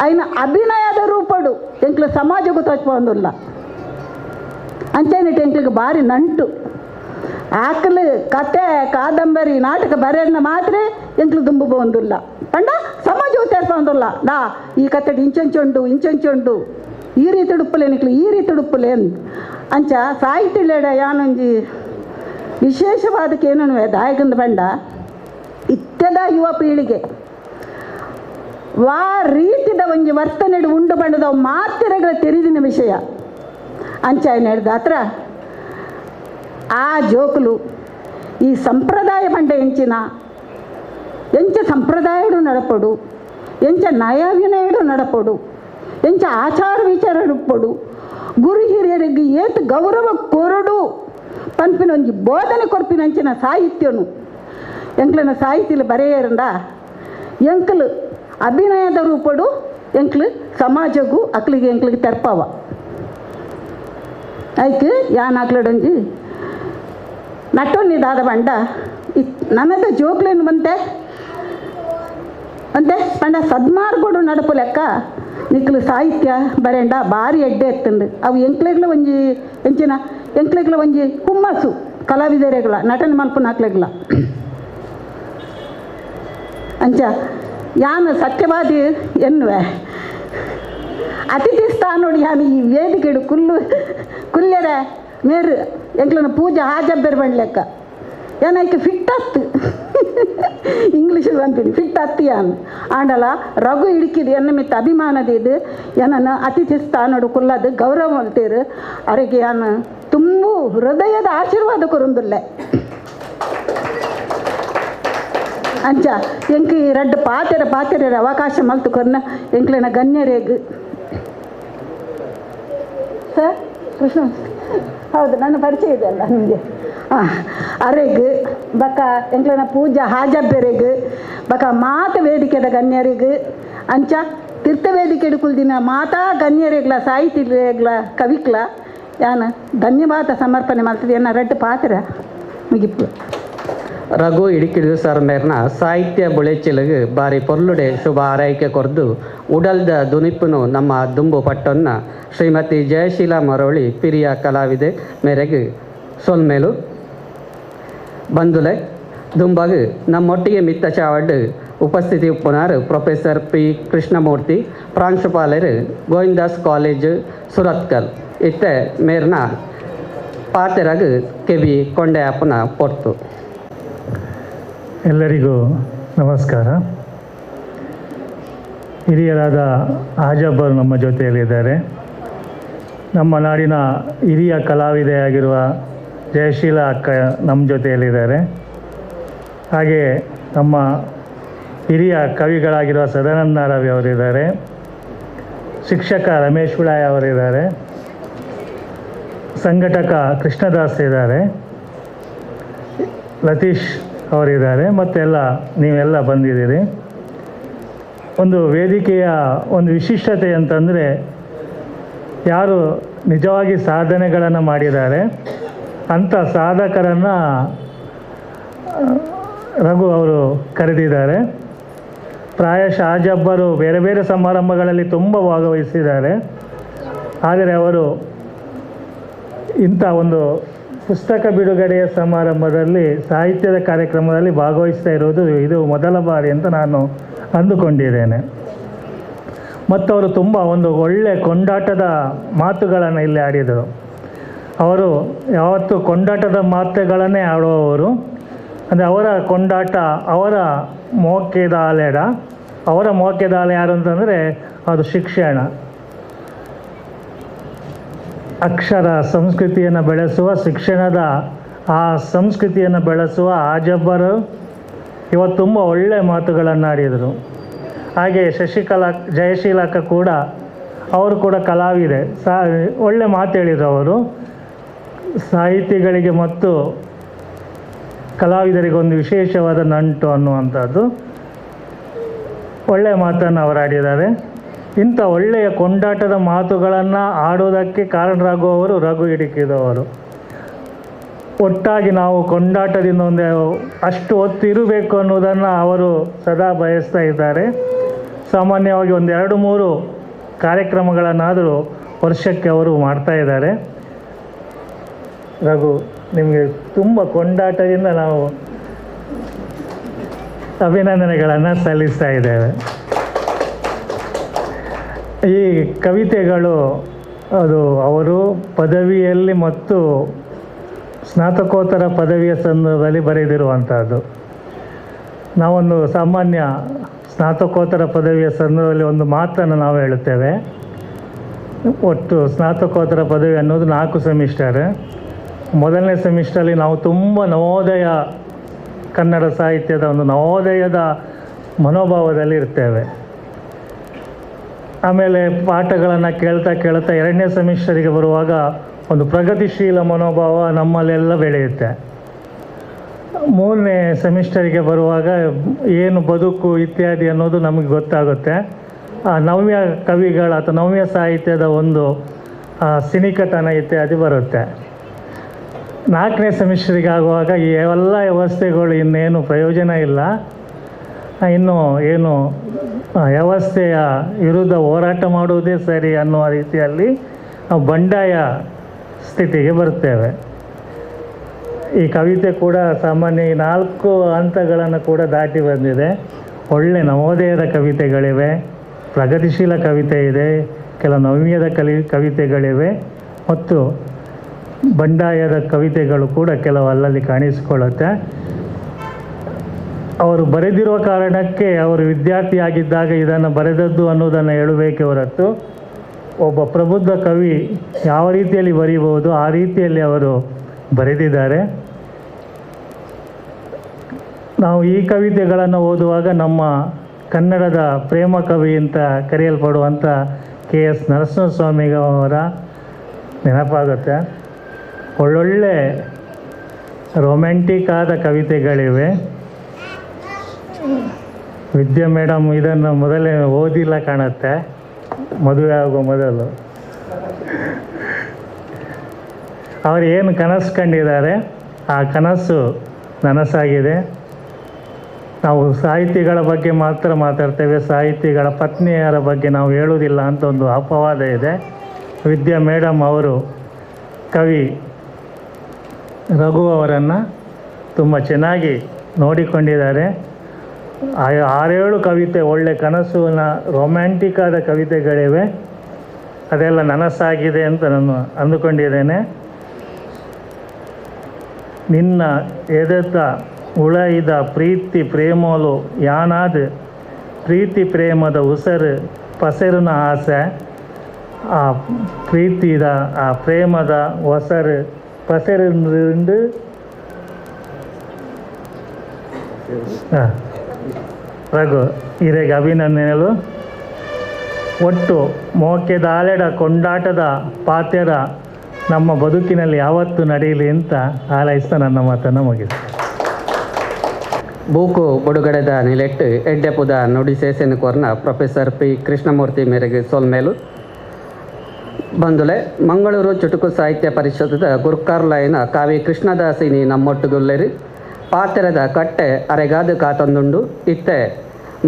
ಐನ ಅಭಿನಯದ ರೂಪಡು ಎಂಕ್ಲು ಸಮಾಜಕ್ಕೂ ತೋಚ್ಪೊಂದುಲ್ಲ. ಅಂಚೆನಿಟ್ಟು ಎಂಕ್ಲಿಗೆ ಭಾರಿ ನಂಟು. ಆಕಲು ಕತೆ ಕಾದಂಬರಿ ನಾಟಕ ಬರೆಯನ್ನ ಮಾತ್ರ ಎಂಕ್ಲು ದುಂಬು ಬಂದುಲ್ಲ ಪಂಡ ಸಮಾಜ ತೇರ್ಪೊಂದುಲ್ಲ ದಾ ಈ ಕತೆ ಇಂಚೊಂಚೊಂಡು ಇಂಚೊಂಚೊಂಡು ಈ ರೀತಿ ಉಡುಪುಲೆ ನಿಕ್ಲು ಈ ರೀತಿ ಉಡುಪುಲೆ ಅಂಚ ಸಾಹಿತ್ಯಲೇಡ ಯಾನೊಂಜಿ ವಿಶೇಷವಾದಕ್ಕೆ ಏನನ್ನುವೆ ದಾಯಕಂದ ಬಂಡ ಇತ್ಯದ ಯುವ ಪೀಳಿಗೆ ವಾ ರೀತಿದ ಒಂಜಿ ವರ್ತನೆಡು ಉಂಡು ಬಂಡದ ಮಾತಿರಗಳ ತೆರಿದಿನ ವಿಷಯ ಅಂಚ ಏನು ಹತ್ರ ಆ ಜೋಕುಲು ಈ ಸಂಪ್ರದಾಯ ಬಂಡ ಎಂಚಿನ ಎಂಚ ಸಂಪ್ರದಾಯಡು ನಡಪಡು ಎಂಚ ನಯ ವಿನಯಡು ನಡಪಡು ಎಂಚ ಆಚಾರ ವಿಚಾರ ಉಪ್ಪಡು ಗುರು ಹಿರಿಯರಿಗೆ ಏತ್ ಗೌರವ ಕೊರಡು ಪನ್ಪಿನ ಒಂಜಿ ಬೋಧನೆ ಕೊರ್ಪಿನ ಅಂಚಿನ ಸಾಹಿತ್ಯನು ಎಂಕ್ಲನ ಸಾಹಿತ್ಯಲು ಬರೆಯರಂಡ ಎಂಕ್ಲು ಅಭಿನಯದ ರೂಪಡು ಎಂಕ್ಲು ಸಮಾಜಗೂ ಅಕ್ಲಿಗೆ ಎಂಕ್ಲಿಗೆ ತೆರ್ಪವ ಐಕ್ ಯಾನ್ ಆಕ್ಲಡೊಂಜಿ ನಟೊನ್ನಿ ದಾದ ಬಂಡ ನನದ ಜೋಕ್ಲೇನು ಬಂತೆ ಅಂತೆ ಪಂಡ ಸದ್ಮಾರ್ಗೋಡು ನಡಪು ಲೆಕ್ಕ ನಿಕ್ಲು ಸಾಹಿತ್ಯ ಬರೆಂಡ ಭಾರಿ ಎಡ್ಡೆ ಎತ್ತಂಡು ಅವು ಎಂಕ್ಲೆಗ್ಲ ಒಂಜಿ ಎಂಚಿನ ಎಂಕ್ಲೆಗ್ಲ ಒಂಜಿ ಹುಮ್ಮಸ್ಸು ಕಲಾವಿದರೆಗಳ ನಟನೆ ಮಲ್ಪುನ ಆಕ್ಲೆಗ್ಲ ಅಂಚ ಯಾನು ಸತ್ಯವಾದಿ ಎನ್ನುವೆ ಅತಿಥಿ ಸ್ಥಾನೋಡು ಯಾನು ಈ ವೇದಿಕೆಡು ಕುಲ್ಲು ಕುಲ್ಲೆರೆ ಮೇರು ಎಂಕ್ಲನ ಪೂಜೆ ಹಾಜಬ್ಬೆರ್ ಬಂಡ್ಲೆಕ್ಕ ಏನಾಯ್ತು ಫಿಟ್ ಅತ್ತು ಇಂಗ್ಲೀಷಲ್ಲಿ ಅಂತೀನಿ ಫಿಟ್ ಅತ್ತು ಯಾನು ಆಂಡಲ ರಘು ಇಡುಕಿದು ಎನ್ನ ಮಿತ್ತ ಅಭಿಮಾನದ ಇದು ಏನನ್ನು ಅತಿಥಿ ಸ್ಥಾನೋಡು ಕುಲ್ಲದು ಗೌರವ ಮಲ್ತೇರು ಅವರಿಗೆ ಯಾನು ತುಂಬು ಹೃದಯದ ಆಶೀರ್ವಾದ ಕೊರುಂದುಲ್ಲೆ ಅಂಚ ಎಂಕ್ ಈ ರಡ್ಡು ಪಾತೆರ ಪಾತೆರ ಅವಕಾಶ ಮಲ್ತು ಕೊರ್ನ ಎಂಕ್ಲೆನ ಗಣ್ಯರೇಗ್ ಸರ್ ಕೃಷ್ಣ ಹೌದು ನನ್ನ ಪರಿಚಯ ಇದೆ ಅಲ್ಲ ನಿಮಗೆ ಹಾಂ ಅರೆಗ್ ಬಕ ಎಂಕ್ಲೆನ ಪೂಜಾ ಹಾಜಬ್ಬೆರೆಗ್ ಬಕ ಮಾತ ವೇದಿಕೆದ ಗಣ್ಯರಿಗ್ ಅಂಚ ತೀರ್ಥ ವೇದಿಕೆ ಕುಲ್ದಿನ ಮಾತಾ ಗಣ್ಯರಿಗ್ಲ ಸಾಹಿತಿಗ್ಲ ಕವಿಕ್ಲ ಯಾನು ಧನ್ಯವಾದ ಸಮರ್ಪಣೆ ಮಾಡ್ತಿದ್ದೆ ಎನ್ನ ರಡ್ಡು ಪಾತ್ರ ಮುಗಿಪು. ರಘು ಇಡಿಕಿಡು ಸರ್ ಮೇರ್ನ ಸಾಹಿತ್ಯ ಬುಳೆಚಿಲಗು ಬಾರಿ ಪೊರ್ಲುಡೆ ಶುಭ ಆರೈಕೆ ಕೊರ್ದು ಉಡಲ್ದ ದುನಿಪ್ಪುನು ನಮ್ಮ ದುಂಬು ಪಟ್ಟೊನ್ನ ಶ್ರೀಮತಿ ಜಯಶೀಲಾ ಮರೋಳಿ ಪಿರಿಯ ಕಲಾವಿದೆ ಮೇರೆಗೆ ಸೊಲ್ಮೇಲು ಬಂದುಲೆ ದುಂಬಾಗು ನಮ್ಮೊಟ್ಟಿಗೆ ಮಿತ್ತ ಚಾವಡ್ ಉಪಸ್ಥಿತಿ ಉಪ್ಪುನಾರು ಪ್ರೊಫೆಸರ್ ಪಿ ಕೃಷ್ಣಮೂರ್ತಿ ಪ್ರಾಂಶುಪಾಲರು ಗೋವಿಂದಾಸ್ ಕಾಲೇಜು ಸುರತ್ಕಲ್ ಇತ್ತೆ ಮೇರ್ನ ಪಾತೆರಗು ಕೆಬಿ ಕೊಂಡೆ ಅಪ್ಪನ ಪೊರ್ತು. ಎಲ್ಲರಿಗೂ ನಮಸ್ಕಾರ. ಹಿರಿಯರಾದ ಹಾಜಬ್ಬರು ನಮ್ಮ ಜೊತೆಯಲ್ಲಿದ್ದಾರೆ. ನಮ್ಮ ನಾಡಿನ ಹಿರಿಯ ಕಲಾವಿದೆಯಾಗಿರುವ ಜಯಶೀಲಾ ಅಕ್ಕ ನಮ್ಮ ಜೊತೆಯಲ್ಲಿದ್ದಾರೆ. ಹಾಗೆಯೇ ನಮ್ಮ ಹಿರಿಯ ಕವಿಗಳಾಗಿರುವ ಸದಾನಂದ ನಾರಾವಿ ಅವರಿದ್ದಾರೆ, ಶಿಕ್ಷಕ ರಮೇಶ್ ಉಳಾಯ ಅವರಿದ್ದಾರೆ, ಸಂಘಟಕ ಕೃಷ್ಣದಾಸ್ ಇದ್ದಾರೆ, ಲತೀಶ್ ಅವರಿದ್ದಾರೆ, ಮತ್ತೆಲ್ಲ ನೀವೆಲ್ಲ ಬಂದಿದ್ದೀರಿ. ಒಂದು ವೇದಿಕೆಯ ಒಂದು ವಿಶಿಷ್ಟತೆ ಅಂತಂದರೆ ಯಾರು ನಿಜವಾಗಿ ಸಾಧನೆಗಳನ್ನು ಮಾಡಿದ್ದಾರೆ ಅಂಥ ಸಾಧಕರನ್ನು ರಘು ಅವರು ಕರೆದಿದ್ದಾರೆ. ಪ್ರಾಯಶಃ ಹಾಜಬ್ಬರು ಬೇರೆ ಬೇರೆ ಸಮಾರಂಭಗಳಲ್ಲಿ ತುಂಬ ಭಾಗವಹಿಸಿದ್ದಾರೆ. ಆದರೆ ಅವರು ಇಂಥ ಒಂದು ಪುಸ್ತಕ ಬಿಡುಗಡೆಯ ಸಮಾರಂಭದಲ್ಲಿ ಸಾಹಿತ್ಯದ ಕಾರ್ಯಕ್ರಮದಲ್ಲಿ ಭಾಗವಹಿಸ್ತಾ ಇರೋದು ಇದು ಮೊದಲ ಬಾರಿ ಅಂತ ನಾನು ಅಂದುಕೊಂಡಿದ್ದೇನೆ. ಮತ್ತು ಅವರು ತುಂಬ ಒಂದು ಒಳ್ಳೆಯ ಕೊಂಡಾಟದ ಮಾತುಗಳನ್ನು ಇಲ್ಲಿ ಆಡಿದರು. ಅವರು ಯಾವತ್ತೂ ಕೊಂಡಾಟದ ಮಾತುಗಳನ್ನೇ ಆಡುವವರು. ಅಂದರೆ ಅವರ ಕೊಂಡಾಟ ಅವರ ಮೋಕೆದ ಅಲೆಡ, ಅವರ ಮೋಕೆದ ಅಲೆ ಯಾರು ಅಂತಂದರೆ ಅದು ಶಿಕ್ಷಣ, ಅಕ್ಷರ ಸಂಸ್ಕೃತಿಯನ್ನು ಬೆಳೆಸುವ ಶಿಕ್ಷಣದ ಆ ಸಂಸ್ಕೃತಿಯನ್ನು ಬೆಳೆಸುವ ಹಾಜಬ್ಬರು ಇವತ್ತು ತುಂಬ ಒಳ್ಳೆಯ ಮಾತುಗಳನ್ನು ಆಡಿದರು. ಹಾಗೆ ಶಶಿಕಲಾ ಜಯಶೀಲಕ್ಕ ಕೂಡ, ಅವರು ಕೂಡ ಕಲಾವಿದೆ, ಒಳ್ಳೆ ಮಾತು ಹೇಳಿದರು ಅವರು. ಸಾಹಿತಿಗಳಿಗೆ ಮತ್ತು ಕಲಾವಿದರಿಗೆ ಒಂದು ವಿಶೇಷವಾದ ನಂಟು ಅನ್ನುವಂಥದ್ದು ಒಳ್ಳೆಯ ಮಾತನ್ನು ಅವರು ಆಡಿದ್ದಾರೆ. ಇಂಥ ಒಳ್ಳೆಯ ಕೊಂಡಾಟದ ಮಾತುಗಳನ್ನು ಆಡೋದಕ್ಕೆ ಕಾರಣರಾಗುವವರು ರಘು ಇಡುಕಿದವರು. ಒಟ್ಟಾಗಿ ನಾವು ಕೊಂಡಾಟದಿಂದ ಒಂದು ಅಷ್ಟು ಹೊತ್ತು ಇರಬೇಕು ಅನ್ನೋದನ್ನು ಅವರು ಸದಾ ಬಯಸ್ತಾ ಇದ್ದಾರೆ. ಸಾಮಾನ್ಯವಾಗಿ ಒಂದು 2-3 ಕಾರ್ಯಕ್ರಮಗಳನ್ನಾದರೂ ವರ್ಷಕ್ಕೆ ಅವರು ಮಾಡ್ತಾ ಇದ್ದಾರೆ. Raghu, ನಿಮಗೆ ತುಂಬ ಕೊಂಡಾಟದಿಂದ ನಾವು ಅಭಿನಂದನೆಗಳನ್ನು ಸಲ್ಲಿಸ್ತಾ ಇದ್ದೇವೆ. ಈ ಕವಿತೆಗಳು ಅದು ಅವರು ಪದವಿಯಲ್ಲಿ ಮತ್ತು ಸ್ನಾತಕೋತ್ತರ ಪದವಿಯ ಸಂದರ್ಭದಲ್ಲಿ ಬರೆದಿರುವಂಥದ್ದು. ನಾವೊಂದು ಸಾಮಾನ್ಯ ಸ್ನಾತಕೋತ್ತರ ಪದವಿಯ ಸಂದರ್ಭದಲ್ಲಿ ಒಂದು ಮಾತನ್ನು ನಾವು ಹೇಳುತ್ತೇವೆ. ಒಟ್ಟು ಸ್ನಾತಕೋತ್ತರ ಪದವಿ ಅನ್ನೋದು 4 ಸೆಮಿಸ್ಟರ್. ಮೊದಲನೇ ಸೆಮಿಸ್ಟರಲ್ಲಿ ನಾವು ತುಂಬ ನವೋದಯ, ಕನ್ನಡ ಸಾಹಿತ್ಯದ ಒಂದು ನವೋದಯದ ಮನೋಭಾವದಲ್ಲಿ ಇರ್ತೇವೆ. ಆಮೇಲೆ ಪಾಠಗಳನ್ನು ಕೇಳ್ತಾ ಕೇಳ್ತಾ ಎರಡನೇ ಸೆಮಿಸ್ಟರಿಗೆ ಬರುವಾಗ ಒಂದು ಪ್ರಗತಿಶೀಲ ಮನೋಭಾವ ನಮ್ಮಲ್ಲೆಲ್ಲ ಬೆಳೆಯುತ್ತೆ. ಮೂರನೇ ಸೆಮಿಸ್ಟರಿಗೆ ಬರುವಾಗ ಏನು ಬದುಕು ಇತ್ಯಾದಿ ಅನ್ನೋದು ನಮಗೆ ಗೊತ್ತಾಗುತ್ತೆ. ಆ ನವ್ಯ ಕವಿಗಳ ಅಥವಾ ನವ್ಯ ಸಾಹಿತ್ಯದ ಒಂದು ಸಿನಿಕತನ ಇತ್ಯಾದಿ ಬರುತ್ತೆ. 4ನೇ ಸೆಮಿಸ್ಟರಿಗೆ ಆಗುವಾಗ ಈ ಎಲ್ಲ ವ್ಯವಸ್ಥೆಗಳು ಇನ್ನೇನು ಪ್ರಯೋಜನ ಇಲ್ಲ, ಇನ್ನು ಏನು ವ್ಯವಸ್ಥೆಯ ವಿರುದ್ಧ ಹೋರಾಟ ಮಾಡುವುದೇ ಸರಿ ಅನ್ನುವ ರೀತಿಯಲ್ಲಿ ನಾವು ಬಂಡಾಯ ಸ್ಥಿತಿಗೆ ಬರ್ತೇವೆ. ಈ ಕವಿತೆ ಕೂಡ ಸಾಮಾನ್ಯ ಈ 4 ಹಂತಗಳನ್ನು ಕೂಡ ದಾಟಿ ಬಂದಿದೆ. ಒಳ್ಳೆ ನವೋದಯದ ಕವಿತೆಗಳಿವೆ, ಪ್ರಗತಿಶೀಲ ಕವಿತೆ ಇದೆ, ಕೆಲ ನವ್ಯದ ಕವಿತೆಗಳಿವೆ ಮತ್ತು ಬಂಡಾಯದ ಕವಿತೆಗಳು ಕೂಡ ಕೆಲವು ಅಲ್ಲಲ್ಲಿ ಕಾಣಿಸಿಕೊಳ್ಳುತ್ತೆ. ಅವರು ಬರೆದಿರುವ ಕಾರಣಕ್ಕೆ ಅವರು ವಿದ್ಯಾರ್ಥಿಯಾಗಿದ್ದಾಗ ಇದನ್ನು ಬರೆದದ್ದು ಅನ್ನೋದನ್ನು ಹೇಳಬೇಕೆ ಹೊರತು ಒಬ್ಬ ಪ್ರಬುದ್ಧ ಕವಿ ಯಾವ ರೀತಿಯಲ್ಲಿ ಬರೀಬಹುದು ಆ ರೀತಿಯಲ್ಲಿ ಅವರು ಬರೆದಿದ್ದಾರೆ. ನಾವು ಈ ಕವಿತೆಗಳನ್ನು ಓದುವಾಗ ನಮ್ಮ ಕನ್ನಡದ ಪ್ರೇಮ ಕವಿ ಅಂತ ಕರೆಯಲ್ಪಡುವಂಥ ಕೆ ಎಸ್ ನರಸಿಂಹಸ್ವಾಮಿಯವರ ನೆನಪಾಗುತ್ತೆ. ಒಳ್ಳೊಳ್ಳೆ ರೊಮ್ಯಾಂಟಿಕ್ ಆದ ಕವಿತೆಗಳಿವೆ. ವಿದ್ಯಾ ಮೇಡಮ್ ಇದನ್ನು ಮೊದಲೇ ಓದಿಲ್ಲ ಕಾಣುತ್ತೆ, ಮದುವೆ ಆಗೋ ಮೊದಲು. ಅವರು ಏನು ಕನಸು ಕಂಡಿದ್ದಾರೆ ಆ ಕನಸು ನನಸಾಗಿದೆ. ನಾವು ಸಾಹಿತಿಗಳ ಬಗ್ಗೆ ಮಾತ್ರ ಮಾತಾಡ್ತೇವೆ, ಸಾಹಿತಿಗಳ ಪತ್ನಿಯರ ಬಗ್ಗೆ ನಾವು ಹೇಳುವುದಿಲ್ಲ ಅಂತ ಒಂದು ಅಪವಾದ ಇದೆ. ವಿದ್ಯಾ ಮೇಡಮ್ ಅವರು ಕವಿ ರಘು ಅವರನ್ನು ತುಂಬ ಚೆನ್ನಾಗಿ ನೋಡಿಕೊಂಡಿದ್ದಾರೆ. 6-7 ಕವಿತೆ ಒಳ್ಳೆ ಕನಸುನ ರೊಮ್ಯಾಂಟಿಕ್ ಆದ ಕವಿತೆಗಳಿವೆ, ಅದೆಲ್ಲ ನನಸಾಗಿದೆ ಅಂತ ನಾನು ಅಂದುಕೊಂಡಿದ್ದೇನೆ. ನಿನ್ನ ಎದೆತ ಉಳೈದ ಪ್ರೀತಿ ಪ್ರೇಮೋಲು ಯಾನಾದ ಪ್ರೀತಿ ಪ್ರೇಮದ ಉಸರು ಪಸೆರುನ ಆಸೆ, ಆ ಪ್ರೀತಿದ ಆ ಪ್ರೇಮದ ಒಸರು ಪಸೆರಿಂದು ರಘು ಹಿರೇಗೆ ಅಭಿನಂದನೆಗಳು. ಒಟ್ಟು ಮೋಕೆದಾಲೆಡ ಕೊಂಡಾಟದ ಪಾತ್ಯರ ನಮ್ಮ ಬದುಕಿನಲ್ಲಿ ಯಾವತ್ತೂ ನಡೆಯಲಿ ಅಂತ ಹಾರೈಸ್ತಾ ನನ್ನ ಮಾತನ್ನು ಮುಗಿಸ್ತೀನಿ. ಬೂಕು ಬುಡುಗಡೆದ ನಿಲೆಟ್ಟು ಎಡ್ಡೆಪುದ ನುಡಿ ಸೇಸೆನು ಕೋರ್ನ ಪ್ರೊಫೆಸರ್ ಪಿ ಕೃಷ್ಣಮೂರ್ತಿ ಮೇರೆಗೆ ಸೊಲ್ಮೇಲು ಬಂದುಲೆ. ಮಂಗಳೂರು ಚುಟುಕು ಸಾಹಿತ್ಯ ಪರಿಷತ್ತದ ಗುರ್ಕಾರ್ಲೈನ ಕಾವಿ ಕೃಷ್ಣದಾಸಿನಿ ನಮ್ಮೊಟ್ಟುಗುಲ್ಲೆರಿ ಪಾತ್ರದ ಕಟ್ಟೆ ಅರೆಗಾದು ಕಾತಂದುಂಡು. ಇತ್ತೆ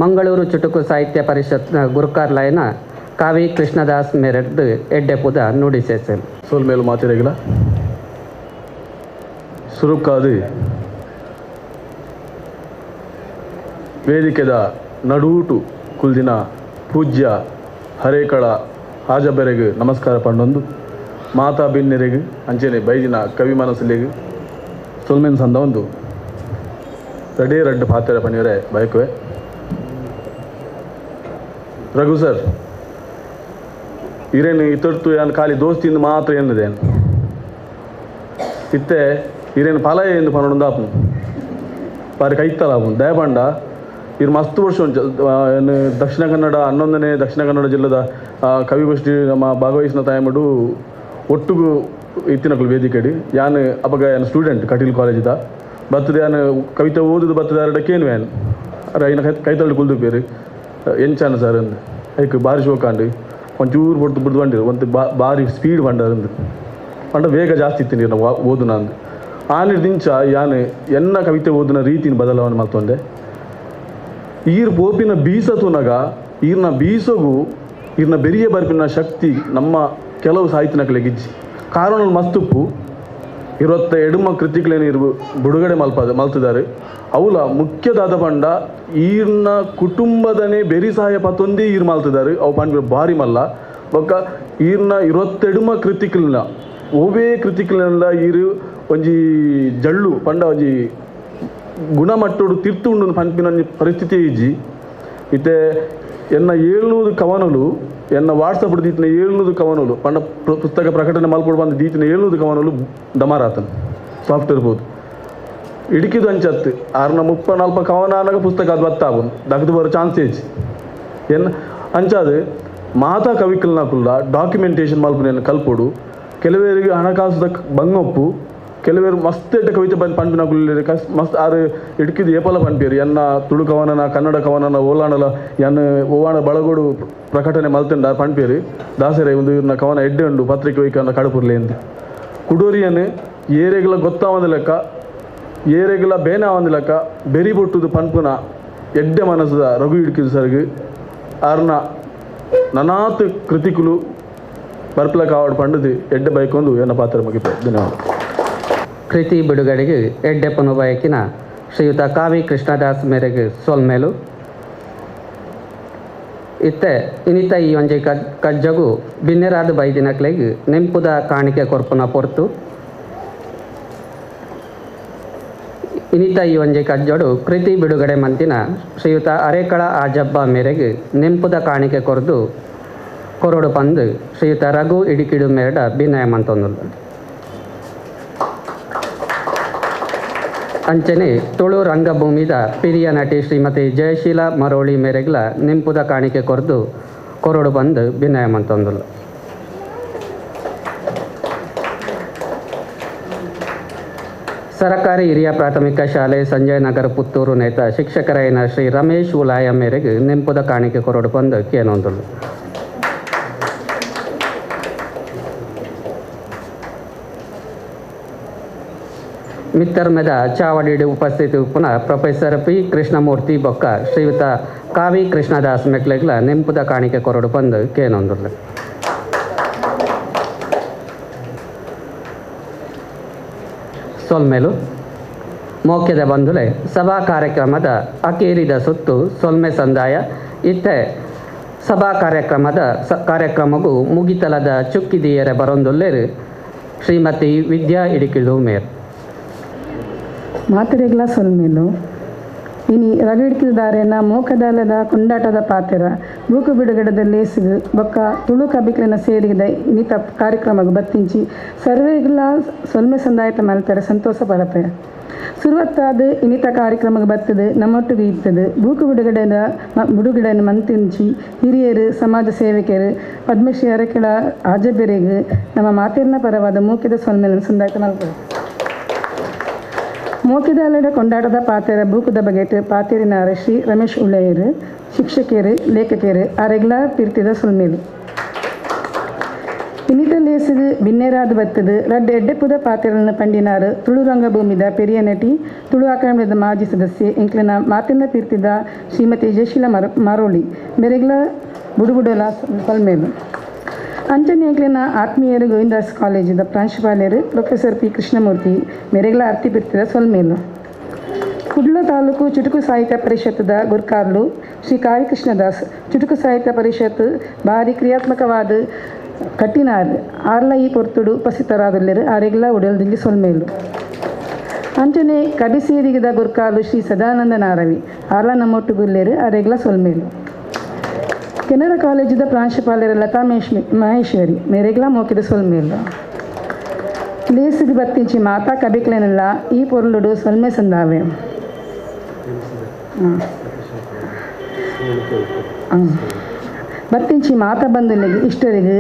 ಮಂಗಳೂರು ಚುಟುಕು ಸಾಹಿತ್ಯ ಪರಿಷತ್ನ ಗುರ್ಕಾರ್ಲೈನ ಕಾವಿ ಕೃಷ್ಣದಾಸ್ ಮೇರೆಡ್ದು ಎಡ್ಡೆಪುದ ನುಡಿ ಸೇಸೆನು. ಸೊಲ್ಮೇಲು ಮಾತಿರಗಿಲ್ಲ ಸುರುಕಾದು ವೇದಿಕೆದ ನಡೂಟು ಕುಲ್ದಿನ ಪೂಜ್ಯ ಹರೇಕಳ ಹಾಜಬೆರೆಗೆ ನಮಸ್ಕಾರ ಪಂಡೊಂದು ಮಾತಾ ಬಿನ್ನೆರೆಗೆ ಅಂಚನೆ ಬೈದಿನ ಕವಿ ಮನಸ್ಸಲ್ಲಿಗೆ ಸೊಲ್ಮೆನ್ ಸಂದ ಒಂದು ರಡೇ ರಡ್ಡು ಪಾತ್ರೆ ಪಣಿಯರೆ ಬಯಕುವೆ. ರಘು ಸರ್ ಇರೇನು ಇತರ್ತು ಯಾನ್ ಖಾಲಿ ದೋಸ್ತಿಂದ ಮಾತ್ರ ಏನಿದೆ ಇತ್ತೆ ಇರೇನು ಫಲ ಎಂದು ಪನ್ನೊಂದು ಆಪು ಪಾರಿ ಕೈತ್ತಲ ಆಪು ದಯಪಂಡ ಇರು ಮಸ್ತ್ ವರ್ಷ ಏನು ದಕ್ಷಿಣ ಕನ್ನಡ 11ನೇ ದಕ್ಷಿಣ ಕನ್ನಡ ಜಿಲ್ಲೆದ ಕವಿಗೋಷ್ಠಿ ನಮ್ಮ ಭಾಗವಹಿಸಿನ ತಾಯಮಡು ಒಟ್ಟುಗು ಇತ್ತಿನಕಲು ವೇದಿಕೆಡಿ ಯಾನ್ ಅಪಗ ಯಾನ್ ಸ್ಟೂಡೆಂಟ್ ಕಟೀಲ್ ಕಾಲೇಜಿದ ಬರ್ತದೆ ಯಾನ್ ಕವಿತೆ ಓದುದು ಬರ್ತದೆ ಅರಡಕ್ಕೇನು ಯಾನ್ ಅರ ಐನ ಕೈತಳ್ಳಿ ಕುಲ್ದು ಪೇರು ಎಂಚಾನ ಸರ್ ಅಂದು ಐಕ್ ಬಾರಿ ಶೋಕಾಂಡು ಒಂಚೂರು ಬಡ್ದು ಬಿಡ್ದು ಬಂಡಿರು ಒಂದು ಬಾರಿ ಸ್ಪೀಡ್ ಬಂಡಾರಂದು ಪಂಡ ವೇಗ ಜಾಸ್ತಿ ಇತ್ತು ನೀರು ಓದುನ ಅಂದು ಆನಿರ್ ದಿಂಚ ಯಾನ್ ಎನ್ನ ಕವಿತೆ ಓದುನ ರೀತಿನ ಬದಲಾವಣೆ ಮಲ್ತೊಂದೆ. ಈರ್ ಪೋಪಿನ ಬೀಸ ತೂನಗ ಈರ್ನ ಬೀಸಗು ಈರ್ನ ಬೆರಿಯ ಬರ್ಪಿನ ಶಕ್ತಿ ನಮ್ಮ ಕೆಲವು ಸಾಹಿತ್ಯನಕಲೆ ಗಿಜ್ಜಿ ಕಾರಣ ಮಸ್ತುಪ್ಪು 27 ಕೃತಿಗಳೇನು ಇರು ಬಿಡುಗಡೆ ಮಲ್ತಿದ್ದಾರೆ. ಅವಲ ಮುಖ್ಯದಾದ ಪಂಡ ಈರ್ನ ಕುಟುಂಬದನೇ ಬೆರಿ ಸಹಾಯ ಪತ್ತೊಂದೇ ಈರ್ ಮಲ್ತಿದ್ದಾರೆ. ಅವು ಪಂಡ ಭಾರಿ ಮಲ್ಲ ಬೊಕ್ಕ ಈರ್ನ 27 ಕೃತಿಗಳನ್ನ ಓವೇ ಕೃತಿಗಳನ್ನೆಲ್ಲ ಈರು ಒಂಜಿ ಜಳ್ಳು ಪಂಡ ಒಂಜಿ ಗುಣಮಟ್ಟೋಡು ತಿರ್ತು ಉಂಡು ಪನ್ಪಿನ ಒಂಜಿ ಪರಿಸ್ಥಿತಿ ಇಜ್ಜಿ. ಇತ್ತೆ ಎನ್ನ 700 ಕವನಲು ಎನ್ನ ವಾಟ್ಸಪ್ ದೀತಿನ 700 ಕವನಲು ಪಂಡ ಪುಸ್ತಕ ಪ್ರಕಟಣೆ ಮಲ್ಪೊಡು ಬಂದು ದೀತಿನ 700 ಕವನಲು ದಮಾರಾತನ್ ಸಾಫ್ಟ್ವೇರ್ ಬೋದು ಇಡುಕಿದು ಅಂಚತ್ತು 634 ಕವನ ಆನಾಗ ಪುಸ್ತಕ ಅದು ಬತ್ತಾಪುಂಡು ದಗ್ದು ಬರೋ ಚಾನ್ಸ್ ಇಜ್ಜಿ. ಎನ್ನ ಅಂಚಾದು ಮಾತಾ ಕವಿಕಲ್ನಕುಲ್ಲ ಡಾಕ್ಯುಮೆಂಟೇಷನ್ ಮಲ್ಪುನ ಕಲ್ಪೊಡು. ಕೆಲವರಿಗೆ ಹಣಕಾಸುದ ಬಂಗೊಪ್ಪು, ಕೆಲವರು ಮಸ್ತ್ ಎಡ್ಡೆ ಕವಿತೆ ಬಂದು ಪನ್ಪಿನಕುಲು ಕಸ್ ಮಸ್ತ್ ಆರು ಇಡ್ಕಿದು ಏಪಲ ಪನ್ಪೇರು. ಎನ್ನ ತುಳು ಕವನನ ಕನ್ನಡ ಕವನನ ಓಲಾಣಲ ಎನ್ನ ಓವಾಣ ಬಳಗೋಡು ಪ್ರಕಟಣೆ ಮಲ್ತಂಡ ಪನ್ಪೇರು. ದಾಸರೆ ಒಂದು ಇವ್ರನ್ನ ಕವನ ಎಡ್ಡೆ ಉಂಡು ಪತ್ರಿಕೆ ವೈಕನ್ನ ಕಡಪುರ್ಲೆ ಎಂದು ಕುಡೋರಿಯನ್ನು ಏರೆಗಳ ಗೊತ್ತಾವಂದ ಲೆಕ್ಕ ಏರೆಗಳ ಬೇನೆ ಆವಂದ ಲೆಕ್ಕ ಬೆರಿ ಬೊಟ್ಟುದು ಪನ್ಪುನ ಎಡ್ಡೆ ಮನಸ್ಸದ ರಘು ಇಡ್ಕಿದು ಸರ್ಗು ಆರ್ನ ನನಾತ್ ಕೃತಿಕುಲು ಬರ್ಪಲ ಕಾವಡ್ ಪಂಡದು ಎಡ್ಡೆ ಬೈಕೊಂದು ಎನ್ನ ಪಾತ್ರ ಮುಗಿಪೆ. ಧನ್ಯವಾದ. ಕೃತಿ ಬಿಡುಗಡೆಗೆ ಎಡ್ಡೆ ಪನುಬಯಕಿನ ಶ್ರೀಯುತ ಕಾವಿ ಕೃಷ್ಣದಾಸ್ ಮೇರೆಗೆ ಸೊಲ್ಮೇಲು. ಇತ್ತೆ ಇನ್ನಿತ ಈ ಒಂಜಿ ಕಜ್ಜಗು ಬಿನ್ನೆರಾದ ಬೈದಿನಕ್ಲೆಗ್ ನೆಂಪುದ ಕಾಣಿಕೆ ಕೊರ್ಪುನ ಪೊರ್ತು. ಇನ್ನಿತ ಈ ಒಂಜಿ ಕಜ್ಜೋಡು ಕೃತಿ ಬಿಡುಗಡೆ ಮಂತಿನ ಶ್ರೀಯುತ ಅರೇಕಳ ಆಜಬ್ಬ ಮೇರೆಗೆ ನೆಂಪುದ ಕಾಣಿಕೆ ಕೊರ್ದು ಕೊರಡು ಪಂದು ಶ್ರೀಯುತ ರಘು ಇಡಿಕಿಡು ಮೇರಡ ಬಿನ್ನಯ ಮಂತೊಂದುಲ್ಲ. ಅಂಚನೆ ತುಳು ರಂಗಭೂಮಿದ ಪಿರಿಯ ನಟಿ ಶ್ರೀಮತಿ ಜಯಶೀಲ ಮರೋಳಿ ಮೇರೆಗ್ಲ ನೆಂಪುದ ಕಾಣಿಕೆ ಕೊರ್ದು ಕೊರಡು ಬಂದು ಬಿನ್ನಯ ಮಂತೊಂದುಲ್ಲ. ಸರಕಾರಿ ಹಿರಿಯ ಪ್ರಾಥಮಿಕ ಶಾಲೆ ಸಂಜಯ್ ನಗರ ಪುತ್ತೂರು ನೇತ ಶಿಕ್ಷಕರಾಯನ ಶ್ರೀ ರಮೇಶ್ ಉಲಾಯ ಮೇರೆಗೆ ನೆಂಪುದ ಕಾಣಿಕೆ ಕೊರಡು ಬಂದು ಕೇನೊಂದುಲ್ಲ. ಮಿತ್ತರ್ಮೆದ ಚಾವಡಿಡು ಉಪಸ್ಥಿತಿ ಉಪ್ಪುನ ಪ್ರೊಫೆಸರ್ ಪಿ ಕೃಷ್ಣಮೂರ್ತಿ ಬೊಕ್ಕ ಶ್ರೀಯುತ ಕಾವಿ ಕೃಷ್ಣದಾಸ್ ಮೆಕ್ಲೆಗ್ಲ ನೆಂಪುದ ಕಾಣಿಕೆ ಕೊರಡು ಬಂದು ಕೇನೊಂದುಲ್ಲ. ಸೊಲ್ಮೇಲು ಮೋಕ್ಯದ ಬಂಧುಲೆ ಸಭಾ ಕಾರ್ಯಕ್ರಮದ ಅಕೇರಿದ ಸುತ್ತು ಸೊಲ್ಮೆ ಸಂದಾಯ ಇತ್ತೆ ಸಭಾ ಕಾರ್ಯಕ್ರಮದ ಕಾರ್ಯಕ್ರಮಗೂ ಮುಗಿತಲದ ಚುಕ್ಕಿದಿಯರೆ ಬರೊಂದುಲ್ಲೇರು ಶ್ರೀಮತಿ ವಿದ್ಯಾ ಇಡಿಕಿಳು ಮೇರ್. ಮಾತೆರೆಗ್ಲ ಸೊಲ್ಮೇಲು. ಇನಿ ರಘು ಇಡ್ಕಿದಾರೆನ ಮೋಕದಾಲದ ಕೊಂಡಾಟದ ಪಾತೆರ ಬೂಕು ಬಿಡುಗಡೆದ ಲೇಸಿಗು ಬೊಕ್ಕ ತುಳು ಕಬಿಕ್ಲೆನ ಸೇರಿದ ಇನ್ನಿತ ಕಾರ್ಯಕ್ರಮಗ್ ಬತ್ತಿಂಚಿ ಸರ್ವೇಗ್ಲ ಸೊಲ್ಮೆ ಸಂದಾಯತ ಮಲ್ಪೆರೆ ಸಂತೋಷ ಪಡಪೆ. ಸುರುವತ್ತಾದ ಇನ್ನಿತ ಕಾರ್ಯಕ್ರಮಕ್ಕೆ ಬರ್ತದೆ ನಮ್ಮೊಟ್ಟಿಗೆ ಇರ್ತದೆ ಬೂಕು ಬಿಡುಗಡೆನ ಬಿಡುಗಡೆಯನ್ನು ಮಂತಿಂಚಿ ಹಿರಿಯರು ಸಮಾಜ ಸೇವಕರು ಪದ್ಮಶ್ರೀ ಅರಕೆಳ ಆಜಬೆರೆಗ್ ನಮ್ಮ ಮಾತೆರ್ನ ಪರವಾದ ಮೂಕಿದ ಸೊಲ್ಮೆలను ಸಂದಾಯತ ಮಲ್ಪೆ. ಮೋಕಿದಾಲಡ ಕೊಂಡಾಟದ ಪಾತೆರ ಬೂಕುದ ಬಗೆಟ್ ಪಾತೆರಿನಾರ ಶ್ರೀ ರಮೇಶ್ ಉಳ್ಳಯರು ಶಿಕ್ಷಕಿಯರು ಲೇಖಕಿಯರು ಆರೆಗ್ಲ ಪಿರ್ತಿದ ಸೊಲ್ಮೇಲು. ಇನ್ನಿತ ಲೇಸಿದು ಬಿನ್ನೇರಾದ ಬತ್ತದು ರಡ್ಡ ಎಡ್ಡೆಪುದ ಪಾತೆರನ್ನು ಪಂಡಿನಾರು ತುಳು ರಂಗಭೂಮಿದ ಪೆರಿಯ ನಟಿ ತುಳು ಅಕಾಡೆಮಿದ ಮಾಜಿ ಸದಸ್ಯೆ ಎಂಕ್ಲಿನ ಮಾತಿನ ಪಿರ್ತಿದ ಶ್ರೀಮತಿ ಜಯಶೀಲ ಮರೋಳಿ ಮೆರೆಗ್ಲ ಬುಡುಬುಡಲ ಸೊಲ್ಮೇಲು. ಅಂಚನೆ ಎಂಕ್ಲಿನ ಆತ್ಮೀಯರು ಗೋವಿಂದಾಸ್ ಕಾಲೇಜಿದ ಪ್ರಾಂಶುಪಾಲರು ಪ್ರೊಫೆಸರ್ ಪಿ ಕೃಷ್ಣಮೂರ್ತಿ ಮೆರೆಗ್ಲ ಅರ್ತಿ ಪಿರ್ತಿದ ಸೊಲ್ಮೇಲು. ಕುಡ್ಲ ತಾಲೂಕು ಚುಟುಕು ಸಾಹಿತ್ಯ ಪರಿಷತ್ತದ ಗುರ್ಕಾರ್ಲು ಶ್ರೀ ಕಾವಿಕೃಷ್ಣದಾಸ್ ಚುಟುಕು ಸಾಹಿತ್ಯ ಪರಿಷತ್ ಭಾರಿ ಕ್ರಿಯಾತ್ಮಕವಾದ ಕಟ್ಟಿನಾರ್ ಆರ್ಲ ಈ ಪೊರ್ತುಡು ಉಪಸ್ಥಿತರಾದಲ್ಲೇರು ಆರೆಗ್ಲ ಉಡಲ್ದಿಂಗಿ ಸೊಲ್ಮೇಲು. ಅಂಚನೆ ಕಬಿಸೀರಿಗಿದ ಗುರ್ಕಾರ್ಲು ಶ್ರೀ ಸದಾನಂದ ನಾರವಿ ಆರ್ಲ ನಮ್ಮೊಟ್ಟುಗುಲ್ಲೇರು ಆರೆಗ್ಲ ಸೊಲ್ಮೇಲು. ಕೆನರಾ ಕಾಲೇಜಿದ ಪ್ರಾಂಶುಪಾಲರ ಲತಾ ಮಹೇಶ್ವರಿ ಮೇರೆಗ್ಲ ಮೋಕಿದ ಸೊಲ್ಮೇಲು. ಲೇಸಿಗೆ ಬತ್ತಿಂಚಿ ಮಾತಾ ಕಬಿಕ್ಲೆನೆಲ್ಲ ಈ ಪೊರುಳುಡು ಸೊಲ್ಮೆ ಸಂದಾವೆ. ಬತ್ತಿಂಚಿ ಮಾತಾ ಬಂಧುಲಿಗೆ ಇಷ್ಟರಿಗೆ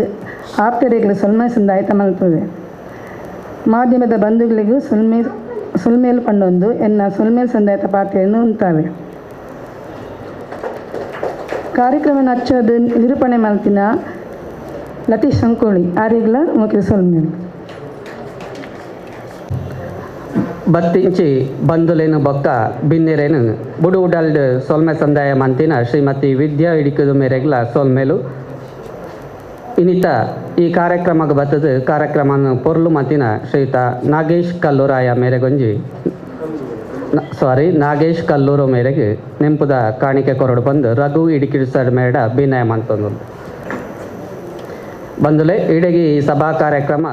ಆಪ್ತರಿಗೆ ಸೊಲ್ಮೆ ಸಂದಾಯ ಮಲ್ಪುವೆ. ಮಾಧ್ಯಮದ ಬಂಧುಗಳಿಗೂ ಸೊಲ್ಮೇಲು ಪಂಡೊಂದು ಎನ್ನ ಸೊಲ್ಮೇಲು ಸಂದಾಯತ ಪಾತ್ರೆಯನ್ನು ಉಂತಾವೆ. ಕಾರ್ಯಕ್ರಮ ನಚ್ಚದ ನಿರೂಪಣೆ ಮಲ್ತಿನ ಲತೀಶ್ ಸಂಕೋಳಿ ಆರೆಗ್ಲ ಮುಖ್ಯ ಸೊಲ್ಮೇಲು. ಬತ್ತಿಂಚಿ ಬಂಧುಲೇನು ಬೊಕ್ಕ ಬಿನ್ನೆರೇನು ಬುಡು ಉಡಲ್ಡ್ ಸೊಲ್ಮೆ ಸಂದಾಯ ಮಂತಿನ ಶ್ರೀಮತಿ ವಿದ್ಯಾ ಇಡಿಕುದು ಮೇರೆಗ್ಲ ಸೊಲ್ಮೇಲು. ಇನ್ನಿತ ಈ ಕಾರ್ಯಕ್ರಮಕ್ಕೆ ಬತ್ತದು ಕಾರ್ಯಕ್ರಮವನ್ನು ಪೊರ್ಲು ಮತಿನ ಶ್ರೀಯುತ ನಾಗೇಶ್ ಕಲ್ಲೂರಾಯ ಮೇರೆಗೊಂಜಿ, ಸಾರಿ, ನಾಗೇಶ್ ಕಲ್ಲೂರು ಮೇರೆಗೆ ನೆಂಪುದ ಕಾಣಿಕೆ ಕೊರಡು ಬಂದು ರಘು ಇಡಿಕಿಡಿಸಡ್ ಮೇಡ ಬಿನಯ ಮಂತೊಂದು ಬಂದುಲೆ. ಇಡಗಿ ಈ ಸಭಾ ಕಾರ್ಯಕ್ರಮ.